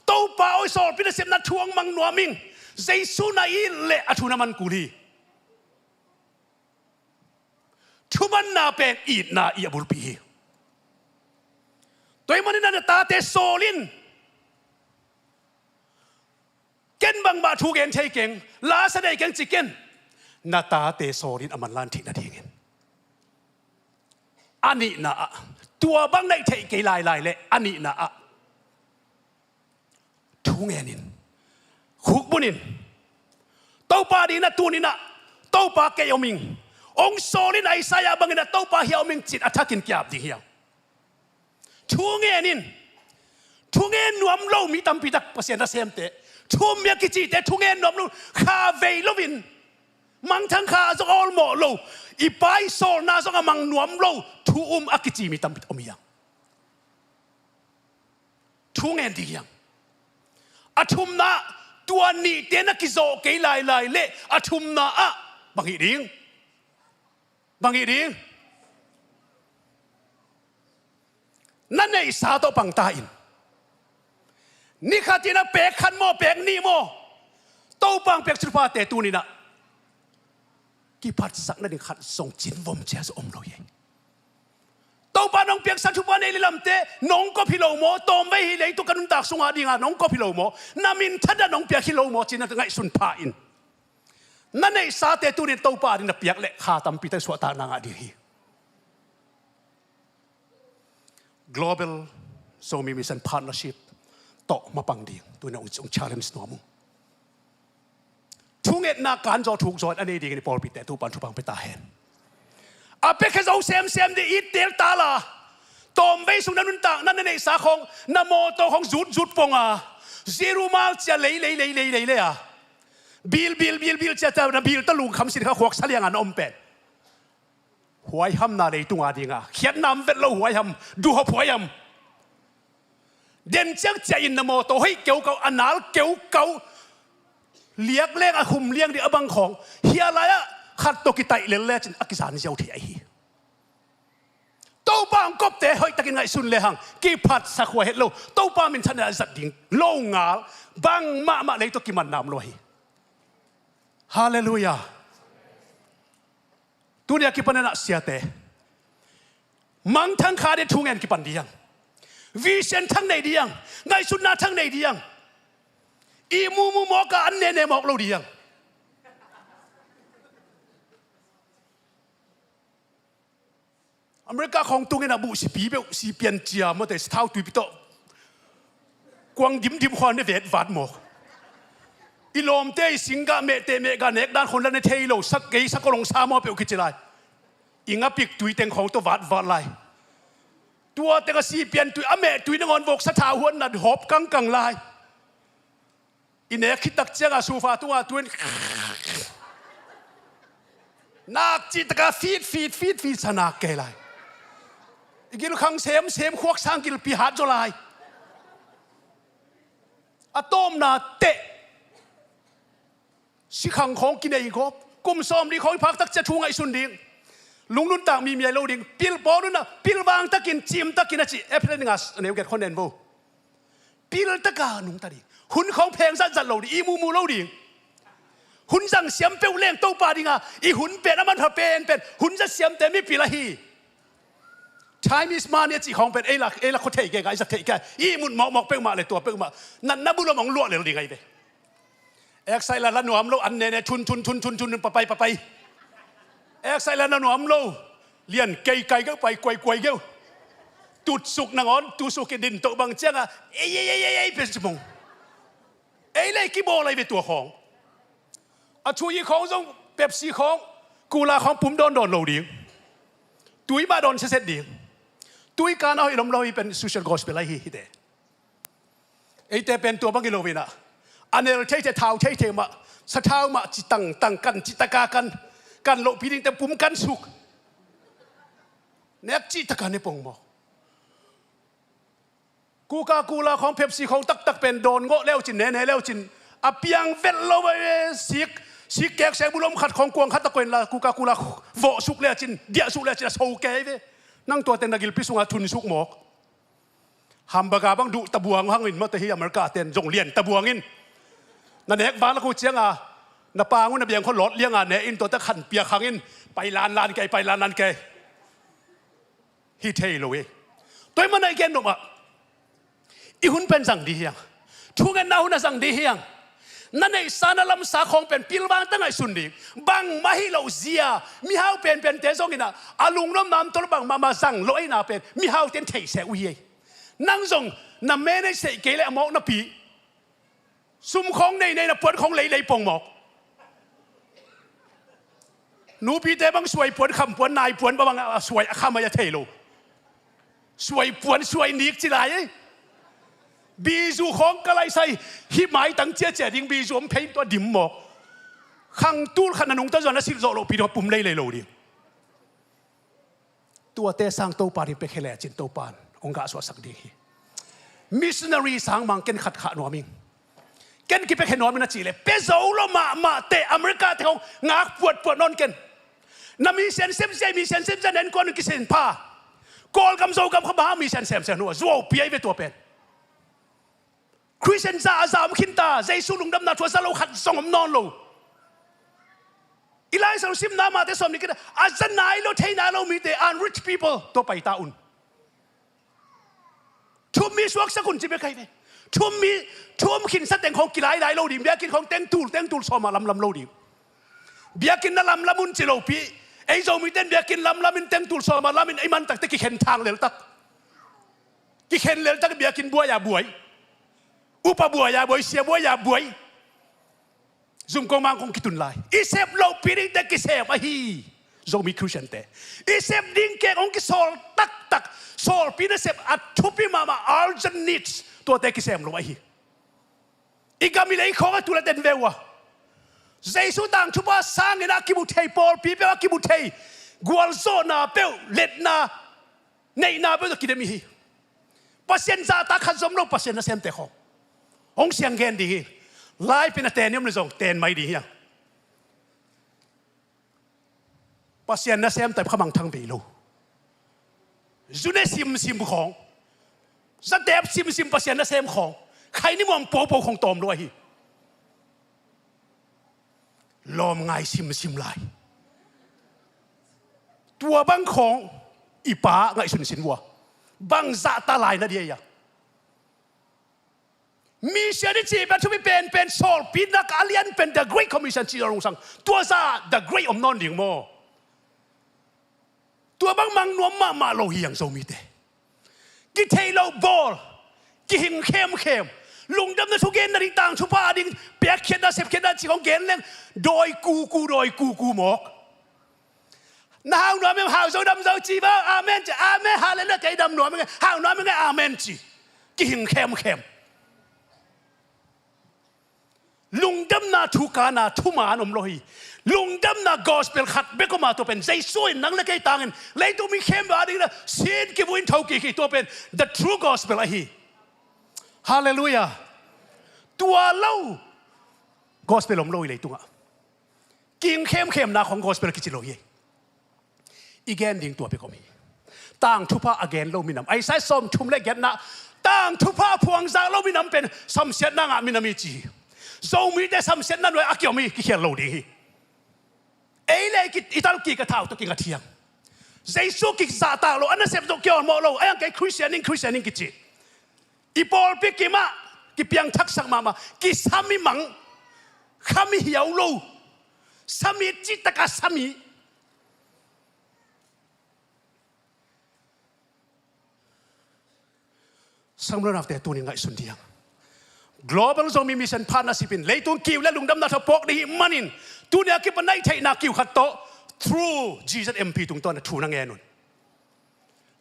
Topa aw, i sawlpi nasepna thu hong mang nuam ing. Jesu na it leh a thu na man kul hi. Thumanna pen itna i a bulpi hi. Tua ahih manin na tate sawl in. Ken bangmah thu gen thei keng, la sa nei keng ci ken. Na tate sawl in a manlan theih nadingin. A nihna ah, tua bang neih theih kei lailai leh a nihna ah thu ngen in, khukbun in, Topa dingin ah tuni-in ah Topa kei om ing. Hong sawl in Isaiah bangin ah Topa hih a om ing ci-in a thakin ki-ap ding hi hang. Thu ngen in. Thu ngen nuam lo mi tampi tak Pasian nasemte, thu um mi a kicite thu ngen nuam lo, kha vei loin, mangthang kha zong a awlmawh lo, i pa i sawlna zong a mang nuam lo thu um a kici mi tampi tak om hi hang. Thu ngen ding hi hang. A thumna ah, tua nihte na kizawh kei lailai leh a thumna ah bang hi ding? Bang hi ding? Na neihsa tawh pang ta in. Ni khat in a pek khat maw, pek nih maw, Topa hong piaksa thuphate tuni-in ah kiphatsak nading khat zong cin vom cia zong om lo hi. Topa nong piaksa thupha nei leh lamte nong kop hi lo maw, tawmvei hi leitung ka nuntak sungah dingin nong kop hi lo maw, na minthanna nong piak hi lo maw ci-in na ngaihsun pha in. Na neihsate tuni-in Topa adingin na piak leh kha tampi tak suahtakna ngah ding hi. Global Zomi Mission Partnership tawh mapang ding tuni-in hong challenge nuam ung. Thungetna kanzaw thukzaw in a nei dingin i pawlpite Topa'n thupha hong pia ta hen. A piakhia zo semsem ding, it teel ta la. Tawmvei sung na nuntakna, na neihsa khawng, na mawtaw khawng zutzut pong a, zirumal cia lei lei lei lei lei lei a, bil bil bil bil cia cia na bil ta lungkham sin kha khuak sa liang a na om pen. Huaihamna leitung adinga khiatna om vet lo huaiham, duhhop huaiham. Den ciang ciah in na mawtaw hoih keukau, a nal keukau, liak leng a khum liang ding a bang khawng, hia lai-ah khat tawh kitaih lel lecin a kizan ziau thei ahi hi. Topa hong kopte hoihtakin ngaihsun lehang kiphatsak huai het lo, Topa minthanna a zat ding lo ngal, bang mahmah lei tawh kimanna om lo ahi. Halleluiah. Tuni a kipan in ah siate, mangthang kha ding thu ngen kipan ding, vision thak nei ding, ngaihsutna thak nei ding, i mumu mawk a an nene mawk lo ding. America khawng tungin a buh sipi peuh, sipian cia mawte, thau tuipi tawh kuang dimdim khawng ne vetvat maw. I lawmte i singgah mehteh mehgah nek dan khawng la ne thei lo, sak kei sak kolong sa maw peuh kici lai. I ngapik tui teng khawng tawh vatvat lai. Tua teng a sipian tui, a meh tui nangawn voksa thau huan na hawp kangkang lai. I nek khit tak ciangah sofa tungah tu in nak cih takah fit fit fit fit sa nak kei lai. I gil khang sem sem khuak sang gilpi hat zaw lai. A tawpna teh sikhang khawng kinei gawp. Kum sawm li khawng i phak tak cia thu ngaihsun ding. Lungnuntak mi miai lo ding. Pil pawl unah pil vang takin cim takin a ci. Ephraim nga a neu get khaw nen vo. Pil taka nungta ding. Hun khawng pheng zatzat lo ding. I mumu lo ding. Hun zang siam peuh leng Topa dinga i hun pen a manpha penpen hun zat siamte mipil ahi. Time is money a cih khawng pen ei lak ei lak khaw thei kei ka i zak thei kei i mut mawkmawk peuhmah le tua peuhmah natna bulom hong luah lel ding ahi ve. Exercise la la nuam lo an nene thun thun thun thun thun papai papai. Exercise la na nuam lo. Lian kei kai geuh pai kuai kuai geuh. Tutsuk nangawn tusuk i din toh bang cianga ei ei ei ei ei pen sumong. Ei lei kibawl ahi ve tua khawng. A thui khawng zong Pepsi khawng kula khawng pum dawn dawn lo ding. Tui mah dawn siaset ding. Tui kan a hoih lom lo hi pen social gospel ahi hite. Eite pen tua bang hi lo inah a nel theithei thau theithei mah sathau mah ci tangtang kan ci taka kan kan lohpi dingte pum kan suk. Nek cih taka ne pong maw? Coca-Cola khawng Pepsi khawng taktak pen dawn ngawh leucin nene leucin a piang velh lo ve. Sik sik kek sek bulom khat khawng kuang khat a koin la Coca-Cola vawh suk lecin diah suk lecin a so kei ve. Nang tuate na gilpi sunga thun suk mawk. Hamburger bang duh tabuang hangin mawte hi America ten zong lian tabuangin. Na nek val a khu cianga na pangun a biang khaw lawt lianga ne in tuate khan piak hangin pai lan lan kei pai lan lan kei. Hi thei lo hi. Tua i mana i gen nopah i hun pen zang dih hiang. Thungetna hun a zang dih hiang. Na neihsa na lamsa khawng pen pilvang ta ngaihsun ding. Bangmah hi lo zia mihau penpente zonginah a lungnuam namtol bangmahmah zang lo eina pen mihaute in theihseh uh hi ei. Nang zong na manage theih kei le a mawk napi. Sum khawng nei nei na puan khawng lei lei pong mawk. Nupite bang suai puan kham puan nai puan bang a suai a kham a thei lo. Suai puan suai nik ci lai ei. Bizu khawng ka laisai hi maitang ciacia ding bizu om phei tua dim mawk. Khang tul khat na nungta zuan a silh zawh lohpi ding a pum lei lei lo ding. Tuate sang Topa ding pekhe lecin Topa in hong gahsuahsak ding hi. Missionary sang mang ken khat khah nuam ing. Ken kipekhe nuam in a cih leh pia zo lo mahmahte America te hong ngak puatpuat nawn ken. Na mission semsia mission semsia nen kuan kisen pha. Kawlgam Zogam kha bang mission semsia nuam zuau piai ve tua pen. Christian za a za om khinta Jesu lungdamna thu a za lo khat zong om nawn lo. I Lai Siangtho simna mahte sawm ni khinta a za nai lo thei nai lo mite unreached people tua paita un. Thum mi suaksak un ci bek ahi ve. Thum mi thum khinsa teng khawng kilailai lo ding biakinn khawng tengtul tengtul sawma lamlam lo ding. Biakinn na lamlam un ci lopi ei Zomite in biakinn lamlam in tengtul sawma lam in ei mantakte kikhen thang leltak. Kikhen leltak biakinn buai a buai. Upa buai a buai sia buai a buai. Zumkong mangkong kitun lai i sep lohpi dingte kisep ahi. Zomi Christiante i sep ding kek hong kisawl taktak. Sawlpi na sep a thupi mahmah urgent needs tuate kisem lo ahi. I gam i lei khawng a tulaten ve uh a Jesu tangthupa sangin a kimu thei pawlpi peuh a kimu thei gualzawhna peuh letna neihna peuh tawh kidem i hi. Pasian zahtak khat zom lo Pasian nasemte khawng hong siang gen ding hi. Laipin a ten i om le zong ten mai ding hiang. Pasian nasem taip kha mangthang vei lo. Zune simsim khawng zatep simsim Pasian nasem khawng khaini muam popo khawng tawm lo ahi. Lawm ngai simsim lai. Tua bang khawng i pa ngaihsun sin vua bang zahta lai na dia ia. Mission i cih pen thupi penpen sawlpi nak a lian pen the great commission cih rungsang tua za the great om nawn ding maw? Tua bang mang nuam mahmah lo hiang Zomite. Kithei lo bawl kihing khemkhem. Lungdamna thugen na ding tangthupa a ding piakkhiatna sepkhiatna cih kong gen leng dawi kuku dawi kuku mawk. Na hau nuam em hau zo dam zo ci ba amen ci amen halleluia kei dam nuam em hau nuam em amen ci. Kihing khemkhem. Thu kana thuman om lo hi. Lungdamna gospel khat bek om a, tua pen Jesu in nang le kei tangin leitung mi khempeuh adingin a sin kivui in thokik hi. Tua pen the true gospel ahi. Halleluiah. Tua lo gospel om lo hi leitungah. King khemkhemna khong gospel kici lo hi. I gen ding tua bek om hi. Tangthupha a gen lo minam, Isaiah sawmthum le giatna, tangthupha a phuangzak lo minam pen samsiatna ngah minam hi ci hi. Zomite samsiatna nuai a kiom hi, kikhial lo ding hi. Ei le i ki-, i talkik a thau tawh kinga thiang. Jesu kizahtak lo, a nasep zong kiawlmawh lo, a yang kei Khristian ing, Khristian ing kici. I pawlpi kimah kipiangthaksak mahmah, kisam i mang, kham i hiau lo, sam i, citak a sam i. Sangmawlnate tuni ngaihsun ding. Global Zomi Mission Partnership in leitung kiu le lungdamna tha pawk ding hi manin, tuni a kipan naih theihna kiu khat tawh through G Z M P tungtawn a thu na ngen un.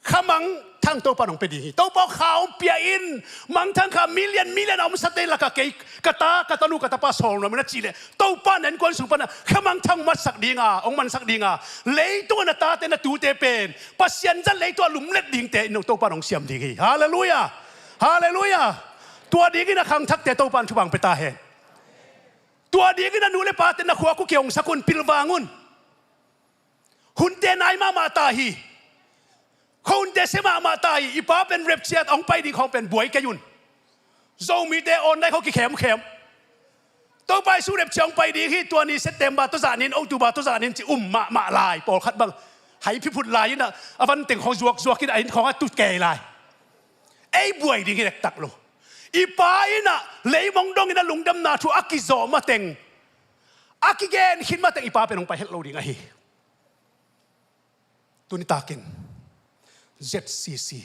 Khamang thang Topa nong pia ding hi. Topa, kha hong pia in, mangthang kha million million a omsate lakah kei ka ta, ka tanu, ka tapa sawl nuam in a cih leh, Topa in innkuan sung pana khamang thang hong matsak dinga, hong mansak dinga, leitung a na tate na tute pen Pasian zat leitung a lumlet dingte in Topa in hong siam ding hi. Halleluiah. Halleluiah. Tua dingin a khangthakte Topa in thupha hong pia ta hen. Tua dingin a nu le pate na khua kua kihongsak un, pilvang un. Hunte nai mahmah ta hi. Khuahunte sia mahmah ta hi. I pa pen rapture a hong pai ding khawng pen buai kei un. Zomite online khawng kikhemkhem. Topa Jesu rapture hong pai ding hi, tua ni September tawh zah ni in, October tawh zah ni in ci um mahmah lai. Pawlkhat bang hai phiphut lai in a, a van teng khawng zuakzuak in a, inn khawng a tu kei lai. Ei buai ding hi dektak lo. I pa in a leimong dongin a lungdamna thu a kizawh mateng, a kigen khin mateng i pa pen hong pai het lo ding ahi. Tuni takin Z C C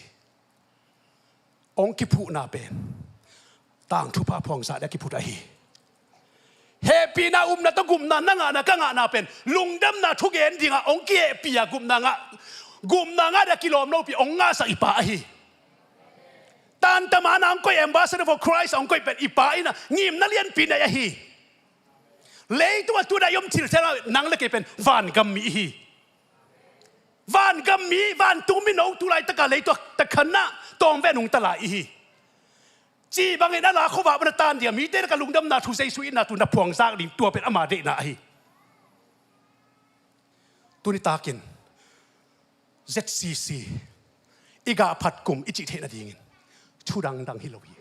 hong kiphuhna pen tangthupha phuangzah ding a kiphut ahi. Hehpihna upna tawh gupna na ngahna, ka ngahna pen lungdamna thugen dingah hong kihehpih a gupna ngah, gupna ngah ding a kilawm lopi hong ngahsak i pa ahi. Tantamana hong koih, Ambassador for Christ hong koih pen i pa in a ngimna lianpi nei ahi. Leitung a tu-in a i om thilthelna nang le kei pen vangam mi i hi. Vangam mi, vantung mino, tu laitaka leitung a takhanna tawmvei nungta lai i hi. Cih bangin a la khuavak pan a tan ding a, mite lakah lungdamna thu Jesu itna thu na phuangzak ding, tua pen ama deihna ahi. Tuni takin Z C C i gah phat kum i cih theih nadingin thu dangdang hi lo hi.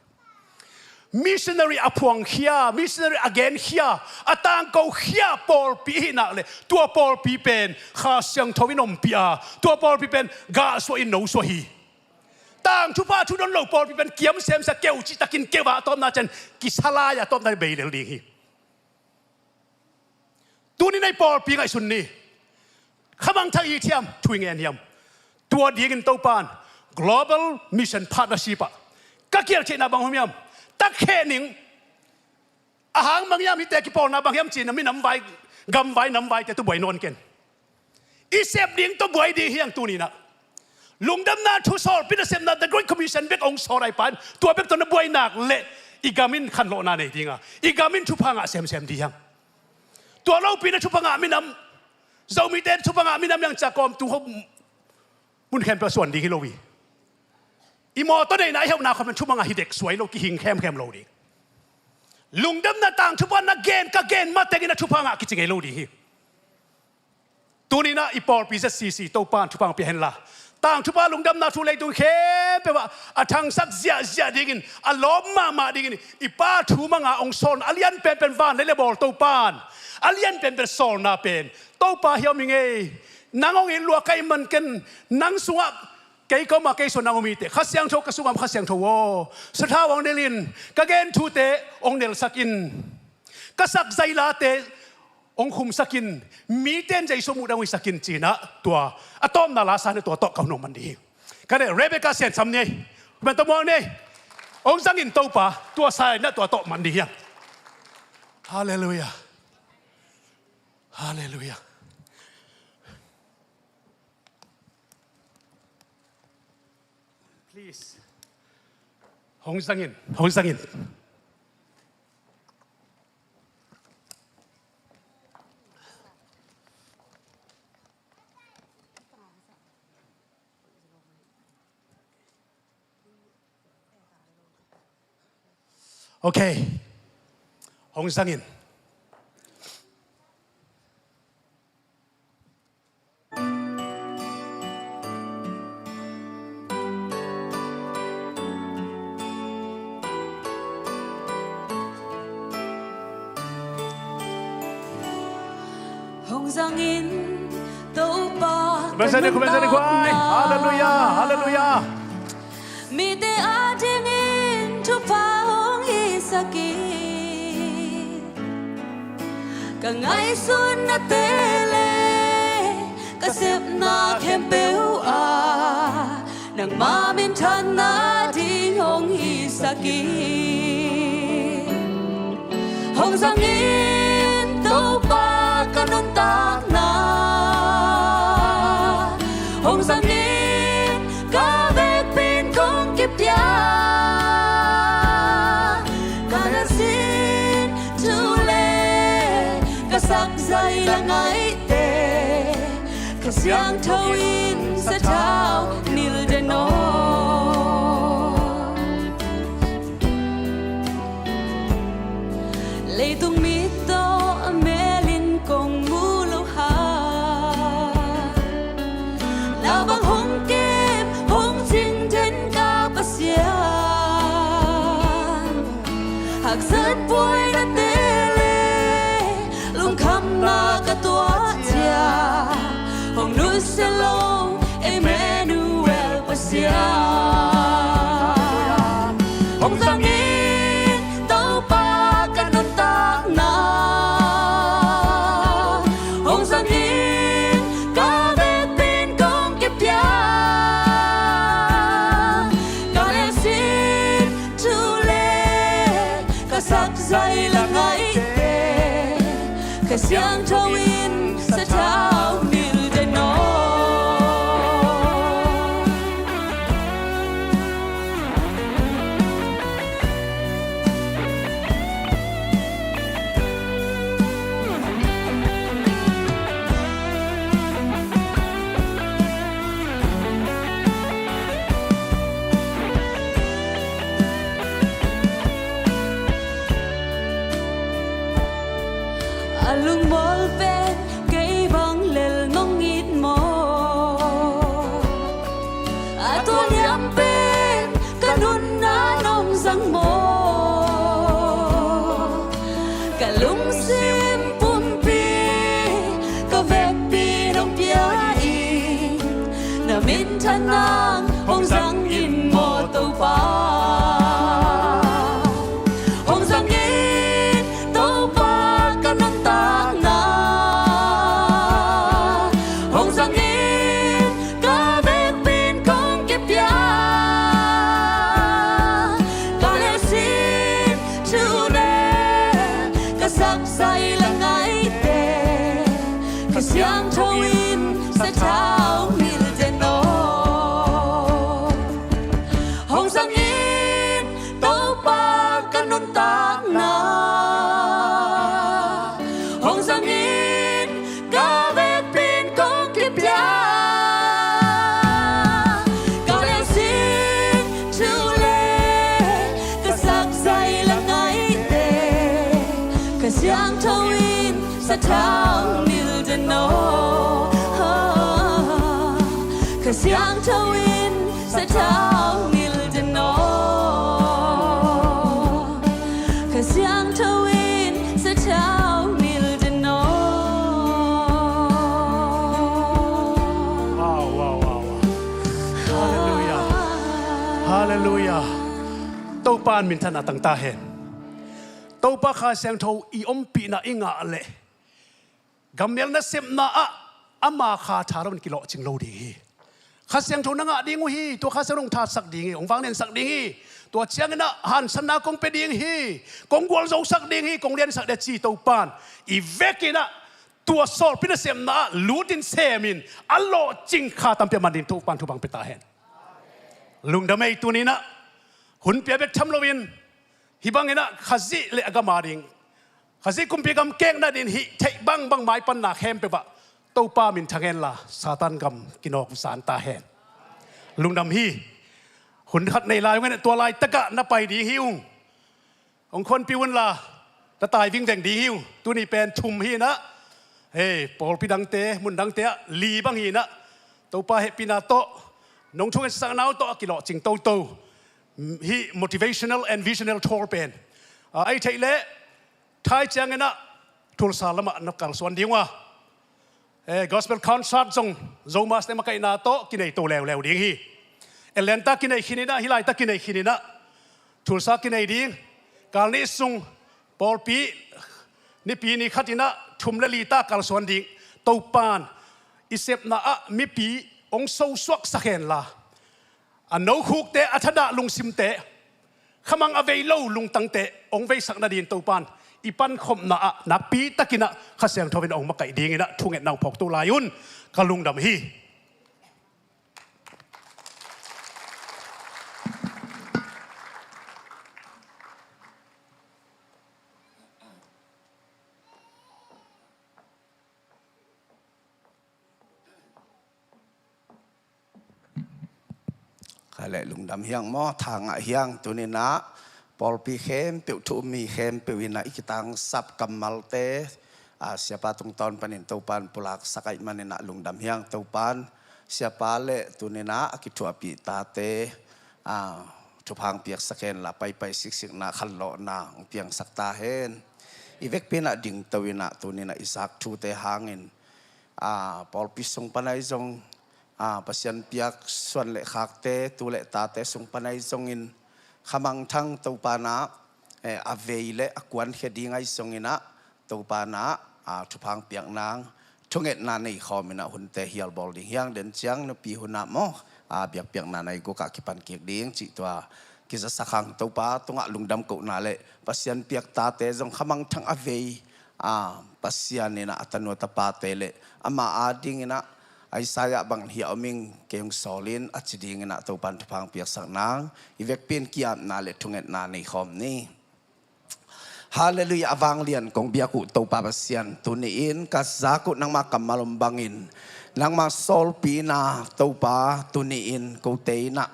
Missionary a phuangkhia, missionary a genkhia, a tangkokhia pawlpi i hih nak leh tua pawlpi pen Kha Siangtho in ompih a, tua pawlpi pen gah suah in no suah hi. Tangthupha thu don lo pawlpi pen kiam semsa, keu cihtakin keu a, a tawpna ciang kisa lai a, a tawpna bei lel ding hi. Tuni-in ei pawlpi ngaihsun ni. Khamang thang i it hiam, thu i ngen hiam? Tua dingin Topa in Global Mission Partnership ah ka kial theihna bang om hiam? Takheh ning. A hang bang hiam, hihte kipawlna bang hiam ci-in a minam vai, gam vai, nam vaite tawh buai nawn ken. I sep ding tawh buai ding hi hang tuni-in ah. Lungdamna thu sawlpi nasepna, the Great Commission bek hong sawl a, i pa in tua bek tawh na buai nak leh i gam in khanlawhna nei ding a, i gam in thupha ngah semsem ding hi hang. Tua lopi-in a thupha ngah minam, Zomite thupha ngah minam hi hang ci-a kawmtu khawng mun khempeuh a suan ding hi lo hi. I mawtaw neihna, i hauhna khawng pen thupha ngah hi dek suai lo, kihing khemkhem lo ding. Lungdamna tangthupha na gen, ka gen matengin a thupha ngah kici ngei lo ding hi. Tuni-in ah i pawlpi Z C C Topa in thupha hong pia hen la, tangthupha lungdamna thu leitung khempeuh ah a thangsak ziahziah dingin, a lawp mahmah dingin i pa thu manga hong sawlna a lian penpen, van lei le bawl Topa in a lian penpen sawlna pen Topa hi om hi ngei. Nang hong it lua ka hih man ken, nang sungah kei ka om a, kei sungah nang om hi teh. Kha Siangtho ka sungah om, Kha Siangtho aw, sathau hong nel in, ka gen thute hong nelsak in, ka sak zailate hong khumsak in, mite in Jesu muh ding hong hisak in, ci-in ah tua a tawpna la sa-in ah tua tawh ka hun hong man ding hi. Ka leh Rebecca Sian Sam ni ei, kumen tawh muang ni ei. Hong zang in Topa, tua sa-in ah tua tawh man ding hi hang. Halleluiah. Halleluiah. Please. Hong zang in, hong zang in. Ok. Hong zangin. Hong zangin Topa. Halleluia, halleluia. Mite adingin thupha hong hisak in, ka ngaihsutnate le ka sepna khempeuh ah nangma minthanna ding hong hisak in. Hong zangin Topa ka nuntakna, hong zangin ka vekpi in kong kipia, ka lelsin thu le ka sakzai la ngaihte, Kha Siangtho in sathau nilh den aw. Leitung mit tawh a melin kong mu lo hang, la bang hong kem hong cing den ka Pasian, haksat buaina te le lungkhamna ka tuah ciang, hong nusia lo Emmanuel Pasian. Hong zangin Topa ka nuntakna, hong zangin ka vekpi in kong kipia, ka lelsin thu le ka sakzai la ngaihte, Kha Siangtho in sathau nilh den aw. A lungmual pen kei bang lel nong it maw? A tualiam pen ka nunna nong zang maw? Ka lungsim pumpi ka vekpi nong pia in, na minthan nang hong zang in maw Topa. Hong zang in Topa ka nuntakna, hong zang in ka vekpi in kong kipia, ka lelsin thu le ka sakzai la ngaihte, Kha Siangtho in sathau nilh den aw. Hong zang in Topa ka nuntakna, hong zang in ka vekpi in kong kipia, ka lelsin thu le ka sakzai la ngaihte, Kha Siangtho in sathau nilh den aw. Kha Siangtho in sathau nilh den aw. Kha Siangtho in sathau nilh den aw. Wow, wow, wow, wow. Halleluia. Halleluia. Topa in minthanna tang ta hen. Topa Kha Siangtho i ompihna i ngah leh gammial nasepna ah ama kha tha lo in kilawhcing lo ding hi. Kha Siangtho na ngah ding uh hi. Tua Kha Siangtho hong thatsak ding hi, hong vangliansak ding hi. Tua ciangin ah hansanna kong pia ding hi, kong gualzosak ding hi, kong liansak ding hi ci Topa in i vekin ah tua sawlpi nasepna ah lut in sem in a lawhcing kha tampi a man ding Topa in thupha hong pia ta hen. Lungdam ei. Tuni in ah hun pia bek tham lo in, hih bangin ah Khazih le a gam a ding, Khazih kumpi gam kekna ding hih theih bangbang maipanna khempeuh ah Topa minthang hen la, Satan gam kinawk zan ta hen. Lungdam hi. Hun khat nei lai ung hen, tua laitak ah na pai ding hi ung. Hong khonpi unla, na tai vingveng ding hi uh. Tuni pen thum hi inah, hei, pawlpi dangte, mun dangte ah li bang hi inah, Topa hehpihna tawh nong thungetsakna uh tawh a kilawhcing toto hih motivational and visional tour pen, a, ei theih leh Thai ciang inah Tulsa lamah na kalsuan ding uh a, eh, gospel concert zong Zomaste makaihna tawh kinei to leuleu ding hi. Atlanta kinei khin inah, hih laita kinei khin inah, Tulsa kinei ding. Kal nih sung pawlpi nipi ni khat inah thum le li ta kalsuan ding. Topan i sepna ah mipi hong sosuaksak henla, a nokhukte, a thadah lungsimte, khamang a vei lo lungtangte hong veisak nadin Topan i pankhopna ah nakpi takinah Kha Siangtho in hong makaih dinginah thungetna hong phawkto lai un. Ka lungdam hi. Kha le lungdam hiang maw, tha ngah hiang. Tuninah pawlpi khempeuh, thu um mi khempeuh inah i kitangsap kammalte, a, Siapa tungtawn panin Topan pulaksak ahih maninah lungdam hiang. Topan Siapa le tuninah a kithuahpih tate, a, thupha hong piaksak henla, paipai siksikna, khanlawhna hong piangsak ta hen. I vekpi inah dingto inah tuninah i zak thute hangin, a, pawlpi sung pan ahi zong, a, Pasian piak suan le khakte, tu le tate sung pan ahi zongin, khamangthang Topa nah, eh, a vei le a kuankhia ding ahi zonginah, Topa nah, a, thupha hong piak nang thungetna nei khawm inah hunte hialbawl ding hiang. Den ciang nupi hunah maw, a, biakpiakna nai gukah kipan kik ding cih tua kizasak hang. Topa tungah lungdam kohna le Pasian piak tate zong khamangthang a vei, a, Pasian inah a tanu a tapate le ama adinginah Isaiah bangin, "Hiah om ing, kei hong sawl in," a ci dinginah Topan thupha hong piaksak nang i vekpi in ki-apna le thungetna nei khawm ni. Halleluiah. A vanglian kong biak uh Topa Pasian, tuni-in ka zak uh nangma kammal om bangin, nangma sawlpina Topa tuni-in kote inah,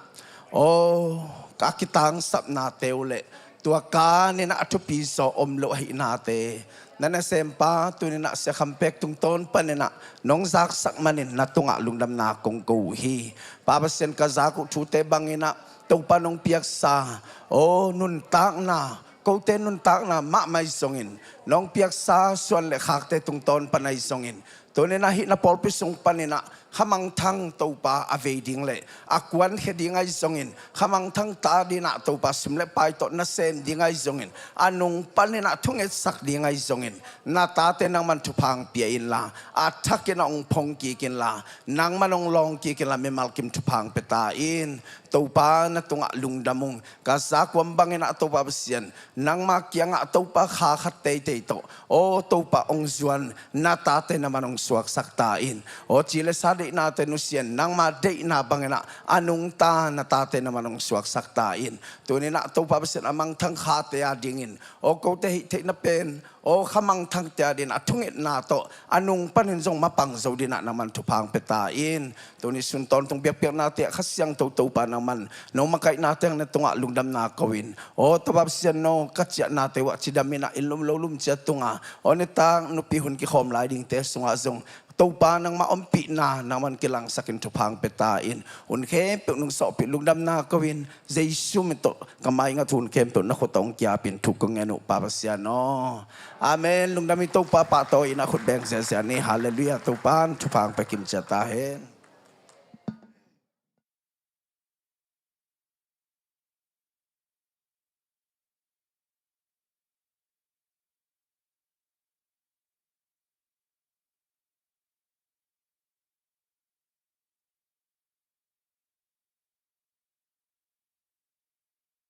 aw, ka kitangsapnate uh le tua kan inah a thupi zaw om loh ahihnate, na nasempa tuninah Sia Kham Pek tungtawn paninah nong zaksak manin na tungah lungdamna kong ko uh hi. Pa Pasian, ka zak uh thute banginah Topa nong piaksa, aw, nuntakna, kote nuntakna mahmah ahi zongin, nong piaksa suan le khakte tungtawn pan ahi zongin, tuninah hih na pawlpi sung paninah khamangthang Topa a vei ding le a kuankhia ding ahi zongin, khamangthang ta dinah Topa sum le pai tawh nasem ding ahi zongin, a nung paninah thungetsak ding ahi zongin, na tate nangman thupha hong pia inla, a thakin hong phong kik inla, nangman hong lawng kik inla, mimal kim thupha hong pia ta in. Topa na tungah lungdam ung. Ka zak uh banginah Topa Pasian, nangma kiangah Topa kha khat teitei tawh, aw Topa, hong zuan na tate nangman hong suaksak ta in. Aw, ci le sa deihnate nusia in, nangma deihna banginah a nungta na tate nangman hong suaksak ta in. Tuninah Topa Pasian, a mangthang khate adingin, aw, kote hih theihna pen, aw, khamangthangte adin a thungetna tawh a nung panin zong mapang zo dinah nangman thupha hong pia ta in. Tuni sun tawntung biakpiaknate ah Kha Siangtho Topa nangman nong makaihnate hang na tungah lungdamna ko in. Aw Topa Pasian, no ka ciahnate uh ah cidam inah inn lum lo lum ciat tungah, aw, nitak nupi hun kikhawm lai dingte sungah zong Topa nangmah ompihna nangman kilangsak in thupha hong pia ta in. Hun khempeuh nong sawhpih lungdamna ko in, Jesu min tawh ka maingat hun khempeuh na khut ah hong kiapin thu kong ngen uh Pa Pasian aw. Amen. Lungdam hi. Topa pahtawi inah khut beng ziahziah ni. Halleluiah. Topan thupha hong pia kim ciat ta hen.